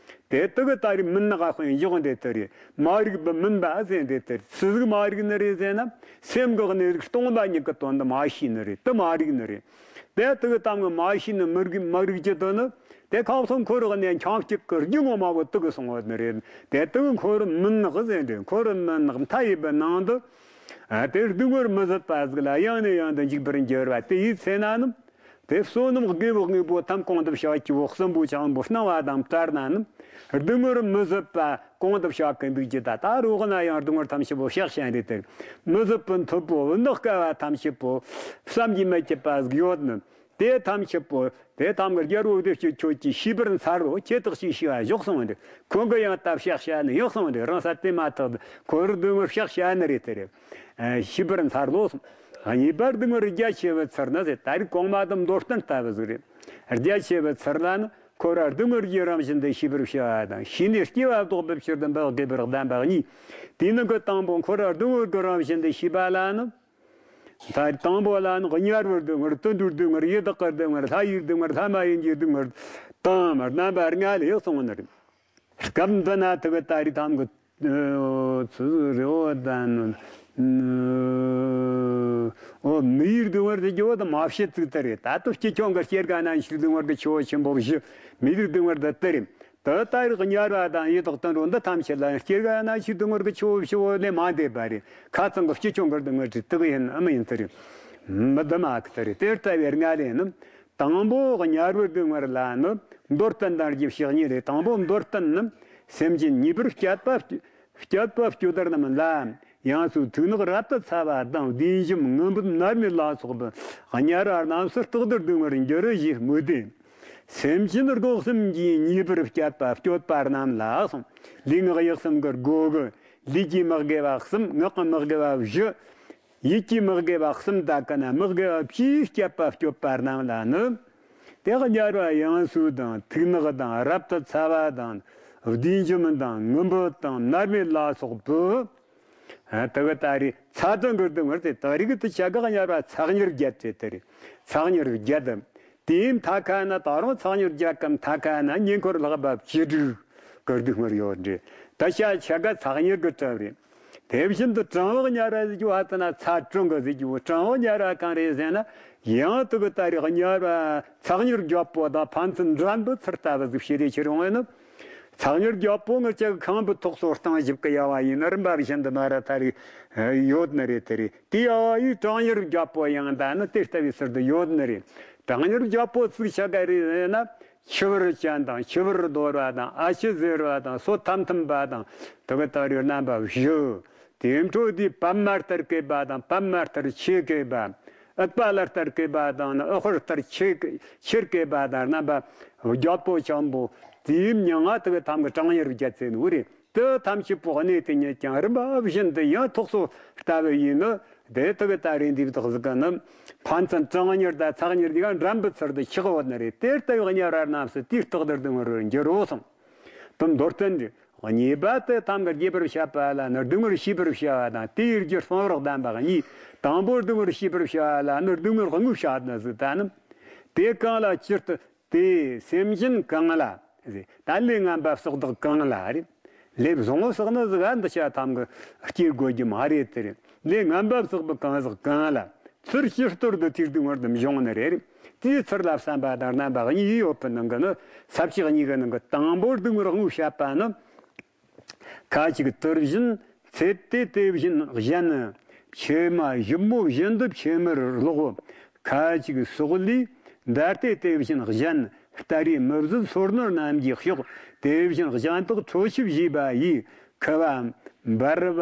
དེ་དག་གི་ད་རེས་མུན་ནག་དཔེ་བཞག་འདི་དེ་རེད། མ་རིག་པའི་མུན་པ་ཟེར་འདི་དེ་རེད། སུ་ཟིག་མ་རིག་ནི་རེད་ཟེར་ན། སེམས་ཀྱི་གནས་ལུགས་སྟོང་པ་ཉིད་ཀྱི་དོན་དུ་མ་ཤེས་ནི་རེད། དེ་མ་རིག་ནི་རེད། དེ་དག་གི་ཐང་གི་མ་ཤེས་ནི་མི་རིག་མ་རིག་རྒྱུ་དོན་ནི། དེ་ཁམས་གསུམ་འཁོར་བའི་གནས་འཁྱམས་སྐྱིད་ཀྱི་རྒྱུ་ངོ་མ་བོ་དག་གི་སོང་བ་ནི་རེད། དེ་དག་འཁོར་མུན་ནག་ཟེར་འདི་འཁོར་མུན་ནག་མཐའ་ཡས་པའི་ནང་དུ། ཨ། དེ་སྡུག་བསྔལ་མི་བཟོད་པ་ཟིག་ལ་ཡང་ནས་ཡང་དུ་འཇིགས་པར་འགྱུར་བ་དེ་ཡི་ཚེ་ན་ནི། དེ་བསོད་ནམས་དགེ་བའི་དངོས་པོ་ཐམ་གོང་དུ་བྱ་བ་སྐྱིད་པོ་གསུམ་པོ་ཆེན་པོ་སྣང་བ་དང་བྲལ་ན་ནི། སྡུག་བསྔལ་མི་བཟོད་པ་གོང་དུ་བྱ་བ་ཀུན་འདུག་ཅི་ད་ད་རོགས་ན་ཡང་སྡུག་བསྔལ་ཐམས་ཅད་པོ་བཤགས་བྱ་འདི་དེར། མི་བཟོད་པའི་མཐུ་པོ་ནག་དཀའ་བ་ཐམས་ཅད་པོ་བསམ་གྱིས་མི་ཁྱབ་པ་ཟིག་ཡོད་ནི། དེ་ཐམས་ཅད་པོ་དེ་ཐམ་གི་རྒྱལ་པོ་དེ་ཁྱོད་ཁྱོད་ཀྱིས་ཤེས་པར་འཚལ་ལོ། ཁྱེད་དག་ཅིག་ཤེས་པ་བཞག་སོང་བ་འདི། ཁོང་གི་ཡང་ད་བཤགས་བྱ་ནི་ཡོད་སོང་བ་འདི། རང་ས་དེ་མ་ཐག་ཏུ་ཁོ་རང་སྡུག་བསྔལ་བཤགས་བྱ་ནི་རེད། དེ་རེད། ཨ། ཤེས་པར་འཚལ་ལོ་གསུངས། གཉིས་པར་སྡུག་བསྔལ་རྒྱ་ཆེ་བའི་ཚུལ་ནི་ཟེར། ད་རེས་གོང་མ་དང་མདོར་བསྟན་ལྟ་བུ་ཟིག་རེད། རྒྱ་ཆེ་བའི་ཚུལ་ལ་ནི། འཁོར་བར་སྡུག་བསྔལ་གྱི་རང་བཞིན་དུ་ཤེས་པར་བྱ་བ་དང་། ཤེས་ནས་སྐྱེ་བ་ལྡོག་པའི་ཕྱིར་དུ་འབད་དགོས་པར་གདམས་པ་གཉིས། དེའི་ནང་གི་དང་པོ་འཁོར་བར་སྡུག་བསྔལ་གྱི་རང་བཞིན་དུ་ཤེས་པ་ལ་ནི། ད་དང་པོ་ལ་ནི་དམྱལ་བའི་སྡུག་བསྔལ། དུད་འགྲོའི་སྡུག་བསྔལ། ཡི་དྭགས་ཀྱི་སྡུག་བསྔལ། ལྷ་ཡི་སྡུག་བསྔལ། ལྷ་མ་ཡིན་གྱི་སྡུག་བསྔལ་དང་རྣམ་པ་ལྔ་ལས་གསུངས་ནི་རེད། སྐབས་འདི་ན་དེ་གི་ད་རེས་ཐམ་གི་ཚུ་རེ་བོ་ད་ནི། ཨོ། མི་ཡི་སྡུག་བསྔལ་དེ་ཇོ་བོ་དང་མ་བཤད་ཚིག་དེ་རེད། ད་དུ་སྐྱེ་ཆུང་གི་སྐྱེ་རྒ་ན་འཆིའི་སྡུག་བསྔལ་གྱི་ཆེ་བ་ཆེན་པོ་བཞི། མི་ཡི་སྡུག་བསྔལ་དེ་དེ་རེད། དེ་ལྟ་བུའི་དམྱལ་བ་དང་ཡི་དྭགས་དུད་འགྲོ་འདི་ཐམས་ཅད་ལ་སྐྱེ་རྒ་ན་འཆིའི་སྡུག་བསྔལ་གྱི་ཆེ་བ་ཆེ་བ་ལས་མ་འདས་པ་རེད། ཁ་ཚང་གི་སྐྱེ་ཆུང་གི་སྡུག་བསྔལ་དེ་དེ་གི་ཡིན་ཨ་མ་ཡིན་དེ་རེད། མི་འདི་མ་གི་དེ་རེད། དེ་ལྟ་བུའི་དམྱལ་བ་ནི། དང་པོ་དམྱལ་བའི་སྡུག་བསྔལ་ལ་ནི་མདོར་བསྟན་དང་རྒྱས་བཤད་གཉིས་རེད། དང་པོ་མདོར་བསྟན་ནི། སེམས་ཅན་ཉེས་པར་སྤྱད་པ་སྤྱད་པ་སྤྱོད་དག་རྣམས་ལ། ཡང་སོས་ཐུག་ནག་རབ་ཏུ་ཚ་བ་དང་། བདུད་འཇོམས་རྔོན་པོ་མནར་མེད་ལ་སོགས་པའི། དམྱལ་བ་རྣམས་སུ་ལྟོགས་ཏེ་སྡུག་བསྔལ་འགྱུར་ཞེས་སྨོས་ཏེ། སེམས་ཅན་སྒོ་གསུམ་གྱི་ཉེས་པར་སྤྱད་པ་སྤྱོད་པ་རྣམས་ལ་གསུངས། ལུས་ངག་ཡིད་གསུམ་གྱི་སྒོ་གི། ལུས་ཀྱི་མི་དགེ་བ་གསུམ། ངག་གི་མི་དགེ་བ་བཞི། ཡིད་ཀྱི་མི་དགེ་བ་གསུམ་དག་གི་ན་མི་དགེ་བ་བཅུའི་སྤྱད་པ་སྤྱོད་པ་རྣམས་ལ་ནི། དེ་དམྱལ་བ་ཡང་སོས་དང་། ཐུག་ནག་དང་། རབ་ཏུ་ཚ་བ་དང་། བདུད་འཇོམས་དང་། རྔོན་པོ་དང་། མནར་མེད་ལ་སོགས་པའི། ཨ། དེ་གི་ད་རེས་ཚ་ཚང་གི་སྡུག་བསྔལ་དེ་ད་རེས་གི་དུ་ཆ་གི་དམྱལ་བ་ཚ་དམྱལ་བརྒྱད་དེ་དེ་རེད། ཚ་དམྱལ་བརྒྱད་དེ། དེའི་མཐའ་ཁ་ན་ད་རུང་ཚ་དམྱལ་བརྒྱད་གི་མཐའ་ཁ་ན་ཉེ་འཁོར་ལྷག་པ་བཅུ་དྲུག་གི་སྡུག་བསྔལ་ཡོད་རེད། ད་ཆ་ཆ་ག་ཚ་དམྱལ་གི་གྲབས་རེད། དེ་བཞིན་དུ་གྲང་བ་དམྱལ་བ་ཟེར་རྒྱུ་བ་དེ་ན་ཚ་གྲང་གི་ཟེར་རྒྱུ། གྲང་བ་དམྱལ་བ་གང་རེད་ཟེར་ན། ཡང་དེ་གི་ད་རེས་དམྱལ་བ་ཚ་དམྱལ་བརྒྱད་པོ་དང་ཕན་ཚུན་འགྲན་པའི་ཚུལ་ལྟ་བུ་ཟིག་བྱས་ཏེ་ཁྱེར་ཡོང་བས་ནི། ཚ་དམྱལ་བརྒྱད་པོ་ངེད་ཅག་གི་ཁང་བུ་ཐོག་སོ་སྟེང་ཞིབ་གི་ཡལ་བ་ཡིན་ན་རིམ་པ་བཞིན་དུ་མ་ར་ད་རེས་ཡོད་ནི་རེད། དེ་རེད། དེ་ཡལ་བ་ཡི་གྲང་དམྱལ་བརྒྱད་པོ་ཡང་ད་ནི་དེ་ལྟ་བུའི་ཚུལ་དུ་ཡོད་ནི་རེད། གྲང་དམྱལ་བརྒྱད་པོ་ཚིག་ཆ་ག་རེ་ཟེར་ན། ཆུ་བུར་ཅན་དང་། ཆུ་བུར་རྡོལ་བ་དང་། ཨ་ཕྱི་ཟེར་བ་དང་། སོ་ཐམ་ཐམ་པ་དང་། དེ་གི་ད་རེས་རྣམ་པ་བཞི། དེའི་འཕྲོ་དེ་པདྨ་ལྟར་གོས་པ་དང་། པདྨ་ལྟར་ཆོས་གོས་པ། ཨུཏྤ་ལ་ལྟར་གོས་པ་དང་ནི། ཨུ་ཧུར་ལྟར་ཆོས་ཆེར་གོས་པ་དང་། རྣམ་པ་བརྒྱད་པོ་ཆེན་པོ་དེའི་མིང་ང་དེ་གི་ཐམ་གི་གྲང་དམྱལ་བརྒྱད་ཟེར་ནི་རེད། དེ་ཐམས་ཅད་པོ་གནས་དེ་ཉིད་ཀྱང་རིམ་པ་བཞིན་དུ་ཡང་ཐོག་སོ་ལྟ་བུ་ཡིན་ནི། དེ་དེ་གི་ད་རེས་འདི་དག་ཟིག་གི་ནི་ཕན་ཚུན་གྲང་དམྱལ་དང་ཚ་དམྱལ་འདི་ག་འགྲན་པའི་ཚུལ་དུ་ཆགས་ཡོད་ནི་རེད། དེ་ལྟ་བུའི་དམྱལ་བ་རྣམས་སུ་དེའི་ལྟོགས་ལྡིར་སྡུག་བསྔལ་རུ་འགྱུར་རོ་གསུངས། དེ་མདོར་བསྟན་ཏེ། གཉིས་པ་དེ་ཐམ་གི་རྒྱས་པར་བཤད་པ་ལ་ནི་སྡུག་བསྔལ་ཤེས་པར་བྱ་བ་དང་། དེའི་རྒྱུ་གསང་བར་གདམས་པ་གཉིས། དང་པོ་སྡུག་བསྔལ་ཤེས་པར་བྱ་བ་ལ་ནི་སྡུག་བསྔལ་དངོས་བཤད་ནི་ཟིག་ད་ནི། དེ་གང་ལ་ཇི་ལྟར། དེ་སེམས་ཅན་གང་ལ་ཟེར། ད་ལས་ངན་པ་བསགས་བདག་གང་ལ་རེད། ལས་བཟང་བོ་བསགས་ནི་ཟིག་ག་འདི་ཆ་ཐམ་གི་སྐྱེ་དགོས་རྒྱུ་མ་རེད་དེ་རེད། ལས་ངན་པ་བསགས་པ་གང་ཟིག་གང་ལ་ཚུར་ཕྱི་ལྟོར་དུ་དེའི་སྡུག་བསྔལ་དུ་འབྱུང་ནི་རེད། དེའི་ཚུལ་ལ་བསམ་པ་དང་རྣམ་པ་གཉིས་ཡོད་པའི་ནང་གི་ནི་ས་བཅད་གཉིས་ཀྱི་ནང་གི་དང་པོ་སྡུག་བསྔལ་དངོས་བཤད་པ་ནི། ཁ་ཅིག་དུར་བཞིན་ཚེ་སྟེ་དེ་བཞིན་གཞན། ཕྱེ་མ་ཞིབ་མོ་བཞིན་དུ་ཕྱེ་མར་ལོག། ཁ་ཅིག་སོག་ལུས་འདར་ཏེ་དེ་བཞིན་གཞན། སྟ་རེ་མི་བཟད་སོ་ནོར་རྣམས་ཀྱིས་གཤོག། དེ་བཞིན་གཞན་དག་འཕྲོ་ཆུ་བཞེས་པ་ཡིས། ཁུ་བ་འབར་བ་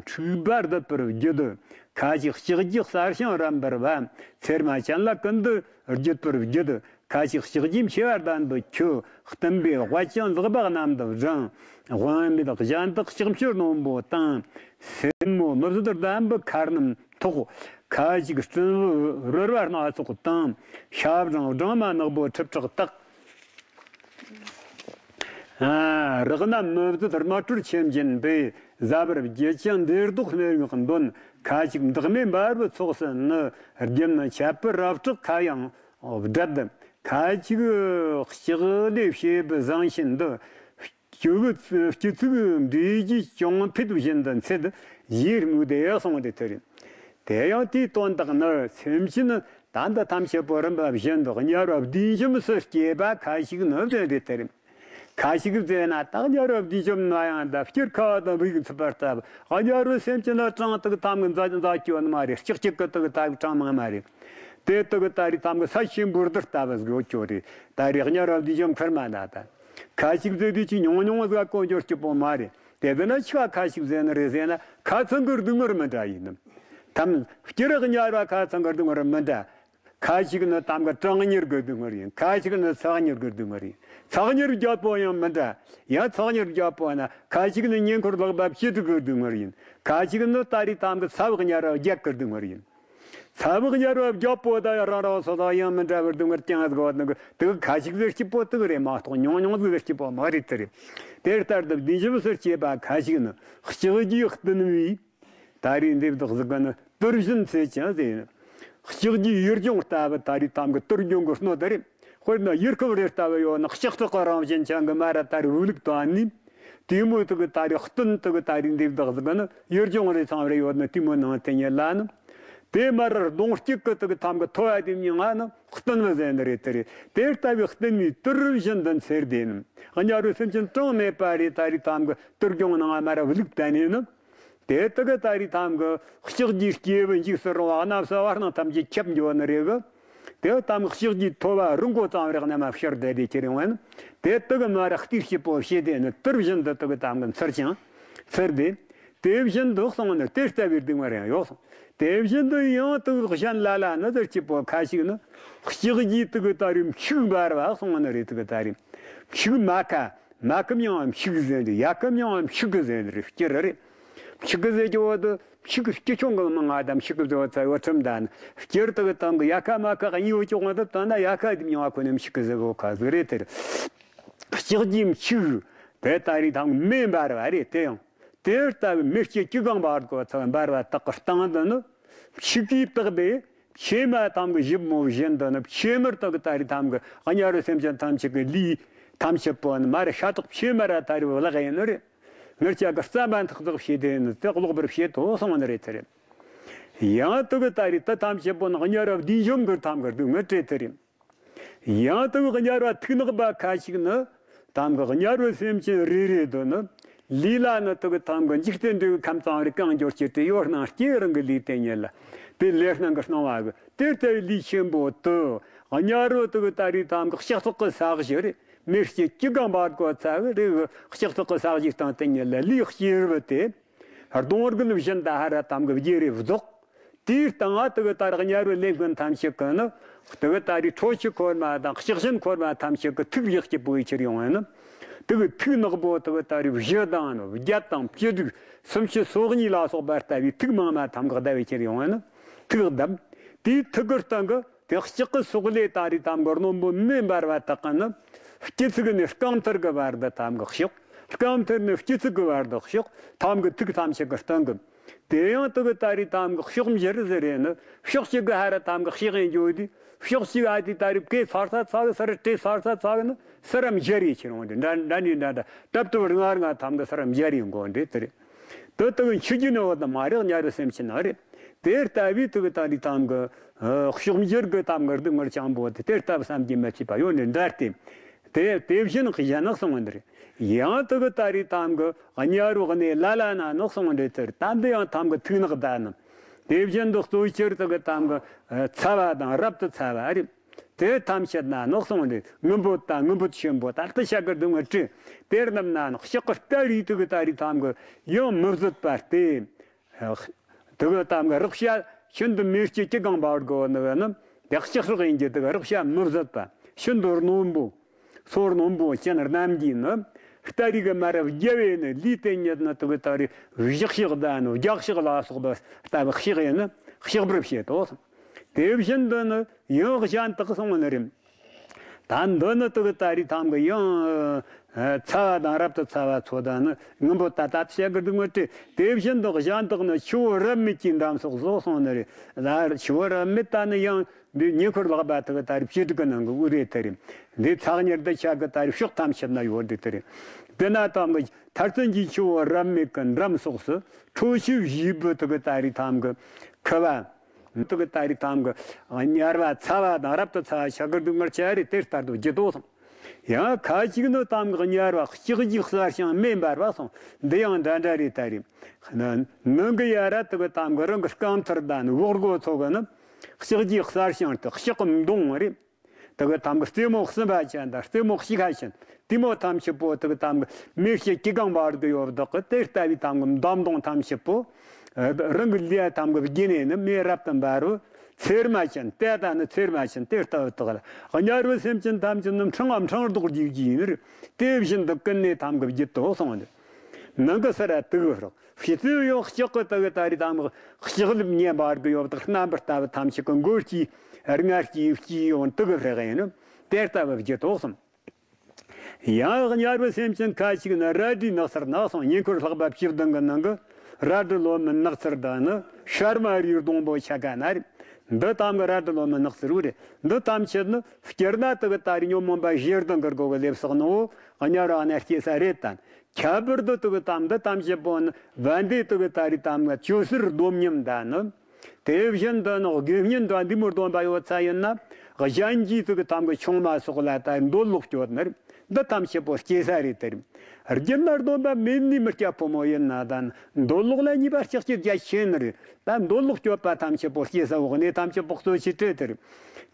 འཁྲུགས་པ་ལྡིར་བར་བརྒྱུད། ཁ་ཅིག་ལྕགས་ཀྱུ་གསར་བྱུང་རབ་འབར་བ། ཚེར་མ་ཅན་ལ་ཀུན་ཏུ་བརྒྱུད་པར་བརྒྱུད། ཁ་ཅིག་ལྕགས་ཀྱུ་མཆེ་བ་ལྡན་པའི་ཁྱུ། གཏུམ་པའི་དཔལ་ཅན་ལག་པ་གནམ་དུ་བསྒྲེངས། དབང་མེད་གཞན་དག་ལྕགས་མཆུ་རྣོན་པོ་དང་། སེན་མོ་མི་བཟད་ལྡན་པའི་ཁ་རྣམས་ཐོགས། ཁ་ཅིག་སྤྲིན་བུ་རོལ་བ་སྣ་ཚོགས་དང་། ཤ་བྲང་སྦྲང་མ་ནག་པོ་ཁྲི་ཕྲག་དག། ཨ། རག་ན་མི་བཟད་དམར་སྤྲོར་ཆེམ་བཞིན་པའི། ཟ་བར་བགྱིད་ཅིང་འདིར་ལྡོག་སྨྲེ་སྔགས་འདོན། ཁ་ཅིག་མདག་མེ་འབར་བའི་ཚོགས་སུ་ནི། རྒྱུ་ནི་ཆད་པའི་རབ་སྲེག་ཁ་ཡང་བསྒྲལ། ཁ་ཅིག་ལྕགས་ལས་བྱས་པའི་བཟང་ཤིན་ཏུ། སྤྱི་བོའི་སྤྱི་གཙུག་འབྲས་ཀྱི་ཅོང་ཕུད་བཞིན་དུ་འཚེད། ཞེས་སྨོས་ཏེ་གསུངས་ཏེ་དེ་རེད། དེ་ཡང་དེའི་དོན་དག་ནི་སེམས་ཅན་ད་འདི་ཐམས་ཅད་པོ་རིམ་པ་བཞིན་དུ་དམྱལ་བ་བདུད་འཇོམས་སུ་སྐྱེས་པ་ཁ་ཅིག་ནི་ཟེར་ཏེ་དེ་རེད། ཁ་ཅིག་ཟེར་ན་ད་དམྱལ་བ་བདུད་འཇོམས་ན་ཡང་ད་སྐྱེར་ཁ་བ་དང་བུ་ཡུག་འཚུབ་པ་ལྟ་བུ། དམྱལ་བའི་སེམས་ཅན་ལ་གྲང་དུ་ཐམ་གི་མཛའ་མཛའ་སྐྱོ་ནི་མ་རེད། ལྕགས་ཀྱི་གི་དུ་གི་ད་གྲང་མང་མ་རེད། དེ་དུ་གི་ད་རེས་ཐམ་གི་ས་ཆེན་པོར་དུ་ལྟ་བུ་ཟིག་ཡོད་ཀྱོ་རེད། ད་རེས་དམྱལ་བ་བདུད་འཇོམས་ཁུར་མ་ན་ད། ཁ་ཅིག་ཟེར་དུས་ཅི་ཉུང་ཉུང་ཟིག་གོ་འགྱུར་སྐྱིད་པོ་མ་རེད། དེ་དུ་ན་ཆི་ཁ་ཁ་ཅིག་ཟེར་ནི་རེད་ཟེར་ན་ཁ་ཚང་གི་སྡུག་བསྔལ་མི་འདྲ་ཡིན་ནམ། ཐམ་སྐྱེ་རག་དམྱལ་བ་ཁ་ཚང་གི་སྡུག་བསྔལ་མི་འདྲ། ཁ་ཅིག་ནི་དམ་གི་གྲང་དམྱལ་གི་སྡུག་བསྔལ་ཡིན། ཁ་ཅིག་ནི་ཚ་དམྱལ་གི་སྡུག་བསྔལ་ཡིན། ཚ་དམྱལ་བརྒྱད་པོ་ཡང་མི་འདྲ། ཡང་ཚ་དམྱལ་བརྒྱད་པོ་ན་ཁ་ཅིག་ནི་ཉེ་འཁོར་ལག་པ་བྱི་དུག་གི་སྡུག་བསྔལ་ཡིན། ཁ་ཅིག་ནི་ད་རེས་དམ་གི་ཚ་བ་དམྱལ་བ་བརྒྱད་གི་སྡུག་བསྔལ་ཡིན། ཚ་བ་དམྱལ་བ་བརྒྱད་པོ་ད་ཡང་རང་རང་སོ་སོ་ཡང་མི་འདྲ་བར་སྡུག་བསྔལ་ཀྱང་ཟིག་བ་ནི་དུག་ཁ་ཅིག་ཟེར་སྐྱིད་པོ་དུག་རེད་མ་གཏོགས་ཉུང་ཉུང་ཟིག་ཟེར་སྐྱིད་པོ་མ་རེད་དེ་རེད། དེ་ལྟར་དུ་བདུད་འཇོམས་སུ་བྱེད་པ་ཁ་ཅིག་ནི་ལྕགས་ཀྱུས་བསྟུན་པའི། ད་རེས་འདེབས་བདག་ཟིག་གི་ནི་དུར་བཞིན་འཚེར་ཅིང་ཟེར། ལྕགས་ཀྱུའི་ཡུལ་ལྗོངས་ལྟ་བུ་ད་རེས་དམ་གི་དུར་ལྗོངས་གི་སྣོད་དེ་རེད། དཔེར་ན་ཡུལ་ཁམས་རེ་ལྟ་བུ་ཡོད་ན་ལྕགས་ཐག་གི་རང་བཞིན་ཅན་གི་མ་ར་ད་རེས་བུ་ལུག་དང་ནི། དེ་མོ་དུ་གི་ད་རེས་སྟོན་དུ་གི་ད་རེས་འདེབས་བདག་ཟིག་གི་ནི་ཡུལ་ལྗོངས་རེ་ཚང་རེ་ཡོད་ནི་དེ་མོ་ནང་དེ་ཉིད་ལ་ནི། དེ་མ་ར་གདོང་གཅིག་གི་དུ་གི་དམ་གི་ཐོ་བ་དེ་མྱིང་ང་ནི་སྟོན་བུ་ཟེར་ནི་རེད་དེ་རེད། དེ་ལྟ་བུའི་སྟོན་བུའི་དུར་བཞིན་དུ་འཚེར་དེ་ནི། དམྱལ་བའི་སེམས་ཅན་གྲངས་མེད་པ་རེ་ད་རེས་དམ་གི་དུར་ལྗོངས་ནང་མ་ར་བུ་ལུག་ད་ནི་ནི། དེ་དག་གི་ད་རེས་དམ་གི་ལྕགས་ཀྱུའི་སྐྱེས་བུ་འཇིགས་སུ་རུང་བ་གནམ་ས་བར་སྣང་ཐམས་ཅད་ཁྱབ་འགྱོ་ནི་རེད་གི། དེ་དམ་གི་ལྕགས་ཀྱུའི་ཐོ་བ་རི་མགོ་ཙམ་རེ་གནམ་ཕྱིར་བསྡད་དེ་ཁྱེར་ཡོང་བ་ནི། དེ་དག་གི་མ་ར་གཏིར་སྐྱིད་པོ་བྱེད་དེ་ནི་དུར་བཞིན་དུ་དག་གི་དམ་གི་འཚེར་ཅིང་འཚེར་དེ། དེ་བཞིན་དུ་སོང་ནི་དེ་ལྟ་བུའི་སྡུག་བསྔལ་ཡང་ཡོད་སོང་། དེ་བཞིན་དུ་ཡང་དག་གཞན་ལ་ལ་ནི་དུར་སྐྱིད་པོ་ཁ་ཅིག་ནི་ལྕགས་ཀྱུའི་དག་གི་ད་རེས་ཕྱུགས་འབར་བ་སོང་ནི་རེད་དག་གི་ད་རེས་ཕྱུགས་མ་ཁ། མ་ཁམ་ཡང་ཕྱུགས་ཟེར་རེད། ཡ་ཁམ་ཡང་ཕྱུགས་ཟེར་རེད། སྐྱེ་ར་རེད། ཕྱུགས་ཟེར་གྱི་བོ་དུ་ཕྱུགས་སྐྱེ་ཆུང་གི་མི་ང་དང་ཕྱུགས་ཟེར་བ་ཚ་བོ་ཁྲིམས་དང་སྐྱེར་དུ་གི་དང་གི་ཡ་ཁ་མ་ཁ་གཉིས་བོ་ཅོག་ང་དུ་དང་ན་ཡ་ཁ་དུ་མྱོང་བ་ཁོ་ནི་ཕྱུགས་ཟེར་བོ་ཁ་ཟིག་རེད་དེར། ལྕགས་ཀྱུའི་ཕྱུགས་དེ་ད་རེས་དང་མེ་འབར་བ་རེད། དེ་ཡང་དེ་ལྟ་བུའི་མེ་ལྕེ་ཅི་གང་འབར་གོ་ཚ་འབར་བ་དག་གི་སྟེང་དུ་ནི་ཕྱུགས་ཀྱིས་བཏགས་པའི། བྱེ་མ་དམ་གི་ཞིབ་མོ་བཞིན་དུ་ནི་བྱེ་མར་དག་གི་ད་རེས་དམ་གི་དམྱལ་བའི་སེམས་ཅན་ཐམས་ཅད་ཀྱི་ལུས་ཐམས་ཅད་པོ་ནི་མ་རེད་ཤ་ཐག་བྱེ་མ་ར་ད་རེས་བརླག་ཡིན་ནི་རེད། ངར་ཅག་གི་རྩ་མ་ཐག་ཐག་བྱེད་དེ་ནི་དེ་ལོག་པར་བྱེད་དོ་གསུངས་ནི་རེད་དེ་རེད། ཡང་དུ་གི་ད་རེས་དེ་ཐམས་ཅད་པོ་ནི་དམྱལ་བ་བདུད་འཇོམས་གི་དམ་གི་སྡུག་བསྔལ་སྤྲད་དེ་རེད། ཡང་དུ་གི་དམྱལ་བ་ཐིག་ནག་པ་ཁ་ཅིག་ནི། དམ་གི་དམྱལ་བའི་སེམས་ཅན་རེ་རེ་དུ་ནི། ལུས་ལ་ནི་དུ་གི་དམ་གི་འཇིག་རྟེན་འབྲེལ་བའི་ཁམས་གཙང་རེ་གང་འབྱོར་བྱེད་དེ་ཡོད་སྣང་སྐྱེ་རང་གི་ལུས་དེ་ཉིད་ལ། དེ་ལས་སྣང་གི་སྣང་བ་གི་དེ་ལྟ་བུའི་ལུས་ཆེན་པོ་དུ། དམྱལ་བ་དུ་གི་ད་རེས་དམ་གི་ལྕགས་ཐག་གི་ས་གཞི་རེད། མེ་ལྕེ་ཅི་གང་འབར་གོ་ཚ་གི་རེ་གི་ལྕགས་ཐག་གི་ས་གཞི་སྟེང་དེ་ཉིད་ལ་ལུས་སྐྱེ་རུ་བ་དེ། གདོང་དགུན་བཞིན་དུ་ཧ་ར་དམ་གི་བརྗེ་རེ་རྫོགས། དེའི་སྟེང་ང་དུ་གི་ད་རེས་དམྱལ་བའི་ལས་མགོན་ཐམས་ཅད་ཀྱི་ནི། དུ་གི་ད་རེས་ཁྲོ་ཆུ་འཁོར་མ་དང་ལྕགས་ཞུན་འཁོར་མ་ཐམས་ཅད་ཀྱི་ཐུགས་ཡག་གི་པོའི་ཕྱིར་ཡོང་བ་ནི། དུ་གི་ཐུགས་ནག་པོ་དུ་གི་ད་རེས་བཞི་དང་ནི་བརྒྱད་དང་བཅུ་དྲུག་སུམ་ཅུ་སོ་གཉིས་ལ་སོགས་པ་ལྟ་བུའི་ཐུགས་མང་མ་ཐམས་ཀྱི་ཟླ་བའི་ཕྱིར་ཡོང་བ་ནི། ཐུགས་བསྡམས། དེའི་ཐུགས་ཀྱི་སྟེང་གི་དེ་ལྕགས་ཀྱི་སོག་ལེ་ད་རེས་དམ་གི་རྣོན་པོ་མེ་འབར་བ་དག་གི་ནི། སྐྱེ་ཚིག་ནི་རྐང་མཐིལ་གྱི་བར་དུ་དམ་གི་གཤོག་རྐང་མཐིལ་ནི་སྐྱེ་ཚིག་གི་བར་དུ་གཤོག་དམ་གི་ཐུགས་ཐམས་ཅད་ཀྱི་སྟེང་གི། དེ་ཡང་དུ་གི་ད་རེས་དམ་གི་གཤོག་འཇིར་ཟེར་རེ་ནི་གཤོག་གཅིག་གི་ཧ་ར་དམ་གི་གཤེགས་ཡིན་འགྱོ་དུས་གཤོག་གཅིག་ཨ་དེ་ད་རེས་སྐེ་ཚར་ས་ཚ་གི་སར་བྲེ་ཚར་ས་ཚ་གི་ནི་སར་འཇར་ཡི་ཁྱེར་འོང་དུས་འདྲ་འདྲ་ནི་འདྲ་འདྲ་གྲབ་ཏུ་ང་ང་དམ་གི་སར་འཇར་ཡི་འགོ་འདྲེ་དེ་རེད། དུ་དུ་གི་མཆུ་རྒྱུ་ནི་འོ་དམ་མ་རེག་ཉ་རུ་སེམས་ཅན་ན་རེད། དེ་ལྟ་བུའི་དུ་གི་ད་རེས་དམ་གི་གཤོག་འཇར་གི་དམ་གི་སྡུག་བསྔལ་ཅང་པོ་དེ་དེ་ལྟ་བུ་བསམ་གྱིས་མི་ཁྱབ་པ་ཡོད་ནི་འདྲ་སྟེ། དེ་དེ་བཞིན་གཞན་ནག་སོང་བ་འདིར། ཡང་དུ་གི་ད་རེས་དམ་གི་དམྱལ་བའི་གནས་ལ་ལ་ན་ནག་སོང་བ་འདྲེ་ཚུར་ད་འདི་ཡང་དམ་གི་ཐུགས་ནག་ད་ནི། དེ་བཞིན་དུ་གཙོ་ཆེར་དུ་གི་དམ་གི་ཚ་བ་དང་རབ་ཏུ་ཚ་བ་རེད། དེ་ཐམས་ཅད་ན་ནག་སོང་བ་འདྲེ་ངུ་འབོད་དང་ངུ་འབོད་ཆེན་པོ་ད་ལྟ་བྱ་གི་སྡུག་བསྔལ་སྤྲད། དེར་རྣམས་ན་ནག་ཞག་གི་སྟ་རེས་དུ་གི་ད་རེས་དམ་གི་ཡང་མི་བཟོད་པ་སྟེ། དུ་གི་དམ་གི་རེག་བྱ་ཤིན་ཏུ་མེ་ལྕེ་ཅི་གང་འབར་གོ་ནི་གི་ནི་དེ་ལྕགས་སྲེག་ཡིན་གྱི་དུ་གི་རེག་བྱ་མི་བཟད་པ་ཤིན་ཏུ་རྣོན་པོ། སོ་རྣོན་པོ་ཅན་རྣམས་ཀྱིས་ནི་སྟ་རེས་གི་མ་རབས་རྒྱལ་བས་ནི་ལུས་དེ་ཉིད་ནི་དུ་གི་ད་རེས་བཞག་གཤེགས་ད་ནི་རྒྱག་གཤེགས་ལ་སོགས་པ་ལྟ་བུ་གཤེགས་ཡིན་ནི་གཤེགས་པར་བྱེད་དོ། དེ་བཞིན་དུ་ནི་ཡང་གཞན་དག་སོང་ནི་རེད། ད་འདི་ནི་དུ་གི་ད་རེས་དམ་གི་ཡང་ཚ་བ་དང་རབ་ཏུ་ཚ་བ་ཚོ་དང་ནི་ངུ་འབོད་ད་ད་བྱ་གི་སྡུག་བསྔལ་སྤྲད། དེ་བཞིན་དུ་གཞན་དག་ནི་ཆུ་བོ་རབ་མེད་ཀྱི་འགྲམ་སོགས་སུ་སོང་ནི་རེད། ད་ཆུ་བོ་རབ་མེད་ད་ནི་ཡང་འདི་ཉེ་འཁོར་ལག་པ་དུ་གི་ད་རེས་བྱེ་བྲག་གི་ནང་གི་དབུ་རེད་དེ་རེད། འདི་ཚ་དམྱལ་འདི་བྱ་གི་ད་རེས་ཕྱོགས་ཐམས་ཅད་ན་ཡོད་འདི་དེ་རེད། དེ་ན་དམ་གི་མཐར་ཐུག་གི་ཆུ་བོ་རབ་མེད་ཀྱི་འགྲམ་སོགས་སུ་ཁྲོ་ཆུ་བཞི་པོ་དུ་གི་ད་རེས་དམ་གི་ཁུ་བ། དུ་གི་ད་རེས་དམ་གི་དམྱལ་བ་ཚ་བ་དང་རབ་ཏུ་ཚ་བ་བྱ་གི་སྡུག་བསྔལ་ཆེ་རེད་དེ་ལྟར་དུ་བརྗོད་དོ་གསུངས། ཡང་ཁ་ཅིག་ནི་དམ་གི་དམྱལ་བ་ལྕགས་ཀྱུས་གསར་ཞིང་མེ་འབར་བ་གསུངས། འདི་ཡང་འདྲ་འདྲ་རེད་ད་རེས། ནང་གི་ཡ་ར་དུ་གི་དམ་གི་རང་གི་རྐང་མཐིལ་དང་འོག་སྒོ་ཚོ་གི་ནི་ལྕགས་ཀྱུས་གསར་ཞིང་དུ་ལྕགས་མདོངས་རེད། དུ་གི་དམ་གི་རྩེ་མོ་གསུམ་པ་ཅན་དང་རྩེ་མོ་གཅིག་ཁ་ཅན་དེ་མོ་ཐམས་ཅད་པོ་དུ་གི་དམ་གི་མེ་ལྕེ་ཅི་གང་འབར་གི་ཡོད་བདག་གི་དེ་ལྟ་བུའི་དམ་གི་མདོངས་མདོངས་ཐམས་ཅད་པོ། རང་གི་ལུས་དམ་གི་བརྒྱུད་ནས་ནི་མེ་རབ་ཏུ་འབར་རོ། ཚེར་མ་ཅན་དེ་ལྟ་ནི་ཚེར་མ་ཅན་དེ་ལྟ་བུ་དག་ལ། དམྱལ་བའི་སེམས་ཅན་ཐམས་ཅད་ནི་འཕྲང་བ་འཕྲང་ལྡོག་རྒྱུག་རྒྱུ་ཡིན་ནི་རེད། དེ་བཞིན་དུ་ཀུན་ནས་ཐམ་གྱིས་བརྒྱུད་དོ་གསུངས་ནི། ནང་གི་སར་ར་དུག་བསྲེགས། ཕྱི་ཚུལ་ཡང་ལྕགས་ཀྱི་དུག་ད་རེས་དམ་གི་ལྕགས་ལེབ་ཉེ་འབར་གི་ཡོད་དག་རྣམ་པར་ལྟ་བུ་ཐམས་ཅད་ཀྱི་མགོ་སྐྱེས་རྔ་སྐྱེས་སྐྱེས་ཡོང་དུག་བསྲེགས་ཡིན་ནི་དེ་ལྟ་བུ་བརྒྱུད་དོ་གསུངས། ཡང་དམྱལ་བའི་སེམས་ཅན་ཁ་ཅིག་ནི་རལ་གྲིའི་ནགས་ཚལ་ནགས་སོང་ཉེ་འཁོར་ལྷག་པ་བཅུ་བདུན་གྱི་ནང་གི་རལ་གྲི་ལོ་མའི་ནགས་ཚལ་དང་ནི་ཤར་མ་རིའི་སྡོང་པོ་ཆ་ག་ན་རེད། འདི་ཐམ་གི་རལ་གྲི་ལོ་མའི་ནགས་ཚལ་རུ་རེད། འདི་ཐམས་ཅད་ནི་སྤྱིར་ན་དུ་གི་ད་རེས་ཉོན་མོངས་པ་ཞེ་སྡང་གི་སྒོ་གི་ལེབ་སོགས་ནོ་དམྱལ་བ་ནས་སྐྱེ་ས་རེད་དམ། ཁྱད་པར་དུ་དུ་གི་དམ་འདི་ཐམས་ཅད་པོ་ནི་བན་དེ་དུ་གི་ད་རེས་དམ་ང་ཅོ་སིར་སྡོམ་ཉམས་ད་ནི། དེ་བཞིན་དུ་ནི་དགེ་བསྙེན་དང་འདི་མོ་སྡོམ་པ་ཡོད་ཚ་ཡིན་ན། གཞན་གྱིས་དུ་གི་ཐམ་གི་ཆུང་མ་སོགས་ལ་ད་འདོད་ལོག་སྐྱོད་ནི་རེད། འདི་ཐམས་ཅད་པོ་སྐྱེ་ས་རེད་དེ་རེད། རྒྱུད་ན་སྡོམ་པ་མེད་ནི་མི་སྐྱ་ཕོ་མོ་ཡིན་ན་ད་འདོད་ལོག་ལ་ཉེས་པ་ལྕགས་ཀྱི་རྒྱ་ཆེ་ནི་རེད། ད་འདོད་ལོག་སྐྱོད་པ་ཐམས་ཅད་པོ་སྐྱེ་ས་འོག་ནས་ཐམས་ཅད་པོ་གཙོ་ཆེ་སྤྲད་དེ་རེད།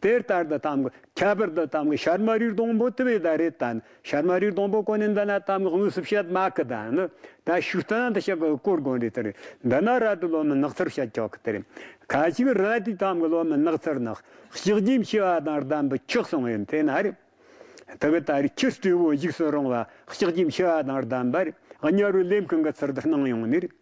དེ་ལྟར་དུ་ཐམ་གི་ཁྱད་པར་དུ་ཐམ་གི་ཤར་མ་རིའི་སྡོང་པོ་དུ་བས་ད་རེད་ད་ནི། ཤར་མ་རིའི་སྡོང་པོ་གོ་ནས་འདི་ན་ཐམ་གི་དངོས་སུ་བཤད་མ་གི་ད་ནི། ད་ཤུགས་བསྟན་དུ་བཤད་གི་སྐོར་དགོན་རེད་དེ་རེད། འདི་ན་རལ་གྲི་ལོ་མའི་ནགས་ཚལ་བཤད་ཆོག་གི་དེ་རེད། ཁ་ཅིག་རལ་གྲིའི་ཐམ་གི་ལོ་མའི་ནགས་ཚལ་ནགས་ལྕགས་ཀྱི་མཆེ་བ་དང་ལྡན་པའི་ཁྱི་གསུང་ཡིན་དེ་ན་རེད། དུ་གི་ད་རེས་ཁྱི་སྤྲེའུ་འཇིགས་སུ་རུང་བ་ལྕགས་ཀྱི་མཆེ་བ་དང་ལྡན་པར་དམྱལ་བའི་ལེབ་ཀུན་གྱི་ཚུལ་དུ་སྣང་ཡོང་ནི་རེད།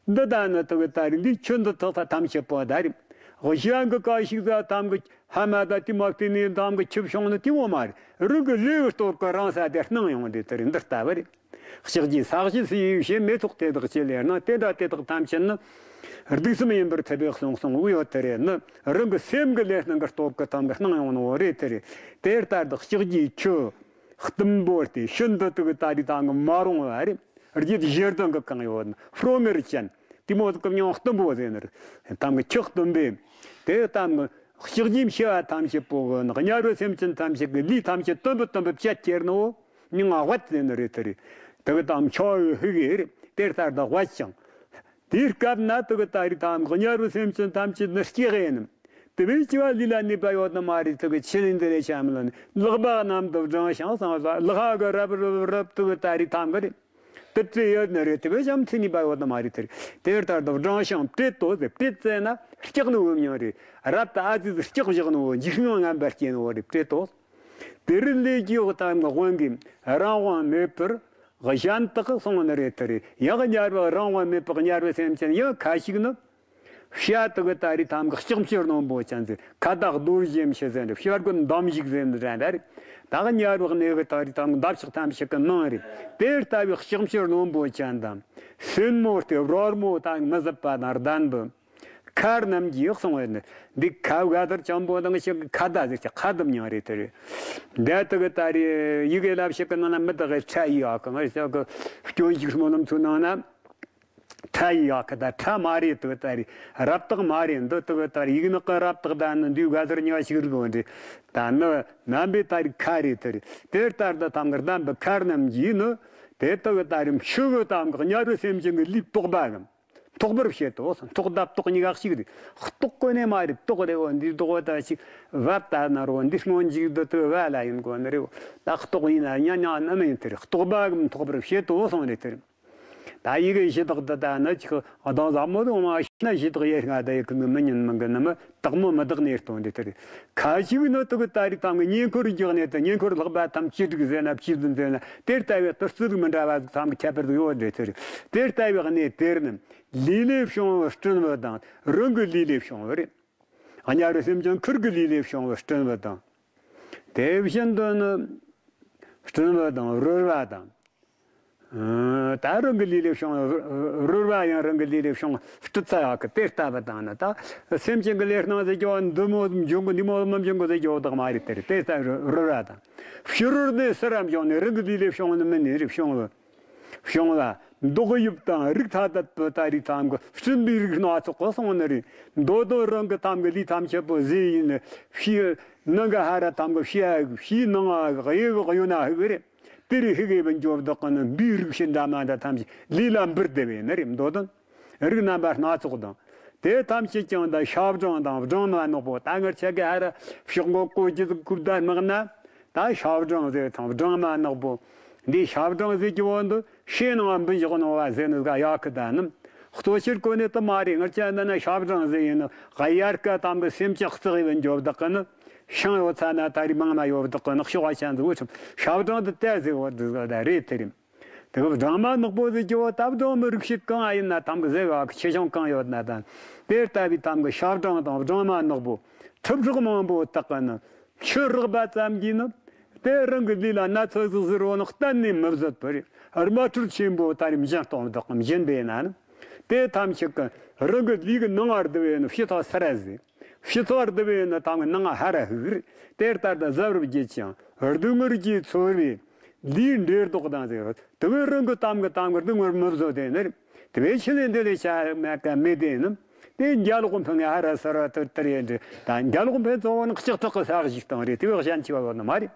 འདི་ད་ནི་དུ་གི་ད་རེས་འདིའི་ཁྱི་འདི་དག་ད་ཐམས་ཅད་པོ་ད་རེད། གཞན་གྱི་བཀའ་ཞིག་ཟ་ཐམ་གི་ཧ་མ་ད་དེ་མ་བལྟས་ནས་ཐམ་གི་ཁྱི་བྱུང་ནི་དེ་བོ་མ་རེད། རང་གི་ལས་ཀྱི་སྟོབས་ཀྱིས་རང་ས་དེ་སྣང་ཡོང་དེ་དེ་རེད། འདི་ལྟ་བུ་རེད། ལྕགས་ཀྱི་ས་གཞི་སུ་ཡིས་བྱེད་མེ་ཏོག་དེ་དག་ཅི་ལས་སྣང་། དེ་འདྲ་དེ་དག་ཐམས་ཅད་ནི་སྡུག་གསུམ་ཡིན་པར་ཐལ་བའི་གསུང་གསུང་འུ་ཡོད་དེ་རེད། ནི་རང་གི་སེམས་ཀྱི་ལས་སྣང་གི་སྟོབས་ཀྱིས་ཐམ་གི་སྣང་ཡོང་ནི་བོ་རེད་དེ་རེད། དེ་ལྟར་དུ་ལྕགས་ཀྱི་ཁྱི་གཏུམ་པོ་སྟེ་ཤིན་ཏུ་དུ་གི་ད་རེས་ཐམ་གི་མ་རུང་བ་རེད། རྒྱུད་ཞེ་སྡང་གི་གང་ཡོད་ན་ཧྲོ་ངེར་ཅན་དེ་མོ་ཟིག་གི་མྱོང་གཏུམ་པོ་ཟེར་ནི་རེད། ཐམ་གི་ཁྱི་གཏུམ་པས་དེ་ཐམ་གི་ལྕགས་ཀྱི་མཆེ་བ་ཐམས་ཅད་པོ་གི་ནི་དམྱལ་བའི་སེམས་ཅན་ཐམས་ཅད་ཀྱི་ལུས་ཐམས་ཅད་གཏུམ་པོ་གཏུམ་པོ་བཅད་ཁྱེར་ནོ། མྱིང་ང་ཝད་ཟེར་ནི་རེད་དེ་རེད། དེ་གི་དམ་ཆོ་ཧི་གི་རེད། དེ་ལྟར་དུ་ཝད་ཅིང་། དེའི་སྐབས་ན་དེ་གི་ད་རེས་ཐམ་གི་དམྱལ་བའི་སེམས་ཅན་ཐམས་ཅད་ནི་སྐྱེ་གི་ཡིན་ནམ། དེ་བས་སྐྱེ་བ་ལུས་ལ་གནས་པ་ཡོད་ནི་མ་རེད། དེ་གི་ཆི་ལིན་དེ་རེད་ཤམ་ལ་ནི་ལག་པ་གནམ་དུ་བསྒྲེངས་ཤིང་སང་ལ་ལག་ཧ་གི་རབ་རབ་རབ་དེ་གི་ད་རེས་ཐམ་གི་རེད། དེ་བྲེད་ཡོད་ནི་རེད། དེ་བས་ཤམ་ཚི་ནི་པ་ཡོད་ནི་མ་རེད་དེ་རེད། དེ་ལྟར་དུ་བསྒྲེངས་ཤིང་བྲེད་དོ་ཟེར། བྲེད་ཟེར་ན་སྐྲག་ནི་འོ་མྱོང་རེད། རབ་ཏུ་ཨ་ཙི་ཙི་སྐྲག་བཞག་ནི་འོ་འཇིགས་སྣང་ངན་པ་སྐྱེ་ནི་འོ་རེད། བྲེད་དོ། དེ་རིང་ལས་ཀྱི་འོག་ཐམ་གི་དབང་གིས་རང་དབང་མེད་པར་གཞན་དག་གསུང་ནི་རེད་དེ་རེད། ཡང་དམྱལ་བའི་རང་དབང་མེད་པའི་དམྱལ་བའི་སེམས་ཅན་ཡང་ཁ་ཅིག་ནི། བྱ་དེ་གི་ད་རེས་ཐམ་གི་ལྕགས་མཆུ་རྣོན་པོ་ཅན་ཟེར། ཁ་དག་རྡོ་རྗེ་མཆུ་ཟེར་འདྲ། བྱ་རྒོད་འདམ་ཞིག་ཟེར་འདྲ་འདྲ་རེད། ད་གི་དམྱལ་བའི་གནས་གི་ད་རེས་ཐམ་གི་འདབ་ཆགས་ཐམས་ཅད་ཀྱི་ནང་རེད། དེ་ལྟ་བུའི་ལྕགས་མཆུ་རྣོན་པོ་ཅན་དང་། སེན་མོ་སྟེ་རོལ་མོ་དང་མི་བཟད་པ་དང་ལྡན་པའི། མཁར་རྣམས་ཀྱིས་གསུང་བའི་ནི། འདི་ཁ་བ་དར་ཆེན་པོ་དང་ཞིག་ཁ་ད་ཟེར་གྱི་ཁ་དུ་མྱང་རེད་དེ་རེད། འདི་དེ་གི་ད་རེས་ཡི་གེ་ལབ་ཞིག་གི་ནང་ན་མི་དག་གི་ཁྲ་ཡི་ཡག་གི་ང་ཞིག་གི་སྐྱོན་ཞིག་སྨོན་ལམ་ཚོའི་ནང་ན། ཁྲ་ཡི་ཡག་གི་ད་ཁྲ་མ་རེད་དུ་ད་རེད། རབ་རྟགས་མ་རེད། འདི་དུ་ད་རེད། ཡིག་ནག་གི་རབ་རྟགས་ད་ནི་འདུས་ག་ཟེར་ཉག་ཞིག་རིག་འོ་འདྲི། ད་ནི་རྣམ་པའི་ད་རེད་ཁ་རེད་དུ་རེད། དེ་ལྟར་དུ་ཐམ་གི་གདམས་པའི་མཁར་རྣམས་ཀྱིས་ནི། དེ་དུ་ད་རེད་ཕྱི་གི་ཐམ་གི་དམྱལ་བའི་སེམས་ཅན་གྱི་ལུས་རྟོག་པའམ། རྟོག་པར་བྱེད་དོ། རྟོག་དང་རྟོག་གཉིས་ཀ་གཅིག་རེད། རྟོག་གོ་ནས་མ་རེད། རྟོག་རེད་འོ་འདི་རྟོག་པ་ད་ཅིག་བབ་ད་ན་རོ་འདི་སྔོན་འཇིག་འདི་དུ་བ་ལ་ཡིན་དགོ་ནི་རེད། ད་རྟོག་ཡིན་ན་ཉ་ཉ་ནི་མིན་དེ་རེད། རྟོག་པའམ་རྟོག་པར་བྱེད་དོ་གསུངས་རེད་དེ་རེད། ད་ཡི་གེ་ཞི་དག་འདི་ད་ནི་ཅིག་གདངས་ཟབ་མོ་དུ་མ་ཤེས་ན་ཞི་དག་ཡེ་ང་ད་ཡི་གི་ངི་མི་ཉན་མི་གི་ནི་མི་དག་མོ་མི་དག་ནས་སྟོན་འདི་ལྟར་ཁ་ཅིག་ནི་དུ་གི་ད་རེས་ད་ངི་ཉེ་འཁོར་རྒྱག་ནས་དུ་ཉེ་འཁོར་ལྷག་པ་ཐམས་ཅད་དྲུག་ཟེར་ན་བཅུ་བདུན་ཟེར་ན་དེ་ལྟ་བའི་ལྟར་ཚུལ་མི་འདྲ་བ་ཟིག་ཐམ་གི་ཁྱད་པར་ཟིག་ཡོད་འདི་ལྟར་དེ་ལྟ་བའི་གནས་དེར་ནི་ལུས་ལས་བྱུང་བའི་སྤྲིན་བུ་དང་རང་གི་ལུས་ལས་བྱུང་བ་རེད། དམྱལ་བའི་སེམས་ཅན་ཁུར་གི་ལུས་ལས་བྱུང་བའི་སྤྲིན་བུ་དང་། དེ་བཞིན་དུ་ནི་སྤྲིན་བུ་དང་རོལ་བ་དང་། ད་རང་གི་ལུས་ལས་བྱུང་བའི་རོལ་བ་ཡང་རང་གི་ལུས་ལས་བྱུང་བའི་སྤྲུལ་ཚ་ཡག་གི་དེ་ལྟ་བུ་དང་ནི་ད་སེམས་ཅན་གྱི་ལས་སྣང་ཟེར་རྒྱུ་བ་འདི་མོ་འབྱུང་གི་འདི་མོ་མི་འབྱུང་གི་ཟེར་རྒྱུ་བ་དག་མ་རེད་དེ་རེད། དེ་ལྟ་རོལ་བ་དང་། ཕྱི་རོལ་ནས་སུ་ར་འབྱུང་ནས་རང་གི་ལུས་ལས་བྱུང་ནི་མིན་ནི་རེད། བྱུང་བའི། བྱུང་བ། མདོག་ཡུབ་དང་རིགས་ཐ་དད་པའི་ད་རེས་ཐམ་གི་སྤྲིན་པའི་རིགས་སྣ་ཚོགས་གསུངས་ནི་རེད། མདོ་དོན་རང་གི་ཐམ་གི་ལུས་ཐམས་ཅད་པོ་ཟས་ཡིན་ནི་ཕྱིའི་ནང་གི་ཧ་ར་ཐམ་གི་ཕྱི་ཨ་གི་ཕྱིའི་ནང་ཨ་གི་གཡས་གི་གཡོན་ན་ཧི་གི་རེད། དེ་རེད་ཧི་གི་བུ་འཇོ་བདག་གི་ནི་འབུའི་རིགས་ཤི་འདྲ་མ་འདྲ་ཐམས་ཅད་ལུས་ལ་འབུར་བསྡད་པའི་ནི་རེད། མདོ་དོན། རིགས་རྣམ་པ་སྣ་ཚོགས་དང་། དེ་ཐམས་ཅད་ཀྱང་ད་ཤ་སྦྲང་དང་སྦྲང་མ་ནག་པོ་ད་ངར་ཆ་གི་ཧ་ར་ཕྱོགས་མགོ་ཀོ་ཅི་ཟིག་ཀུབ་ད་དམག་ན། ད་ཤ་སྦྲང་ཟེར་དང་སྦྲང་མ་ནག་པོ། འདི་ཤ་སྦྲང་ཟེར་གྱི་བོ་འདི་ཤེས་ནང་འབུ་བཞག་ནོ་བ་ཟེར་ནི་ག་ཡག་གི་ད་ནི། གཙོ་ཆེར་གོ་ནི་དུ་མ་རེད། ངར་ཆ་འདི་ན་ཞབས་བྲང་ཟེར་ཡིན་ནི་གཡར་ཀ་དམ་གི་སེམས་ཅག་རྩག་ཡི་བན་འཇོབ་བདག་གི་ནི་ཤིང་ཡོད་ཚ་ན་ད་རི་མང་མ་ཡོད་བདག་གི་ནི་ཤོག་བ་ཆ་འཛུགས་ཆུ་ཞབས་བྲང་དུ་བལྟས་ཟེར་བ་འདི་ཟ་ད་རེད་དེ་རིམ། དེ་གི་སྦྲང་མ་ནག་པོ་ཟེར་གྱི་བ་ད་སྦྲང་མི་རིགས་ཤིག་གང་ཨ་ཡིན་ན་དམ་གི་ཟེར་བ་གི་ཆེ་ཆུང་གང་ཡོད་ན་དང་། དེ་ལྟ་བུའི་དམ་གི་ཞབས་བྲང་དང་སྦྲང་མ་ནག་པོ་ཁྲི་ཕྲག་མང་པོ་དག་གི་ནི་ཆུ་རགས་པ་ཙམ་གྱིས་ནི། དེ་རང་གི་ལུས་ལ་ན་ཚ་ཟིག་ཟིག་རོ་ནི་གཏན་ནས་མི་བཟོད་པར་དམར་ཁྲིད་ཆེན་པོ་ད་རིམ་སྦྱིན་གཏོང་བདག་གམ་སྦྱིན་པས་ན་ནི། དེ་ཐམས་ཅད་ཀྱི་རང་གི་ལུས་ཀྱི་ནང་ང་བསྡུ་བས་ནི་ཕྱི་ཐོག་སར་ཟིག་ཕྱི་ཚོགས་བསྡུ་བའི་ནི་དམ་གི་ནང་ཧ་ར་ཧུག་རེད། དེ་ལྟར་དུ་གཟབ་རུ་བགྱིད་ཅིང་སྡུག་བསྔལ་གྱིས་ཚོར་བའི་ལུས་འབྲས་ལྡོག་དང་ཟེར། དེ་བས་རང་གི་དམ་གི་དམ་གི་སྡུག་བསྔལ་མི་བཟོད་དེ་ནི། དེ་བས་ཕྱི་ལས་འདི་ལས་བྱ་མེད་ཀ་མེད་དེ་ནི། དེ་འཇའ་ལོག་འཕེན་ཧ་ར་སར་བ་དུར་དུར་ཡེ་འདྲི་ད་འཇའ་ལོག་འཕེན་གཙོ་བོ་ནི་ལྕགས་ཐོག་གི་ས་གཞིག་སྟངས་རེད། དེ་བས་གཞན་ཆེ་བ་ཡོད་ནི་མ་རེད།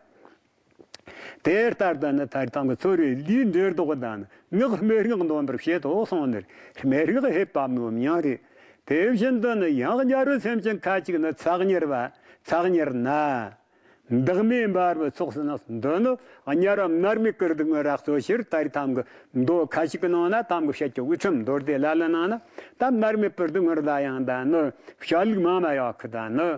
དེ་ལྟར་དུ་ནི་ཐར་དམ་གྱི་ཚོར་བའི་ལུས་འབྲས་ལྡོག་དང་ངག་སྨྲེ་སྔགས་འདོན་པར་བྱེད་དོ་གསུངས་ནས། སྨྲེ་སྔགས་ཧེ་བབ་ནོ་མྱང་རེད། དེ་བཞིན་དུ་ནི་ཡང་དམྱལ་བའི་སེམས་ཅན་ཁ་ཅིག་ནི་ཚ་དམྱལ་བ་ཚ་དམྱལ་ན། མདག་མེ་འབར་བའི་ཚོགས་སུ་ནི་འདི་ནི་དམྱལ་བ་མནར་མེད་ཀྱི་སྡུག་བསྔལ་ར་གཙོ་ཆེར་ད་རེས་དམ་གྱི་མདོ་ཁ་ཅིག་གི་ནང་ན་དམ་གྱི་བཤད་ཀྱི་དབུས་ཁྲིམས་མདོ་སྡེ་ལ་ལ་ནང་ན་ད་མནར་མེད་པའི་སྡུག་བསྔལ་ལ་ཡང་ད་ནི་བཤད་ལུགས་མང་ན་ཡག་གི་ད་ནི།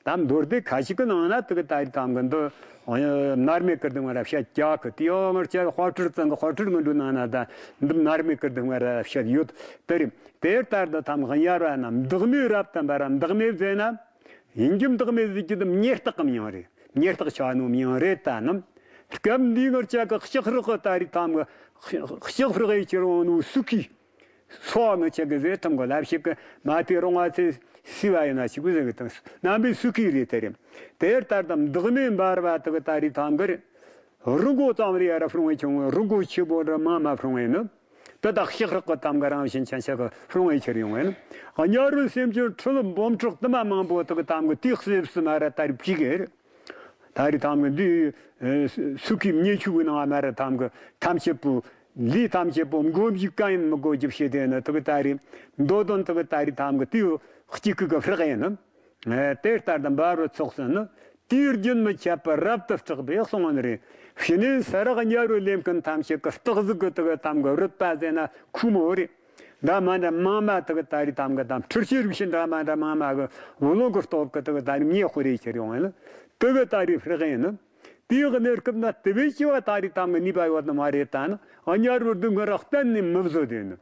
དམ་མདོར་བསྡུས་ཁ་ཅིག་གི་ནང་ན་དེ་གི་ད་རེས་དམ་གི་འདི་མནར་མེད་ཀྱི་སྡུག་བསྔལ་ར་བཤད་རྒྱག་གི། དེ་ཡང་ངར་ཅག་དཔལ་སྤྲུལ་ཚང་གི་དཔལ་སྤྲུལ་ངན་འགྲོ་ནང་ན་ད་འདི་མནར་མེད་ཀྱི་སྡུག་བསྔལ་ར་བཤད་ཡོད་དེ་རེད། དེ་ལྟར་དུ་དམ་དམྱལ་བ་ན་མདག་མེ་རབ་ཏུ་འབར། མདག་མེ་ཟེར་ན་ཡིན་རྒྱུ་མདག་མེ་ཟེར་རྒྱུ་དེ་མེ་སྟག་གི་མྱིང་རེད། མེ་སྟག་ཆ་ནོ་མྱིང་རེད་ད་ནི། སྐབས་འདིའི་ངར་ཅག་གི་ལྕགས་རིགས་གི་ད་རེས་དམ་གི་ལྕགས་རིགས་ཡི་ཁྱེར་འོང་ནོ་སུ་ཁི། སོགས་ནི་ཆེ་གི་ཟེར་ཐུབ་གི་ལབ་ཞིག་གི་མ་དེ་རུང་བ་ཚེ་སི་བ་ཡིན་ན་ཞིག་གི་ཟེར་གི་དང་རྣམ་པའི་སུ་ཁི་རེད་དེ་རེད། དེ་ལྟར་དུ་མདག་མེ་འབར་བ་དེ་གི་ད་རེས་དམ་གི་རི་མགོ་ཙམ་རེ་ཡ་ར་ཕུང་བའི་ཆུང་བའི་རི་མགོ་ཆེ་པོ་འདྲ་མ་མ་ཕུང་བའི་ནི། དེ་དག་ལྕགས་རིགས་གི་དམ་གི་རང་བཞིན་ཅན་ཆེ་གི་ཕུང་བའི་ཁྱེར་ཡོང་བའི་ནི། དམྱལ་བའི་སེམས་ཅན་འཁྲུལ་འབུམ་ཕྲག་དུ་མ་མང་པོ་དེ་གི་དམ་གི་དེའི་གཟེབ་སུ་མ་ར་ད་རེས་བྲིས་གི་རེད། ད་རེས་དམ་གི་འདི་སུ་ཁི་མཉེན་ཆུ་གི་ནང་མ་ར་དམ་གི་ཐམས་ཅད་པོ། ལུས་ཐམས་ཅད་པོ་མགོ་མཇུག་གང་ཡིན་མི་དགོས་རྒྱུ་བྱེད་དེ་ནི་དེ་གི་ད་རེས་མདོ་དོན་དེ་གི་ད་རེས་དམ་གི་དེའི་གཅིག་གི་གི་ཕྲག་ཡིན་ནི། དེ་ལྟར་དུ་འབར་བའི་ཚོགས་སུ་ནི་དུས་རྒྱུན་མི་འཆད་པར་རབ་ཏུ་སྐྲག་པས་གསུངས་ནི་རེད། ཕྱི་ནས་ས་རག་དམྱལ་བའི་ལེན་མཁན་ཐམས་ཅད་ཀྱི་སྟག་གཟིག་གི་དེ་གི་དམ་གི་རུད་པ་ཟེར་ན་ཁུ་མོ་རེད། འདྲ་མ་འདྲ་མང་མ་དེ་གི་ད་རེས་དམ་གི་དམ་འཁྲུལ་ཤེས་རིགས་ཤིག་འདྲ་མ་འདྲ་མང་མ་གི་བུ་ལོན་གི་སྟོབས་གི་དེ་གི་ད་རེས་མྱེ་ཧོ་རེ་ཁྱེར་ཡོང་ནི། དེ་གི་ད་རེས་ཕྲག་ཡིན་ནི། དེའི་གནས་སྐབས་ན་དེ་བས་ཆེ་བ་ད་རེས་དམ་གི་ནུས་པ་ཡོད་ནི་མ་རེད་ད་ནི། དམྱལ་བའི་སྡུག་བསྔལ་ར་གཏན་ནས་མི་བཟོད་དེ་ནི།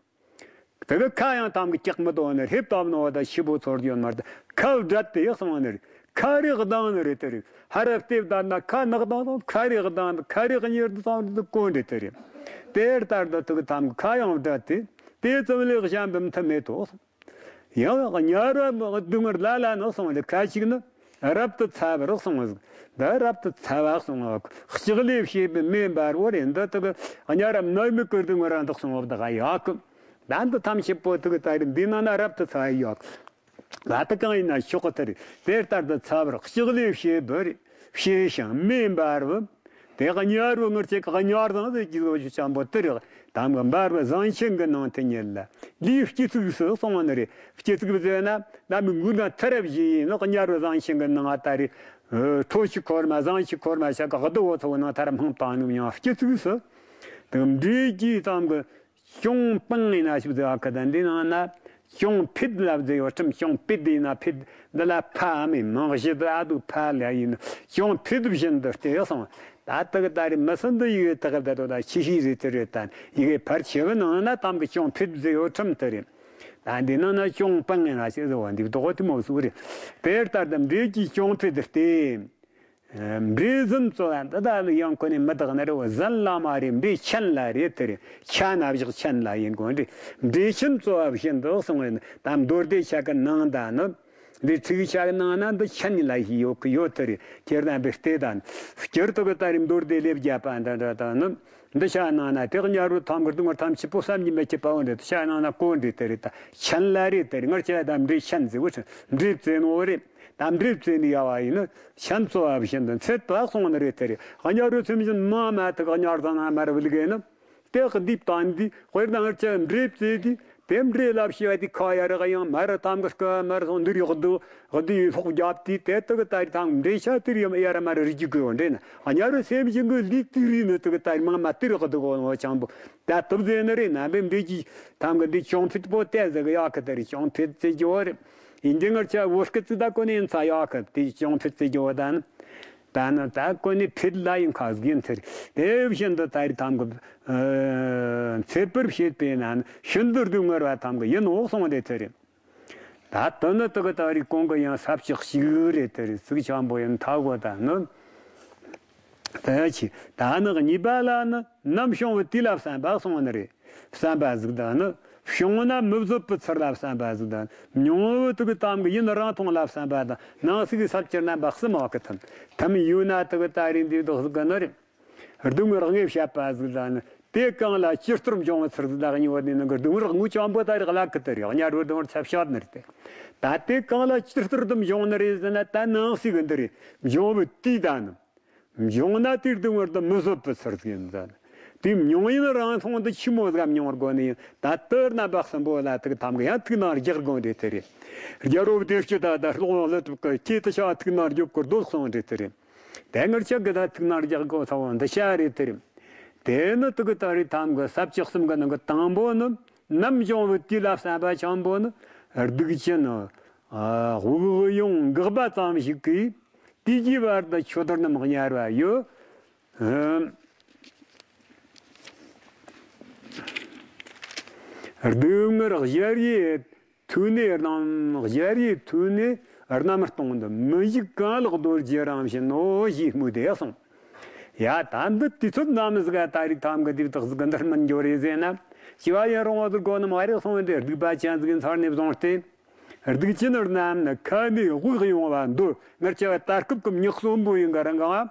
དེ་གི་ཁ་ཡང་དམ་གི་སྐྲག་མི་དོ་ནི་རེད། དམ་ནོ་བ་ད་ཤི་བོ་ཚོར་ཡོད་མ་རེད། ཁ་བསྒྲད་དེ་གསུངས་ནི་རེད། ཁ་རེ་གདངས་ནི་རེད་དེ་རེད། ཧ་ར་ལྟེབ་ད་ན་ཁ་ནག་དང་དང་ཁ་རེ་གདངས་ནི་ཁ་རེ་གཉེར་དུ་ཙམ་དུ་གོ་འདྲེ་དེ་རེད། དེ་ལྟར་དུ་དེ་གི་དམ་གི་ཁ་ཡང་བསྒྲད་དེ་དེ་ཙམ་ལས་གཞན་པའི་མཐུ་མེད་དོ། ཡང་དམྱལ་བའི་སྡུག་བསྔལ་ལ་ལ་ནི་གསུངས་ཏེ་ཁ་ཅིག་ནི་རབ་ཏུ་ཚ་བར་གསུངས། འདི་རབ་ཏུ་ཚ་བ་གསུངས། ལྕགས་ལས་བྱས་པའི་མེ་འབར་བོ་རེད། འདི་དག་དམྱལ་བ་མནར་མེད་ཀྱི་སྡུག་བསྔལ་རང་དག་གསུངས་བ་དག་ཡག་གི། ད་འདི་ཐམས་ཅད་པོ་དག་ད་རེས་འདི་ནང་ན་རབ་ཏུ་ཚ་བ་ཡག་གི། ད་དེ་གང་ཡིན་ན་ཆོག་གི་དེ་རེད། དེ་ལྟར་དུ་ཚ་བར་ལྕགས་ལས་བྱས་པའི་བྱས་ཤིང་མེ་འབར་བ། དེ་དམྱལ་བའི་ངར་ཅིག་དམྱལ་དང་ཟེར་གྱི་བོ་ཆུ་ཆེན་པོ་དེ་རེད། དམ་གི་འབར་བའི་ཟངས་ཆེན་གྱི་ནང་དུ་ཉིད་ལ་ལུས་སྐྱེ་ཚིགས་སུ་གསུངས་ནི་རེད། སྐྱེ་ཚིགས་ཟེར་ན་ནམ་མི་འགུལ་ན་ཐར་བཞི་ཡིན་ནོ། དམྱལ་བའི་ཟངས་ཆེན་གྱི་ནང་ད་རེས་ཁྲོ་ཆུ་འཁོར་མ་ཟངས་ཆུ་འཁོར་མ་ཤ་ག་ག་དུ་བོ་ཚོ་ནང་ཐར་མང་བཏང་ནུ་ཡང་སྐྱེ་ཚིགས་སུ། དེ་འབྲས་ཀྱི་དམ་གི་གཅོང་སྤང་ཡིན་ན་ཞིག་ཟེར་བ་ཁ་དང་འདི་ནང་ན་གཅོང་ཕུད་ལབ་ཟེར་ཡོད་ཁྲིམས། གཅོང་ཕུད་ཡིན་ན་ཕུད་འདི་ལ་ཕ་མི་མང་ཞིག་ཏུ་ཨ་དུ་ཕ་ལ་ཡིན་གཅོང་ཕུད་བཞིན་དུ་སྟེ་སོང་། ད་དག་ད་རེས་མི་སྲིད་འདི་ཡོད་དག་ད་དོ་ད་ཆི་ཤི་རེད་དེ་རེད། ད་ཡི་གེ་ཕར་ཆེ་བའི་ནང་ན་དམ་གི་གཅོང་ཕུད་ཟེར་ཡོད་ཁྲིམས་དེ་རེད། ད་འདི་ནང་ན་གཅོང་སྤང་ཡིན་ན་ཞིག་ཟེར་བ་འདི་དོག་དེ་མོ་སུ་རེད། དེ་ལྟར་དུ་འབྲས་ཀྱི་གཅོང་ཕུད་སྟེ། འབྲས་ཟན་བཙོ་བ་འདི་དག་ལ་ཡང་ཁོ་ནས་མི་དག་ནི་རེད་བ། ཟན་ལ་མ་རེད། འབྲས་ཆན་ལ་རེད་དེ་རེད། ཆ་ན་བཞག་ཆན་ལ་ཡིན་དགོས་རེད། འབྲས་ཆན་བཙོ་བ་བཞིན་དུ་གསུངས་པས་ན་ད་མདོ་སྡེ་ཆ་གི་ནང་ད་ནི་འདི་ཚིག་ཆ་གི་ནང་ན་འདི་ཆན་ལ་ཡོད་གི་ཡོད་དེ་རེད། ཁྱེད་རྣམ་པས་བལྟས་དང་། སྤྱིར་དུ་གི་ད་རེས་མདོ་སྡེ་ལས་བརྒྱ་པ་འདི་འདྲ་དང་ནི། འདི་ཆ་ནང་ན་དེ་དམྱལ་བའི་ཐམ་གི་སྡུག་བསྔལ་ཐམས་ཅད་པོ་བསམ་གྱིས་མི་ཁྱབ་པ་འོ་འདྲ་དེ་ཆ་ནང་ན་གོ་འདྲི་དེ་རེད། ད་ཆན་ལ་རེད་དེ་རེད། ངར་ཆ་ད་འབྲས་ཆན་ཟེར་བོ་ཆན་འབྲས་བཙལ་ནོ་རེད། ད་འབྲས་བཙལ་ནི་ཡ་བ་ཡིན་ན་ཆན་བཙོ་བ་བཞིན་དུ་འཚེད་པ་གསུངས་ནི་རེད་དེ་རེད། དམྱལ་བའི་སེམས་ཅན་མང་མ་དག་དམྱལ་བ་ན་མར་བུད་གེ་ནི་དེ་གི་འདི་བཏང་འདི་དཔེར་ན་ངར་ཆ་འབྲས་བཙལ་འདི། དེ་འདྲའི་ལབ་ཤེས་པ་དེ་ཁ་ཡ་རེ་ག་ཡང་མ་རེད། ཐམ་གི་སྐུ་མ་རེད་སོང་འདིར་ཡོག་འདུག་འདི་ཡི་ལྷོག་རྒྱབ་དུས་དེ་དག་གི་ད་རེས་ཐམ་འདྲེ་ཤ་དེར་ཡང་ཡ་ར་མ་རེད་རིག་རྒྱུ་གི་འདྲེ་ན་ཨ་ཉ་རུ་སེམས་ཅན་གི་ལུས་དེ་རིག་ནི་དག་གི་ད་རེས་མང་མ་དེ་རིག་གི་འདུག་གོ་ནོ་ཆང་བུ་ད་དུབ་ཟེ་ནི་རེད་ན་འབེམ་འདྲེ་གྱི་ཐམ་གི་འདི་ཅོང་ཕིད་པོ་ཏེ་ཟེ་གི་ཡག་གི་ད་རེས་ཅོང་ཕིད་ཟེ་གི་འོ་རེད། ཡིན་འདི་ངར་ཆ་བོ་སྐད་ཙི་ད་གོ་ནི་ཡིན་ཚ་ཡག་གི་དེ་ཅོང་ཕིད་ཟེ་གི་འོ་ད་ནི། ད་ནི་ད་ཀོ་ནི་ཕེད་ལ་ཡིན་ཁ་གིན་ཐེར་དེ་བཞིན་དུ་ད་རེས་ཐམ་གི་ཚེ་པར་བྱེད་པའི་ནང་ཤིན་ཏུ་སྡུག་བསྔལ་བ་ཐམ་གི་ཡིན་འོག་སོང་སྟེ་ཐེར། ད་དུ་ནི་དུ་གི་ད་རེས་གོང་གི་ཡང་ས་བཅུ་གཅིག་རེད་ཐེར་ཚིག་ཆང་པོ་ཡིན་ཐ་གོ་ད་ནི། ད་ཅི་ད་ནི་གཉིས་པ་ལ་ནི་ནམ་བྱུང་བའི་དུས་ལ་བསམ་པ་སོང་ནི་རེད། བསམ་པ་ཟིག་དང་ནི། བྱུང་ན་མི་བཟོད་པའི་ཚུལ་ལ་བསམ་པ་ཟིག་དང་། མྱོང་བའི་དུག་དམ་གྱི་ཡུན་རིང་ཐུང་ལ་བསམ་པ་དང་། ནང་གསེས་ས་བཅུར་རྣམ་པ་གསུམ་འོག་གི་ཐུན། ཐུན་ཡོད་ན་དུག་ད་རེས་འདི་དུག་ཟིག་གི་ནི་རེད། སྡུག་བསྔལ་དངོས་བཤད་པ་ཟིག་དང་ནི། དེ་གང་ལ་ཅི་ལྟར་འབྱུང་བའི་ཚུལ་ཟིག་དང་གཉིས་པོ་དེ་ནི་གི་སྡུག་བསྔལ་དངོས་ཆེན་པོ་ད་རེས་བརླག་གི་དེ་རེད། གཉའ་རོ་སྡུག་བསྔལ་ཚབ་ཤོར་ནི་རེད་དེ། ད་དེ་གང་ལ་ཅི་ལྟར་དུ་འབྱུང་ནི་རེད་ཟེར་ན་ད་ནང་གསེས་གི་འདི་རེད། འབྱུང་བའི་དུས་དང་ནི། འབྱུང་ན་དེའི་སྡུག་བསྔལ་དུ་མི་བཟོད་པའི་ཚུལ་ཟིག་ཡིན་ཟེར། དེའི་མྱོང་ཡུན་རིང་ཐུང་དུ་ཆི་མོ་ཟིག་མྱོང་དགོས་ནི་ཡིན། ད་དེ་རྣམ་པ་གསུམ་པོ་ལ་ཐུག་ཐམ་གི་ཡང་ཐུགས་སྣང་རྒྱག་དགོས་འདྲེ་དེ་རེད། རྒྱལ་རབས་བདེ་སྐྱིད་ད་ད་ལོག་ལ་ཐུག་གི་ཁྱེད་དུ་ཆ་ཐུགས་སྣང་རྒྱོབ་གི་རྡོལ་སོང་འདྲེ་དེ་རེད། དེ་ངར་ཆག་གི་ད་ཐུགས་སྣང་རྒྱག་དགོས་ཚ་བོ་འདི་ཤ་རེད་དེ་རེད། དེ་ནི་དུ་གི་ད་རེས་ཐམ་གི་ས་བཅུ་གསུམ་གི་ནང་གི་དང་པོ་ནི། ནམ་བྱུང་བའི་དུས་ལ་བསམ་པ་ཆེན་པོ་ནི། སྡིག་ཅན་ནི། དབུགས་དབྱུང་འགག་པ་ཙམ་ཞིག་གིས། དུས་ཀྱི་བར་དུ་ཆོས་དར་རྣམས་གཉེར་བ་ཡོད། སྡུག་བསྔལ་གཞལ་ཡས་མཐུ་ནི་རྣམ། གཞལ་ཡས་མཐུ་ནི་རྣམ་སྟོང་དུ། མི་འཇིགས་གང་ལགས་རྡོ་རྗེ་རང་བཞིན་ནོ། ཞེས་སྨོས་ཏེ་གསུངས། ཡ་ད་འདི་དུས་ཚོད་ནམ་ཟིག་ད་རེས་ཐམ་གི་དུས་དག་ཟིག་འདིར་མི་འགྱོ་རེ་ཟེར་ན། ཞི་བ་ཡིན་རུང་བ་ཟིག་གོ་ནི་མ་རེད་སོང་སྟེ་སྡིག་པ་ཅན་ཟིག་ཡིན་ཚར་ནས་བཟུང་སྟེ། སྡིག་ཅན་རྣམས་ནི་ཁ་ནས་དབུགས་དབྱུང་བ་འདོད། ངར་ཆ་བ་ད་སྐབས་ཀྱི་མྱི་གསོན་པོ་ཡིན་ག་རང་གང་།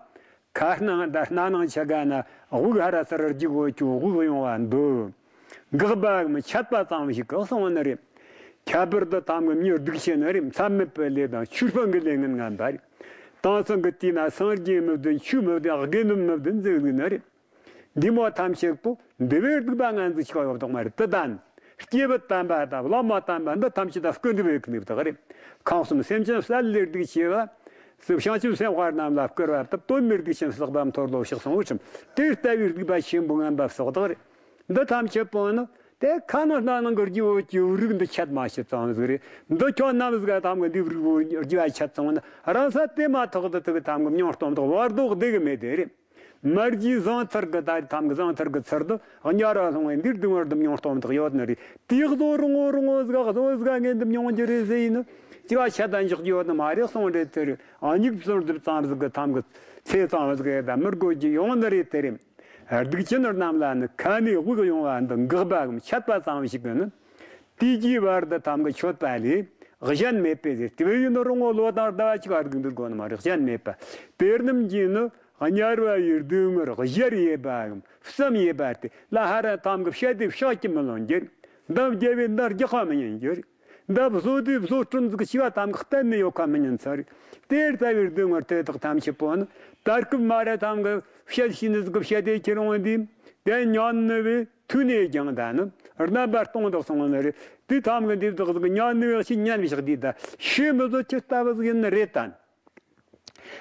ཁ་སྣང་ད་སྣ་ནང་ཆ་ག་ན་དབུགས་ཧ་ར་ས་ར་རྒྱུག་འོ་ཁྱོད་དབུགས་དབྱུང་བ་འདོད། འགག་པའམ་ཆད་པ་ཙམ་ཞིག་གི་སོང་ནི་རེད། ཁྱད་པར་དུ་ཐམ་གི་མྱི་སྡིག་ཆེ་ནི་རེད། མཚམས་མེད་པའི་ལས་དང་ཆོས་སྤང་གི་ལས་ངན་ངན་པ་རེད། དེང་སང་གི་དུས་ན་སངས་རྒྱས་མི་བདེན་ཆོས་མི་བདེན་དགེ་འདུན་མི་བདེན་ཟེར་གི་ནི་རེད། འདི་མོ་ཐམས་ཅད་པོ་འདི་བའི་སྡིག་པ་ངན་ཟིག་ཆགས་ཡོད་དོགས་མ་རེད་དེ་དང་། སྐྱེས་བུ་དམ་པ་དང་བླ་མ་དམ་པ་འདི་ཐམས་ཅད་ད་སྐུ་འདི་བའི་ཀུན་ནས་བདག་རེད། ཁམས་གསུམ་སེམས་ཅན་བསལ་ལས་སྡིག་ཆེ་བ། སུ་བྱང་ཆུབ་སེམས་དཔའ་རྣམས་ལ་བསྐུར་བ་སྟབས་དོན་མེད་སྡིག་ཆེན་བསགས་པ་མཐོལ་ལོ་བཤགས་སོང་བའི་ཁྲིམས། དེ་ལྟ་བུའི་སྡིག་པ་ཆེན་པོ་ངན་པ་བསགས་བདག་རེད། འདི་ཐམས་ཅད་པོ་ནི་དེ་ཁ་ནང་སྣ་ནང་གི་རྒྱུ་བོ་ཀྱི་རིགས་འདི་ཆད་མ་ཤེས་ཙང་ཟིག་རེད། འདི་ཁྱོད་ནམ་ཟིག་ཐམ་གི་འདི་རིགས་བོ་རྒྱུ་བ་ཆད་སོང་ན་རང་ས་དེ་མ་ཐག་ཏུ་ཐུག་ཐམ་གི་མྱོང་སྟོབས་དག་བར་དོ་བདེ་གི་མེད་དེ་རེད། མར་གྱི་ཟངས་ཐུར་གི་ད་ཐམ་གི་ཟངས་ཐུར་གི་ཚུར་དུ་གཉའ་ར་ལྷུང་བའི་འདིར་སྡུག་བསྔལ་དུ་མྱོང་སྟོབས་དག་ཡོད་ནི་རེད། དེ་བཟོ་རུང་ངོ་རུང་ངོ་ཟིག་བཟོ་ཟིག་ངན་དུ་མྱོང་རྒྱུ་རེད་ཟེར་ཡིན་ནི། ཅི་བ་ཆད་ད་འཇོག་རྒྱུ་ཡོད་ནི་མ་རེད་སོང་རེད་དེ་རེད། ཨ་མྱུག་བཙོན་སྒྲུབ་ཙམ་ཟིག་གི་ཐམ་གི་ཚེ་ཙམ་ཟིག་ཡོད་ད་མི་དགོས་རྒྱུ་ཡོང་ནི་རེད་དེ་རེད། སྡིག་ཅན་རྣམས་ལ་ནི་ཁ་ནས་དབུགས་དབྱུང་བ་འདི་འགག་པའམ་ཆད་པ་ཙམ་ཞིག་གི་ནི། དུས་ཀྱི་བར་དུ་ཐམ་གི་མཆོད་པ་ལས་གཞན་མེད་པས་ཟེར། དེ་བས་ཡིན་རུང་ངོ་ལོ་དང་ཟླ་བ་གཅིག་བར་དུ་འདུག་དགོས་ནི་མ་རེད། གཞན་མེད་པ། དེ་རྣམས་ཀྱིས་ནི་དམྱལ་བ་ཡི་སྡུག་བསྔལ་གཞལ་ཡས་པའམ་བསམ་ཡས་པ་སྟེ་ལ་ཧ་ར་ཐམ་གི་བཤད་དེ་བཤད་ཀྱི་མི་ལོན་གྱི། འདི་རྒྱལ་བའི་འདི་རྒྱག་པ་མི་ཉན་གྱི། འདི་བཟོ་དུས་བཟོ་སྐྲུན་ཟིག་ཤི་བ་ཐམ་གི་གཏན་ནས་ཡོད་ཁ་མི་ཉན་ཚར། དེ་ལྟ་བུའི་སྡུག་བསྔལ་དེ་དག་ཐམས་ཅད་པོ་ནི་ད་སྐབས་མ་ར་ཐམ་གི་བཤད་ཤེས་ནི་ཟིག་གི་བཤད་དེ་ཁྱེར་འོང་དུས་དེ་ཉན་ནི་བས་མཐུ་ནས་ཀྱང་ད་ནི་རྣམ་པར་སྟོང་དུ་སོང་ནི་རེད། དེ་ཐམ་གི་འདི་དག་ཟིག་ཉན་ནི་བས་ཤི་ཉན་བཞག་དུས་ད་ཤི་མི་བཟོད་ཅི་ལྟ་བུ་ཟིག་ཡིན་ནི་རེད་ད།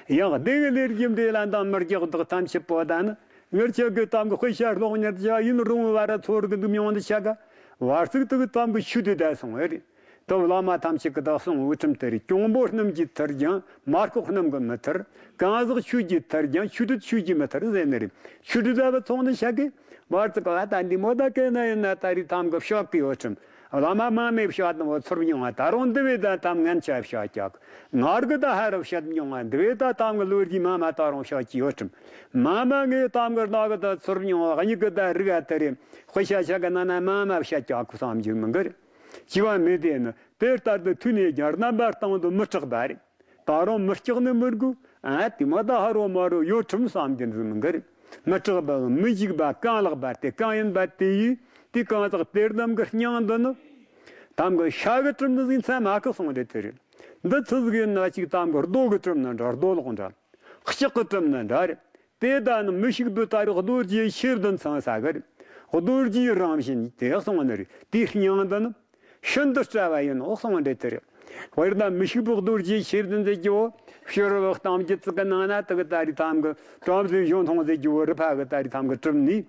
ཡང་སྡེ་བའི་ལས་རྒྱུ་འབྲས་ལ་འདང་མི་རྒྱག་བདག་ཐམས་ཅད་པོ་ད་ནི་ངར་ཆ་གི་ཐམ་གི་དཔེ་ཤ་ལོག་ཉར་བྱ་ཡིན་རུང་བ་ར་ཚོར་གི་འདུག་མྱོང་འདི་ཆ་ག་བར་ཚིག་དུ་གི་ཐམ་གི་ཆུ་དེ་ད་སོང་བས་རེད། དུ་བླ་མ་ཐམས་ཅད་ཀྱི་བདག་སོང་དབུ་ཁྲིམས་དེ་རེད། གྱོང་པོ་སྣུམ་གྱིས་ཐར་ཀྱང་མར་ཁོག་སྣུམ་གྱིས་མི་ཐར། གང་ཟག་ཆོས་ཀྱིས་ཐར་ཀྱང་ཆོས་སྲིད་ཆོས་ཀྱིས་མི་ཐར་ཟེར་ནི་རེད། ཆོས་སྲིད་ལ་བུ་ཚོང་ནི་ཤ་གི་བར་ཚིག་ག་ད་འདི་མོ་ད་གན་ན་ཡིན་ན་ད་རེས་ཐམ་གི་བཤགས་ཀྱི་ཡོད་ཁྲིམས། བླ་མ་མ་མེད་བཤད་དང་བོ་ཚུར་མྱོང་བ་ད་རུང་འདི་བས་ད་ཐམ་ངན་ཆ་བཤད་ཀྱག་ངར་གི་ད་ཧ་ར་བཤད་མྱོང་བ་འདི་བས་ད་ཐམ་གི་ལོ་རྒྱུས་མ་མ་ད་རུང་བཤད་ཀྱི་ཡོད་ཁྲིམས། མ་མ་ངས་ཐམ་གི་རྣ་གི་ད་ཚུར་མྱོང་བ་གཉིས་གི་ད་རིག་ཨ་ད་རེ་དཔེ་ཤ་ཤ་གི་ན་ན་མ་མ་བཤད་ཀྱག་གི་བསམ་རྒྱུ་མི་འགར། ཅི་བ་མེད་དེ་ནི་དེ་ལྟར་དུ་མཐུ་ནས་ཀྱང་རྣམ་པར་སྟོང་དུ་མི་སྐྲག་པ་རེད། ད་རུང་མི་སྐྲག་ནི་མི་དགོས། ཨ་དེ་མ་ད་ཧ་རོ་མ་རོ་ཡོད་ཁྲིམས་བསམ་གྱི་འདུག་མི་འགར། མི་སྐྲག་པའམ་མི་འཇིགས་པ་གང་ལགས་པ་དེ་གང་ཡིན་པ་དེ་ཡིས་དེ་གང་ཟག་དེ་རྣམས་ཀྱི་སྙིང་འདི་ནི། ཐམ་གི་ཤ་གི་ཁྲིམས་འདི་ཟིན་ཚད་མ་ཁག་སོང་རེད་དེ་རེད། འདི་ཚོ་ཟིག་ཡིན་ན་ཅིག་ཐམ་གི་རྡོ་གི་ཁྲིམས་ནི་འདྲ་རྡོ་ལོག་འདྲ། ལྕགས་ཀྱི་གྲིམ་ནི་འདྲ་རེད། དེ་ད་ནི་མི་ཤིགས་བུ་ད་རེ་རྡོ་རྗེ་ཤེར་བདུན་ཚང་ས་གི་རེད། རྡོ་རྗེའི་རང་བཞིན་དེ་གསུངས་ནི་རེད། དེའི་སྙིང་དུ་ནི་ཤིན་ཏུ་སྤྲ་བ་ཡིན་ནོ་གསུངས་འདྲེ་དེ་རེད། དཔེར་ན་མི་ཤིགས་པོ་རྡོ་རྗེའི་ཆེད་དུ་མཛད་ཀྱི་འོ། ཕྱི་རོལ་གཏམ་རྒྱུད་ཚིག་གི་ནང་ན་དེ་གི་ད་རེས་ཐམ་གི་བྲམ་ཟེ་གཞོན་མཐོང་མཛད་ཀྱི་འོ། རི་ཕ་གི་ད་རེས་ཐམ་གི་གྲུབ་ནས།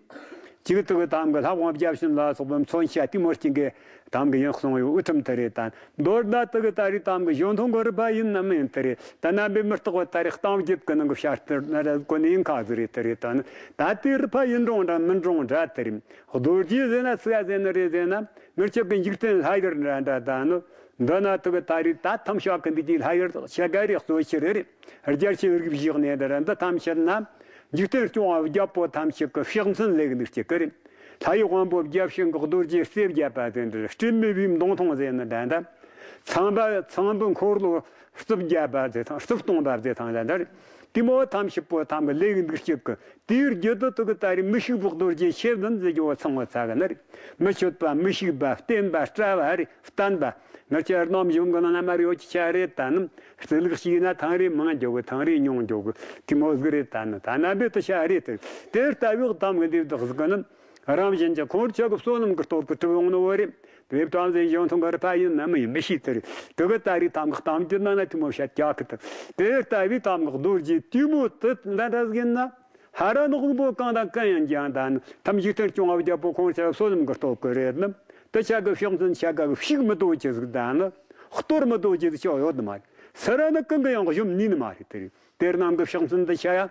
གཅིག་དེ་གི་ཐམ་གི་ལྷ་དབང་བརྒྱ་བྱིན་ལ་སོགས་པའི་མཚོན་ཆ་དེ་མོ་གཅིག་གི་ཐམ་གི་ཡིན་གསུངས་ཡོད། འུ་ཁྲིམས་དེ་རེད། ད་མདོར་ན་དེ་གི་ད་རེས་ཐམ་གི་གཞོན་མཐོང་གི་རི་ཕ་ཡིན་ནམ་མིན་དེ་རེད། ད་རྣམ་པའི་མི་རྟག་པ་ད་རེས་གཏམ་རྒྱུད་གི་ནང་གི་བཤད་སྟེ་ན་ར་གོ་ནི་ཡིན་ཁ་ཟིག་རེད། དེ་རེད། ད་ནི་ད་དེ་རི་ཕ་ཡིན་རུང་འདྲ་མིན་རུང་འདྲ་དེ་རེད། རྡོ་རྗེ་ཟེར་ན་སུ་ག་ཟེར་ནི་རེད་ཟེར་ན། ངེད་ཅག་གི་འཇིག་རྟེན་ལྷ་ཡུལ་འདྲ་འདྲ་ད་ནི། འདི་ན་དེ་གི་ད་རེས་ད་ཐམ་ཤ་གི་འདི་གི་ལྷ་ཡུལ་ཤ་ག་རེ་གཙོ་ཆེ་རེ་རེད། རྒྱལ་ཆེ་རིགས་བཞག་ནས་འདི་ར་འདི་ཐམ་ཤ་ན། འཇིག་རྟེན་སྐྱོང་བ་རྒྱལ་པོ་ཐམས་ཅད་ཀྱི་ཕྱག་མཚན་ལེགས་འདུག་ཅིག་གི་རེད། ལྷ་ཡི་དབང་པོ་བརྒྱ་བྱིན་གྱི་རྡོ་རྗེ་རྩེ་བརྒྱད་པ་ཟེར་འདི་རེད། སྤྲིན་མེད་པའི་མདུང་ཐུང་ཟེར་ནི་འདྲ་འདྲ། ཚངས་པ་ཚངས་པའི་འཁོར་ལོ་རྩིབས་བརྒྱད་པ་ཟེར་ཐང་། རྩིབས་སྟོང་པ་ཟེར་ཐང་ལ་འདྲ་རེད། དེ་མོ་ཐམས་ཅད་པོ་ཐམ་གི་ལེགས་འདུག་ཅིག་གི། དེའི་རྒྱུད་དུ་དེ་གི་ད་རེས་མི་ཤིགས་པོ་རྡོ་རྗེ་ཆེ་བདུན་ཟེར་རྒྱུ་བོ་ཚང་བ་ཚ་གི་ནི་རེད། མི་ཆོད་པ་མི་ཤིགས་པ་བརྟན་པ་སྤྲ་བ་རེད། བརྟན་པ། ངེད་ཅག་རྣམ་གཞུང་གི་ནང་ན་མར་ཡོད་ཀྱི་ཆ་རེད། ད་ནི་རྩི་ལུགས་ཤིག་ཡིན་ན་ཐང་རེ་མང་འཇོག་གི། ཐང་རེ་ཉུང་འཇོག་གི། དེ་མོ་ཟིག་རེད། ད་ནི་ད་ན་བེ་དུ་ཆ་རེད། དེ་དེ་ལྟ་བུའི་གཏམ་གི་འདེབས་དག་ཟིག་གི་ནི། རང་བཞིན་གྱི་ཁོང་ཆ་གི་བསོད་ནམས་ཀྱི་སྟོབས་ཀྱིས་གྲུབ་ཡོང་ནི་བོ་རེད། དེ་བྲམ་ཟེ་གཞོན་མཐོང་གི་རི་ཕ་ཡིན་ནམ་ཡིན་མི་ཤེས། དེ་རེད། དེ་གི་ད་རེས་ཐམ་གི་གཏམ་རྒྱུད་ནང་ན་དེ་མོ་བཤད་རྒྱག་གི། དེ་དེ་ལྟ་བུའི་ཐམ་གི་རྡོ་རྗེ་དེ་མོ་དེ་འདྲ་འདྲ་ཟིག་ཡིན་ན། ཧ་ར་ནག་པོ་གང་དང་གང་ཡང་ཀྱང་ད་ནི་ཐམས་ཅད་དོན་སྐྱོང་བ་རྒྱལ་པོ་ཁོང་ཆ་བསོད་ནམས་ཀྱི་སྟོབས་ཀྱིས་རེད་ནི། དེ་ཆ་གི་ཕྱག་མཚན་ཆ་ག་གི་ཕྱུག་མི་དོ་ཅི་ཟིག་ད་ནི་གཏོར་མི་དོ་ཅི་ཟིག་ཅོག་ཡོད་ནི་མ་རེད། སུ་ར་ནི་གང་གི་ཡང་གཞོམ་ནི་ནི་མ་རེད། དེ་རེད། དེ་རྣམས་ཀྱི་ཕྱག་མཚན་འདི་ཆ་ཡ།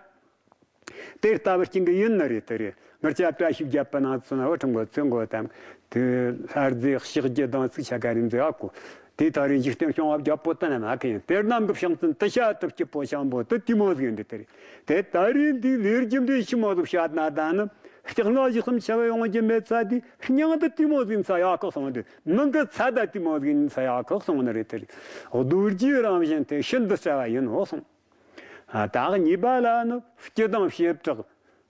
དེ་ལྟ་བུར་སྐྱེ་གི་ཡིན་ནི་རེད། དེ་རེད། ངར་ཆ་བཀྲ་ཤིས་བརྒྱད་པ་ནང་ཚུན་ན་བ་ཁྲིམས་གོ་ཚུན་གོ་དམ། དེ་ལྷ་རྫས་ཕྱག་རྒྱུ་དང་ཚིག་ཆ་ག་རེ་འཛེག་ཨ་ཁོ། དེ་ད་རེས་འཇིག་རྟེན་སྐྱོང་བ་རྒྱལ་པོ་དེ་ན་མ་ཁེ་ཡིན། དེ་རྣམས་ཀྱི་ཕྱག་མཚན་དུ་ཤ་དུ་སྐྱིད་པོ་ཆང་པོ་དུ་དེ་མོ་ཟིག་འདི་དེ་རེད། དེ་ད་རེས་འདི་ལས་རྒྱུ་འདི་ཆི་མོ་ཟིག་བཤད་ན་ད་ནི། སྟག་ལྔ་བཞི་གསུམ་ཆ་བ་ཡོང་རྒྱུ་མེད་ཚ་དེ་སྙིང་དུ་དེ་མོ་ཟིག་ཚ་ཡག་ཁོག་སོང་དུ་མིང་གི་ཚ་ད་དེ་མོ་ཟིག་ཚ་ཡག་ཁོག་སོང་ནི་རེད། དེ་རེད། རྡོ་རྗེའི་རང་བཞིན་དེ་ཤིན་ཏུ་སྤྲ་བ་ཡིན་ནོ་གསུངས། ཨ། ད་གཉིས་པ་ལ་ནི་སྤྱི་དང་བྱེ་བྲག་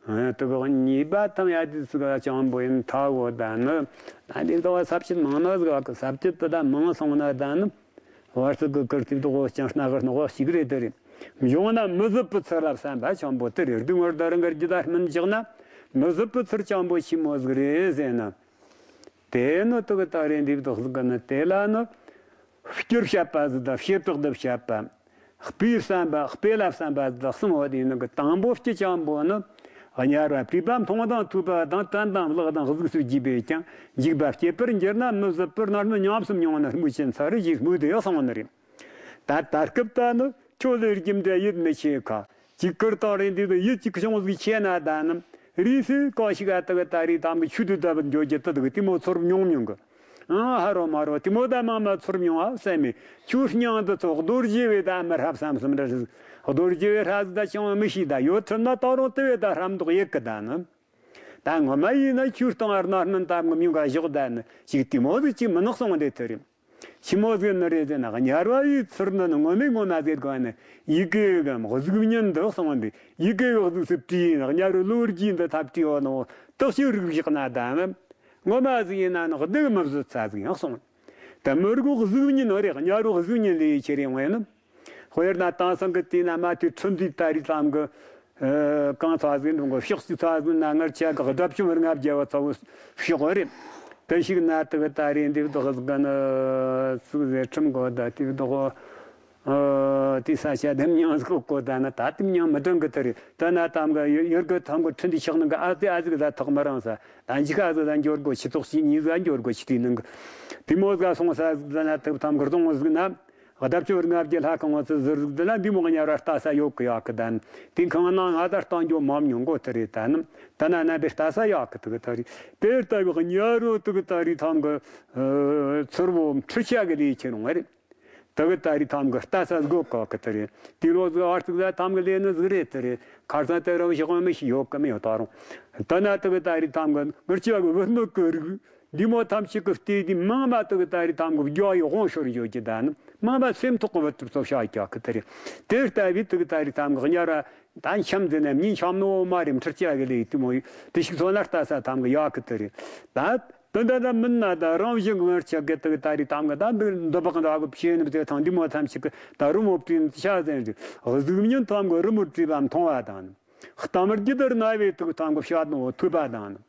ཨ། དེ་ག་གཉིས་པ་ཐམ་ཡ་དེ་ཚིག་ལ་ཅང་པོ་ཡིན་ཐ་གོ་ད་ནི། ད་འདི་ལྟ་བ་ས་བཅད་མང་ན་ཟིག་ག་ས་བཅད་དེ་ད་མང་སོང་ན་ད་ནི། བར་ཚིག་གི་ཀིར་ཏི་དོ་ཅང་སྣ་གར་སྣོག་གཅིག་རེད། དེ་རེད། འབྱུང་ན་མི་བཟོད་པའི་ཚུལ་ལ་བསམ་པ་ཆེན་པོ་དེ་རེད། སྡུག་བསྔལ་དང་རང་གི་རྒྱུད་ལ་སྨིན་བཞག་ན་མི་བཟོད་པའི་ཚུལ་ཆེན་པོ་ཆི་མོ་ཟིག་རེད་ཟེར་ན། དེ་ནི་དེ་གི་ད་རེད་འདི་བདག་ཟིག་གི་ནི་དེ་ལ་ནི། སྤྱིར་བཤད་པ་ཟིག་དང་བྱེ་བྲག་ཏུ་བཤད་པ། དཔེའི་བསམ་པ། དཔེ་ལ་བསམ་པ་དག་གསུམ་འོ་དེའི་ནང་གི་དང་པོ་སྤྱི་ཆེན་པོ་ནི། དམྱལ་བ་སྤྲུལ་པ་མཐོང་དང་ཐོས་པ་དང་དྲན་དང་བརླག་དང་གཟུགས་སུ་བརྗིད་པས་ཀྱང་འཇིག་པ་སྐྱེད་པར་འགྱུར་ན་མི་བཟོད་པར་རྣམ་སྨིན་ཉམས་སུ་མྱོང་ན་སྨོས་ཅི་འཚལ་ཞེས་སྨོས་ཏེ་གསུངས་ནི་རེད། ད་ད་སྐབས་ད་ནི་ཁྱོད་ལས་རྒྱུ་འབྲས་ཡིད་མི་ཆེས་ཁ། ཅིག་ཀིར་དང་རེད་འདི་དུ་ཡིད་ཅིག་བྱུང་ཟིག་ཆེ་ན་ད་ནི། རིས་སུ་གང་ཞིག་ཨ་ཏི་གི་ད་རེས་དམ་གི་ཆུ་དུ་ལྟ་བུ་འགྱོ་རྒྱུ་དུ་དུ་གི་དེ་མོ་ཚོར་མྱོང་མྱོང་གི། ཨང་ཧ་རོ་མ་རོ་དེ་མོ་ད་མང་མ་ཚོར་མྱོང་ཨ་བསམ་མེད། ཁྱོད་སྙིང་འདི་ཚོ་རྡོ་རྗེ་བས་ད་མི་ཧྲ་བསམ་བསམ་འདྲ་ཞིག་རྡོ་རྗེ་བས་ཧྲ་ཟིག་ད་ཅང་མི་ཤེས། ད་ཡོད་ཐུབ་ན་ད་རུང་དེ་བས་ད་ཧྲ་མདོག་ཡེད་གི་ད་ནི། ད་ངོ་མ་ཡིན་ན་ཁྱོད་སྟོང་ཨར་ན་སྨན་དམ་གི་མྱོང་ག་ཞོག་ད་ནི་ཅིག་དེ་མོ་ཟིག་ཅིག་མི་ནག་སོང་བ་འདི་ཐུ་རེད། ཆི་མོ་ཟིག་ནི་རེད་ཟེར་ན། དམྱལ་བ་ཡི་ཚུལ་ནི་ངོ་མས་ངོ་མ་ཟེར་གོ་ནི། ཡི་གེ་གམ་གཟུགས་བརྙན་འདི་གསང་བ་འདི་ཡི་གེ་གི་གཟུགས་སུ་བྲིས་ཡིན། དམྱལ་བའི་ལོ་རྒྱུས་འདི་ཐབས་བྲིས་བ་ནོ་དག་ཞིག་རིག་བཞག་ན་ད་ནི་ངོ་མ་ཟིག་ཡིན་ན་ནི་སྡུག་མི་བཟོད་ས་ཟིག་ཡང་གསང་བ། ད་མི་རིགས་གཟུགས་བརྙན་རེད། དམྱལ་བའི་གཟུགས་བརྙན་ལས་ཡི་ཆེ་རེད་ངོས་ནི། དཔེར་ན་དེང་སང་གི་དུས་ན་མ་དུས་ཁྲིམས་འདི་ད་རེས་ཙམ་གི། ཨ། གང་ཚ་ཟིན་འགྲོ་གི་ཕྱོགས་གཅིག་ཚ་ཟིན་ན་ངར་ཆ་གི་དགྲ་བཅོམ་ལྔ་བརྒྱ་བ་ཚ་བོ་ཕྱོགས་རེད། དེ་ཞིག་ན་དེ་གི་ད་རེས་འདི་བདག་གི་ནི་ཚིག་ཟེར་ཁྲིམས་གོ་ད་དེ་བདག་ཨ། དེ་ས་ཆ་དེ་མྱང་ཟིག་གོ་ད་ན་ད་དེ་མྱང་མི་དྲན་གི་དེ་རེད། ད་ན་དམ་གི་ཡུལ་གི་ཐམ་གི་ཁྲིམས་འདི་ཆགས་ནང་གི་ཨ་ཙི་ཨ་ཟིག་ད་ཐག་མི་རང་ས། ད་འཇིག་ཨ་ཟིག་ད་འབྱོར་གོ་ཆི་ཐོག་ཞིག་གཉིས་ཟིག་འབྱོར་གོ་ཆི་དེ་ནང་གི་དེ་མོ་ཟིག་སོང་ས་ཟིག་ད་ན་དེ་ཐམ་གི་རྫོང་ཟིག་ན། ལྡབ་ཆུ་ལྔ་བརྒྱ་ལྷ་ཁང་བ་ཚོ་ཟུར་ཟུར་དེ་ལ་འདི་མོ་གཉའ་ར་ལྟ་ས་ཡོད་གི་ཡོད་གི་དན། དེ་ཁང་ནང་ང་ད་ལྟ་འགྱོ་མ་མྱོང་གོ་དེ་རེད། ད་ནི་ད་ན་ན་བའི་ལྟ་ས་ཡོད་གི་དེ་གི་དེ་རེད། དེ་ལྟ་བུའི་གཉའ་རོ་དེ་གི་དེ་རེད། ཐང་གི་ཚུར་བོ་འཕྲུལ་ཆས་གི་ལས་ཁྱེར་རུང་བ་རེད། དེ་གི་དེ་རེད། ཐང་གི་ལྟ་ས་སྒོ་གོ་གི་དེ་རེད། དེ་ལོ་ཟིག་ཨར་ཚིག་ཟ་ཐང་གི་ལས་ནི་ཟིག་རེད་དེ་རེད། ཁར་སང་དེ་རང་ཞིག་མི་ཤི་ཡོད་གི་མི་ཡོད་ད་རུང་། ད་ན་དེ་གི་དེ་རེད། ཐང་གི་ངར་ཆ་གི་བུད་མེད་གི་རིགས། འདི་མོ་ཐམས་ཅད་ཀྱི་ལྟས་འདི་མང་མ་དེ་གི་ད་རེས་ཐམ་གི་རྒྱ་ཡི་དབང་ཤོར་ཡོད་ཀྱི་ད་ནི་མང་མ་སེམས་ཐོག་གི་བུ་ཐུབ་ཚོ་བྱ་རྒྱག་གི་དེ་རེད། དེ་ལྟ་བུའི་དེ་གི་ད་རེས་ཐམ་གི་གཉའ་ར་ད་འཆམ་ཟེར་ན་མྱི་འཆམ་ནོ་མ་རེད། འཕྲུལ་ཆས་གི་ལས་དེ་མོ་ཡོད་དེ་ཞིག་ཚོ་ན་ལྟ་ས་ཐམ་གི་ཡག་གི་དེ་རེད། ད་དེ་འདྲ་འདྲ་མིན་ན་ད་རང་བཞིན་གི་ངར་ཆ་གི་དེ་གི་ད་རེས་ཐམ་གི་ད་འདི་འདི་བག་འདྲ་གི་ཕྱེ་ནི་དེ་ཐང་འདི་མོ་ཐམས་ཅད་གི་ད་རི་མོ་བྲིས་ནི་ཤ་ཟེར་ནི་གཟུགས་བརྙན་ཐམ་གི་རི་མོ་བྲིས་པ་མཐོང་བ་དང་། གཏམ་རྒྱུད་དར་ན་བའི་དུག་ཐང་གི་བཤད་ནོ་ཐོས་པ་དང་།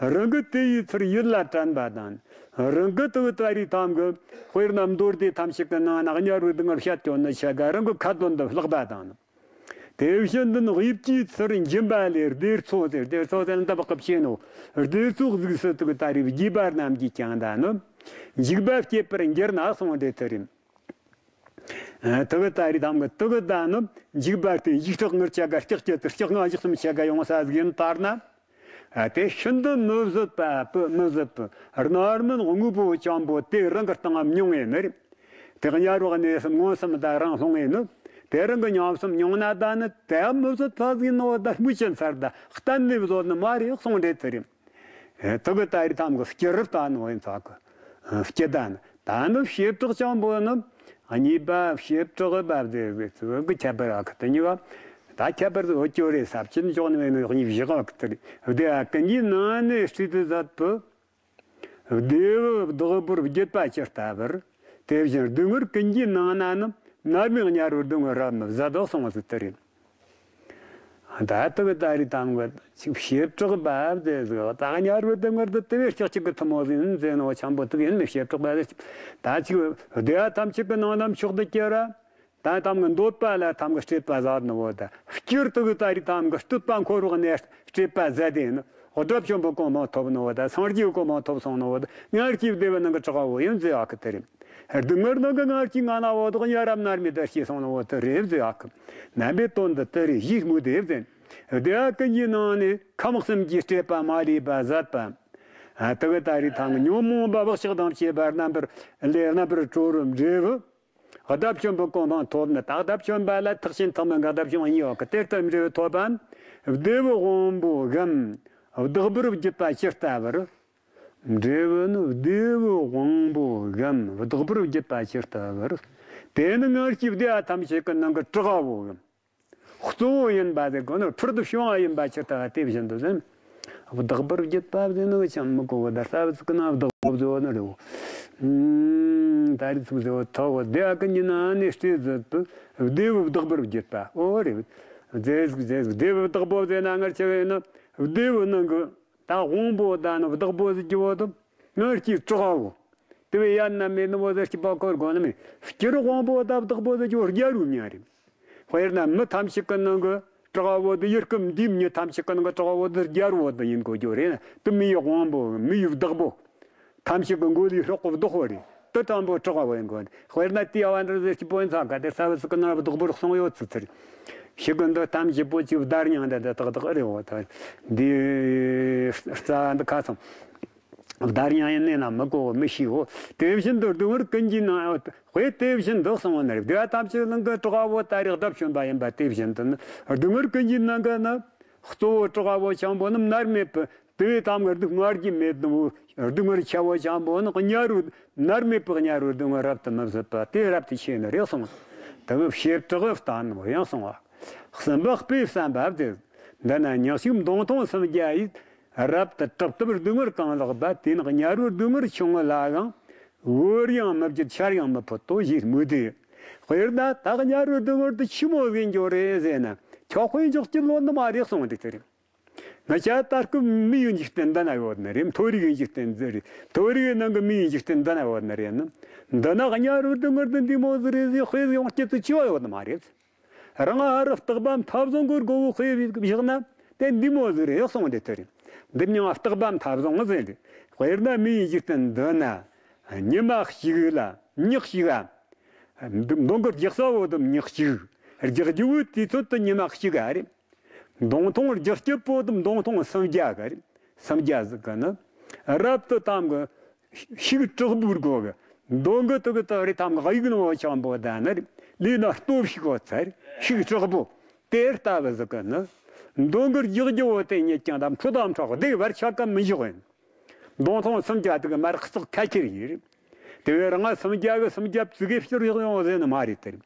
རང་གི་དེ་ཡི་ཚུལ་ཡིད་ལ་དྲན་པ་དང་། རང་གི་དུ་ད་རེས་ཐམ་གི་དཔེར་ན་མདོ་སྡེ་ཐམས་ཅད་ཀྱི་ནང་ན་དམྱལ་བའི་སྡུག་བསྔལ་བཤད་ཀྱང་ནི་ཆ་ག་རང་གི་ཁ་ཏོན་དུ་ལྷག་པ་དང་། དེ་བཞིན་དུ་ནི་དབྱིབས་ཀྱི་ཚུལ་འབྱིན་པ་ལས་སྡེར་མཚོ་ཟེར། སྡེར་མཚོ་ཟེར་ན་འདི་བག་གི་ཕྱེ་ནོ། སྡེར་མཚོ་གཟུགས་སུ་དུ་ད་རེས་རྒྱས་པ་རྣམས་ཀྱིས་ཀྱང་ད་ནི་འཇིགས་པ་བསྐྱེད་པར་འགྱུར་ན་གསུངས་ཏེ་དེ་རེད། ཨ། དུ་གི་ད་རེས་ཐམ་གི་དུ་གི་ད་ནི་འཇིགས་པ་སྟེ་ཡིག་ཕྲག་ངར་ཆ་ག་ལྕགས་ཀྱི་དུ་ལྕགས་ང་བཞི་གསུམ་ཆ་ག་ཡོང་ས་ཟིག་ཡིན་ལྟར་ན། ཨ། དེ་ཤིན་ཏུ་མི་བཟོད་པ་པོ་མི་བཟོད་པོ་རྣམ་སྨིན་དངོས་པོ་ཅན་པོ་དེ་རང་གི་སྟེང་མྱོང་ངེ་ནི་རེད། དེ་དམྱལ་བའི་གནས་སམ་མངོན་སུམ་ད་རང་ལྷུང་ངེ་ནི། དེ་རང་གི་ཉམས་སུ་མྱོང་ན་ད་ནི་དེ་མི་བཟོད་པ་ཟིག་ཡིན་ནོ། ད་སྨོས་ཅི་ཚར་ད་གཏན་ནས་བཟོད་ནི་མ་རེད་གསུངས་རེད་དེ་རེད། ཨེ། དུ་གི་ད་རེས་ཐམ་གི་སྐྱུར་རབ་ད་ནོ་ཡིན་ཚ་གི། ཨ། སྐྱུར་ད་ནི་ད་ནི་བྱེ་བྲག་ཅན་པོ་ནི། གཉིས་པ་བྱེ་བྲག་པ་དེ་གི་ཁྱད་པར་ཨ་ཁི་དེ་གཉིས་པ། ད་ཁྱད་པར་དུ་འོ་ཅོ་རེ་ས་བཅད་འཇོག་ནི་བས་ནི་གཉིས་བཞི་ཨ་ཁི་དེ་རེད། དེ་ཨ་ཀི་འདིའི་ནང་ནས་སྲིད་དུ་ཟད་པོ། བདེ་བའི་བདག་པོར་བརྒྱུད་པ་ཇི་ལྟ་བུར། དེ་བཞིན་སྡུག་བསྔལ་ཀུན་གྱི་ནང་ན་ནི། མནར་མེད་དམྱལ་བའི་སྡུག་བསྔལ་རབ་མི་བཟད་དོ་གསུངས་པ་དེ་རེད། ད་ལྟ་བུ་ད་རེས་ཐམ་གི་ཅིག་བྱེ་བྲག་པ་དེ་ཟིག་ད་དམྱལ་བའི་སྡུག་བསྔལ་དེ་དེ་བས་ཀྱག་ཅིག་གི་ཐུ་མོ་ཟིག་ཡིན་ཟེར་ནོ་ཆེན་པོ་དེ་ཡིན་མི་བྱེ་བྲག་པ་དེ། ད་ཅིག་བདེ་བ་ཐམས་ཅད་ཀྱི་ནང་ན་མཆོག་ཏུ་གྱུར་ར། ད་ཐམ་གི་འདོད་པ་ལ་ཐམ་གི་སྤྲོས་པ་ཟད་ནོ་བོ་ད་སྐྱུར་དུ་གི་ད་རེས་ཐམ་གི་སྤྲོས་པ་འཁོར་བའི་གནས་སྤྲོས་པ་ཟད་དེ་ནི། དགྲ་བཅོམ་པའི་གོ་འཕང་ཐོབ་ནོ་བོ་ད་སངས་རྒྱས་གོ་འཕང་ཐོབ་སོང་ནོ་བོ་ད་མངལ་སྐྱེས་བདེ་བའི་ནང་གི་གྲགས་པ་བོ་ཡིན་ཟེར་ཨ་ཁི་དེ་རེད། སྡུག་བསྔལ་ནང་གི་མངལ་སྐྱེས་ང་ན་བོ་དག་ཡ་རབས་མནར་མེད་དུ་སྐྱེས་སོང་ནོ་བོ་དེ་རེད་ཟེར་ཨ་ཁི། རྣམ་པའི་དོན་འདི་དེ་རེད་ཞེས་སྨོས་ཏེ་ཟེར། བདེ་བ་ཀུན་གྱི་ནང་ནས་ཁམས་གསུམ་གྱི་སྤྲོས་པ་མ་ལུས་པ་ཟད་པ། ཨ། དུ་གི་ད་རེས་ཐམ་གི་ཉོན་མོངས་པ་བག་ཆགས་དང་བཅས་པ་རྣམ་པར་ལས་རྣམ་པར་གྲོལ་བར་འབྲས་བུ། དགྲ་བཅོམ་པའི་གོ་འཕང་ཐོབ་ནི། ད་དགྲ་བཅོམ་པ་ལ་ཐེག་ཆེན་ཐེག་དམན་གྱི་དགྲ་བཅོམ་གཉིས་ཡོད་གི། དེ་ལྟར་འབྲས་བུ་ཐོབ་པའམ། བདེ་བའི་དབང་པོ་གམ། བདག་པོར་བརྒྱུད་པ་ཇི་ལྟ་བུར། འབྲས་བུ་ནི་བདེ་བའི་དབང་པོ་གམ། བདག་པོར་བརྒྱུད་པ་ཇི་ལྟ་བུར། དེ་ནི་མངལ་སྐྱེས་བདེ་བ་ཐམས་ཅད་ཀྱི་ནང་གི་གྲགས་པ་བོ་གམ། གཙོ་བོ་ཡིན་པ་དེ་ཀུན་ནི་འཕྲོར་དུ་བྱུང་བ་ཡིན་པ་ཇི་ལྟ་བ་དེ་བཞིན་དུ་ཟེར། བདག་པོར་བརྒྱུད་པ་ཟེར་ནི་ཅང་མི་གོ་བ་ད་ལྟ་བུ་ཟིག་གི་ན་བདག་པོ་ཟེར་བ་ནི་རེད། ཨུམ། ད་རེས་ཚུགས་ཟེར་བ་ཐོག་བདེ་བ་ཀུན་གྱི་ནང་ནས་སྤྲོས་ཟད་པའི་བདེ་བའི་བདག་པོར་བརྒྱུད་པ་འོ་རེད། ཟེར་ཟེར་བདེ་བའི་བདག་པོ་ཟེར་ན་ངར་ཆེ་བས་ནི་བདེ་བའི་ནང་གི་ད་དབང་པོ་ད་ནི་བདག་པོ་ཟེར་གྱི་བོ་དང་། ངར་གྱི་གྲགས་པ་བོ། དེ་བས་ཡར་ན་མེད་ནི་བོ་ཟེར་གྱི་བ་འཁོར་དགོས་ནི་མེད། སྐྱུར་དབང་པོ་དང་བདག་པོ་ཟེར་གྱི་བོ་རྒྱལ་བའི་མྱིང་རེད། དཔེར་ན་མི་ཐམས་ཅད་ཀྱི་ནང་གི་གྲགས་པ་བོ་དེ་ཡུལ་སྐབས་འདིའི་མྱི་ཐམས་ཅད་ཀྱི་ནང་གི་གྲགས་པ་བོ་དེ་རྒྱལ་བོ་དེ་ཡིན་དགོས་རྒྱུ་རེད་ན། དེ་མི་ཡི་དབང་པོ་མི་ཡི་བདག་པོ། ཐམས་ཅད་ཀྱི་མགོ་ལུས་སྲོག་གི་བདག་པོ་རེད། དེ་དང་པོ་གྲགས་པ་ཡིན་དགོས། དཔེར་ན་དེའི་ཨ་བ་འདྲ་ཟེར་གྱི་བོ་ཡིན་ཚ་ག་དེ་ས་བུ་སུ་གི་ནང་བདག་པོར་གསུངས་ཡོད་ཚུལ་ཚུལ། ཞིག་གི་འདི་ཐམས་ཅད་པོ་ཅིག་བརྡ་རྙིང་འདི་འདི་ཏག་ཏག་རེད་བོ། ད་འདི་རྩ་འདི་ཁ་སང་། བརྡ་རྙིང་ཡིན་ནས་ན་མི་གོ་བོ་མི་ཤེས་བོ། དེ་བཞིན་དུ་སྡུག་བསྔལ་ཀུན་གྱི་ནང་དཔེ་དེ་བཞིན་དུ་གསུངས་པ་ནི་རེད། བདེ་བ་ཐམས་ཅད་ནང་གི་གྲགས་པ་བོ་ད་རེས་དགྲ་བཅོམ་པ་ཡིན་པ་དེ་བཞིན་དུ་ནི་སྡུག་བསྔལ་ཀུན་གྱི་ནང་གི་ནི་གཙོ་བོ་གྲགས་པ་བོ་ཆེན་པོ་ནི་མནར་མེད་པའི་དེ་བས་ཐམ་གི་སྡུག་བསྔལ་གྱི་མེད་དུ་སྡུག་བསྔལ་ཆེ་བོ་ཆེན་པོ་ནི་དམྱལ་བའི་མནར་མེད་པའི་དམྱལ་བའི་སྡུག་བསྔལ་རབ་ཏུ་མི་བཟོད་པ་དེ་རབ་ཏུ་ཆེ་ནི་རེད་གསུངས། དེ་བས་བྱེ་བྲག་གི་བསྟན་ནོ་ཡང་གསུངས་པ། གསུམ་པ་དཔེ་བསམ་པ་སྟེ། འདི་ན་ཉག་གཅིག་མདུང་ཐུང་སུམ་བརྒྱ་ཡིས། རབ་ཏུ་དྲག་བཏབ་སྡུག་བསྔལ་གང་ལགས་པ། དེ་ནི་དམྱལ་བའི་སྡུག་བསྔལ་ཆུང་ངུ་ལའང་། བོར་ཡང་མི་བརྗེད་ཆར་ཡང་མི་ཕོད་དོ་ཞེས་སྨོས་ཏེ། དཔེར་ན་ད་དམྱལ་བའི་སྡུག་བསྔལ་དེ་ཆི་མོ་ཟིག་འགྱོ་རེད་ཟེར་ན། ཁྱོད་དཔེ་འཇོག་རྒྱུ་ལོན་ནི་མ་རེད་གསུངས་འདུག་དེ་རེད། ང་ཅག་ལྟར་སྐུ་མི་ཡི་འཇིག་རྟེན་འདི་ན་ཡོད་ནི་རེད། མཐོ་རིས་ཀྱི་འཇིག་རྟེན་འདི་རེད། མཐོ་རིས་ཀྱི་ནང་གི་མི་ཡི་འཇིག་རྟེན་འདི་ན་ཡོད་ནི་རེད་ན། འདི་ན་དམྱལ་བའི་སྡུག་བསྔལ་འདི་འདི་མོ་ཟིག་རེད་ཟེར་དཔེ་ཡོང་རྒྱུ་དེ་ཆི་བ་ཡོད་ནི་མ་རེད། རང་ཨ་རུ་རྟག་པ་མཐའ་བཟུང་གི་མགོ་བོ་དཔེ་བཞག་ན་དེ་འདི་མོ་ཟིག་རེད་གསུངས་འདུག་དེ་རེད། འདི་མྱང་རྟག་པ་མཐའ་བཟུང་ཟེར་རེད། དཔེར་ན་མི་ཡི་འཇིག་རྟེན་འདི་ན་ཉི་མ་གཅིག་ལ་ཉག་གཅིག་ཨ། མདུང་དཀར་རྒྱག་ས་བོ་དུ་ཉག་གཅིག་རྒྱག་རྒྱུ་བོའི་དུས་ཚོད་དུ་ཉི་མ་གཅིག་ག་རེད། མདུང་ཐུང་རྒྱག་རྒྱུ་བོ་དུ་མདུང་ཐུང་སུམ་བརྒྱ་ག་རེད། སུམ་བརྒྱ་ཟིག་གི་ནི་རབ་ཏུ་ཐམ་གི་ཤིག་དྲག་པོའི་སྒོ་གི་མདུང་གི་དུ་གི་དུ་རེད། ཐམ་གི་གཡུག་ནོ་ཆང་པོ་ད་ནི་རེད། ལས་ན་སྟོབས་ཤིག་བོ་ཚར་ཤིག་དྲག་པོ་དེ་ལྟ་བུ་ཟིག་གི་ནི་མདུང་གི་རྒྱག་རྒྱུ་བོ་དེ་ཉིད་ཀྱང་ད་འཕྲོ་དང་འཕྲོག་བདེ་བར་ཆ་ག་མི་འཇོག་ཡིན། མདུང་ཐུང་སུམ་བརྒྱ་དུ་གི་མར་བརྩེགས་ཁ་ཁྱེར་ཡིན། དེ་བས་རང་སུམ་བརྒྱ་གི་སུམ་བརྒྱ་བཙུགས་གི་ཕྱིར་ཡོང་ཡོང་ཟེར་ནི་མ་རེད་དེ།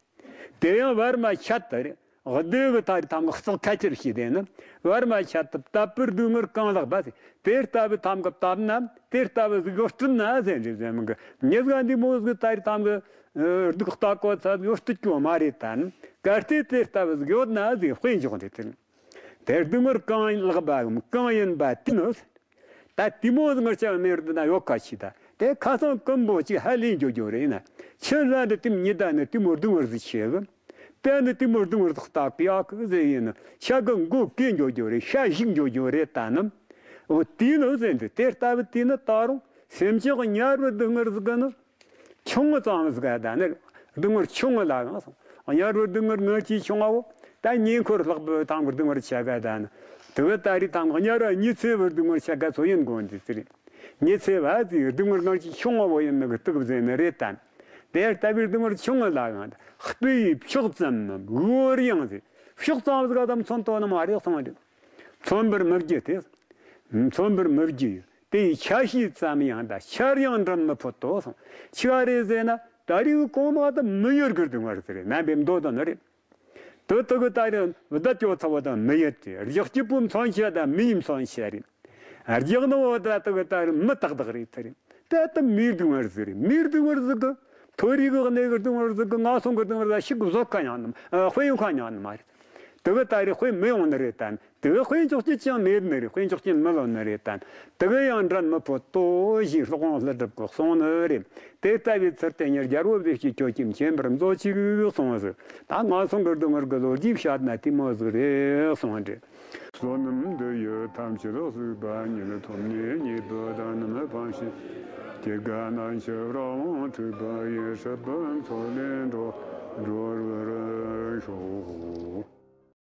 དེ་ཡང་བར་མ་ཆད་དེ་བདེ་གི་ད་རེས་ཐམ་གི་བརྩེགས་ཁ་ཁྱེར་བྱས་དེ་ནི་བར་མ་ཆད་དུ་དད་པའི་སྡུག་བསྔལ་གང་ལགས་པ་དེ་ལྟ་བུ་ཐམ་གི་བཏབ་ན་དེ་ལྟ་བུ་ཟིག་ཡོད་སྲིད་ན་ཟེར་རེད་ཟེར་མི་གི་མྱི་ཟིག་འདི་མོ་ཟིག་ད་རེས་ཐམ་གི་སྡུག་ལྟ་གོ་ཚ་ཡོད་སྲིད་ཀྱང་མ་རེད་ད་ནི་གལ་ཏེ་དེ་ལྟ་བུ་ཟིག་ཡོད་ན་ཟིག་དཔེ་འཇོག་འདི་དེ་དེ་སྡུག་བསྔལ་གང་ལགས་པའམ་གང་ཡིན་པ་དེ་ནི། ད་དེ་མོ་ཟིག་ངར་ཆ་མེད་རེད་ན་ཡོད་ཁ་ཆེ་ད། དེ་ཁ་སང་ཀུན་པོ་ཅིག་ཧ་ལས་འགྱོ་རྒྱུ་རེད་ན། ཆུ་ལ་འདི་དེམ་ཉི་ད་ནི་དེ་མོ་སྡུག་བར་ཟིག་ཆེ་གི། དེ་ནི་དེ་མོ་སྡུག་བར་ཟིག་ལྟ་གི་ཡག་གི་ཟེར་ཡིན་ན། ཤ་གི་མགོ་གས་འགྱོ་རྒྱུ་རེད། ཤ་ཞིག་འགྱོ་རྒྱུ་རེད་ད་ནི། འོ་དེ་ནི་ཟེར་འདི་དེ་ལྟ་བུ་དེ་ནི་ད་རུང་སེམས་ཅན་གི་དམྱལ་བའི་སྡུག་བསྔལ་ཟིག་གི་ནི། ཆུང་ངུ་ཙམ་ཟིག་ག་ད་ནི། སྡུག་བསྔལ་ཆུང་ངུ་ལ་གང་སོང་། དམྱལ་བའི་སྡུག་བསྔལ་ངལ་གྱིས་ཆུང་ངའོ། ད་ཉེ་འཁོར་ལྷག་པའི་ཐང་གི་སྡུག་བསྔལ་ཆ་ག་ད་ནི། དེ་གི་ད་རེས་ཐང་གི་དམྱལ་བ་ཉི་ཚེ་བའི་སྡུག་བསྔལ་ཆ་ག་ཚོ་ཡིན་དགོས་འདི་ཟེར། ཉི་ཚེ་བ་ཟིག་སྡུག་བསྔལ་ངལ་གྱིས་ཆུང་ངའོ་ཡིན་ནི་གི་སྟུག་ཟེར་ནི་རེད་ད། དེ་ལྟ་བུའི་སྡུག་བསྔལ་ཆུང་ངུ་ལ་གང་ད། སྤུ་ཡི་ཕྱོགས་ཙམ་མམ་གོར་ཡང་ཟེར། ཕྱོགས་ཙམ་ཟིག་ག་ད་མཚོན་ཐོག་ནི་མ་རེད་གསུངས་རེད། མཚོན་པར་མི་བགྱི་སྟེ། མཚོན་པར་མི་བགྱི། དེ་ཡི་ཆ་ཤས་ཙམ་ཡང་ད་ཆར་ཡང་འདྲེན་མི་ཕོད་དོ་གསུངས། ཆི་ག་རེད་ཟེར་ན། ད་རེས་གོང་མ་ད་མི་ཡུལ་གི་སྡུག་བསྔལ་ཟེར་རེད། ནམ་པའི་མདོ་དོན་རེད། དེ་དེ་གི་ད་རེས་བདག་སྐྱོ་ཚ་བོ་དང་མི་ཡུལ་དེ། རྒྱགས་སྐྱིད་པོ་མཚོན་བྱ་དང་མི་ཡི་མཚོན་བྱ་རེད། རྒྱགས་ནི་བོ་ད་དེ་གི་ད་རེས་མི་ཏག་ཏག་རེད་ཟེར་རེད། དེ་ད་མིའི་སྡུག་བསྔལ་ཟེར་རེད། མིའི་སྡུག་བསྔལ་ཟིག་གི། མཐོ་རིས་གི་གནས་གི་སྡུག་བསྔལ་ཟིག་གི། ངན་སོང་གི་སྡུག་བསྔལ་ཟིག་ཞིག་བཟོད་ཁ་ཉན་ནི་མ། ཨ། དཔེ་ཡོད་ཁ་ཉན་ནི་མ་རེད། དེ་གི་ད་རེས་དཔེ་མི་ཡོང་ནི་རེད་ད། དེ་གི་དཔེ་འཇོག་རྒྱུ་ཅང་མེད་ནི་རེད། དཔེ་འཇོག་རྒྱུ་མི་ལོན་ནི་རེད་ད། དེ་གི་ཡང་འདྲེན་མི་ཕོད་དོ་ཞེས་སློབ་དཔོན་ཀླུ་སྒྲུབ་ཀྱིས་གསུངས་ནི་རེད། དེ་ལྟ་བུའི་ཚུལ་དེ་ཉིད་རྒྱལ་པོ་བདེ་གཤེགས་ཁྱོད་ཀྱིས་མཁྱེན་པར་མཛོད་ཅིག་གསུངས་སོ། ད་ངན་སོང་གི་སྡུག་བསྔལ་གི་ལོ་རྒྱུས་བཤད་ན་དེ་མོ་ཟིག་རེད་གསུངས་རེད། བསོད་ནམས་འདི་ཡིས་ཐམས་ཅད་གཟིགས་པ་ཉིད། ཐོབ་ནས་ཉེས་པའི་དགྲ་རྣམས་ཕམ་བྱས། སྐྱེ་རྒ་ན་འཆིའི་རང་དབང་འཕྲོག་པ་ཡི། སྲིད་པའི་མཚོ་ལས་འགྲོ་འགྲོ་བར་ཤོག།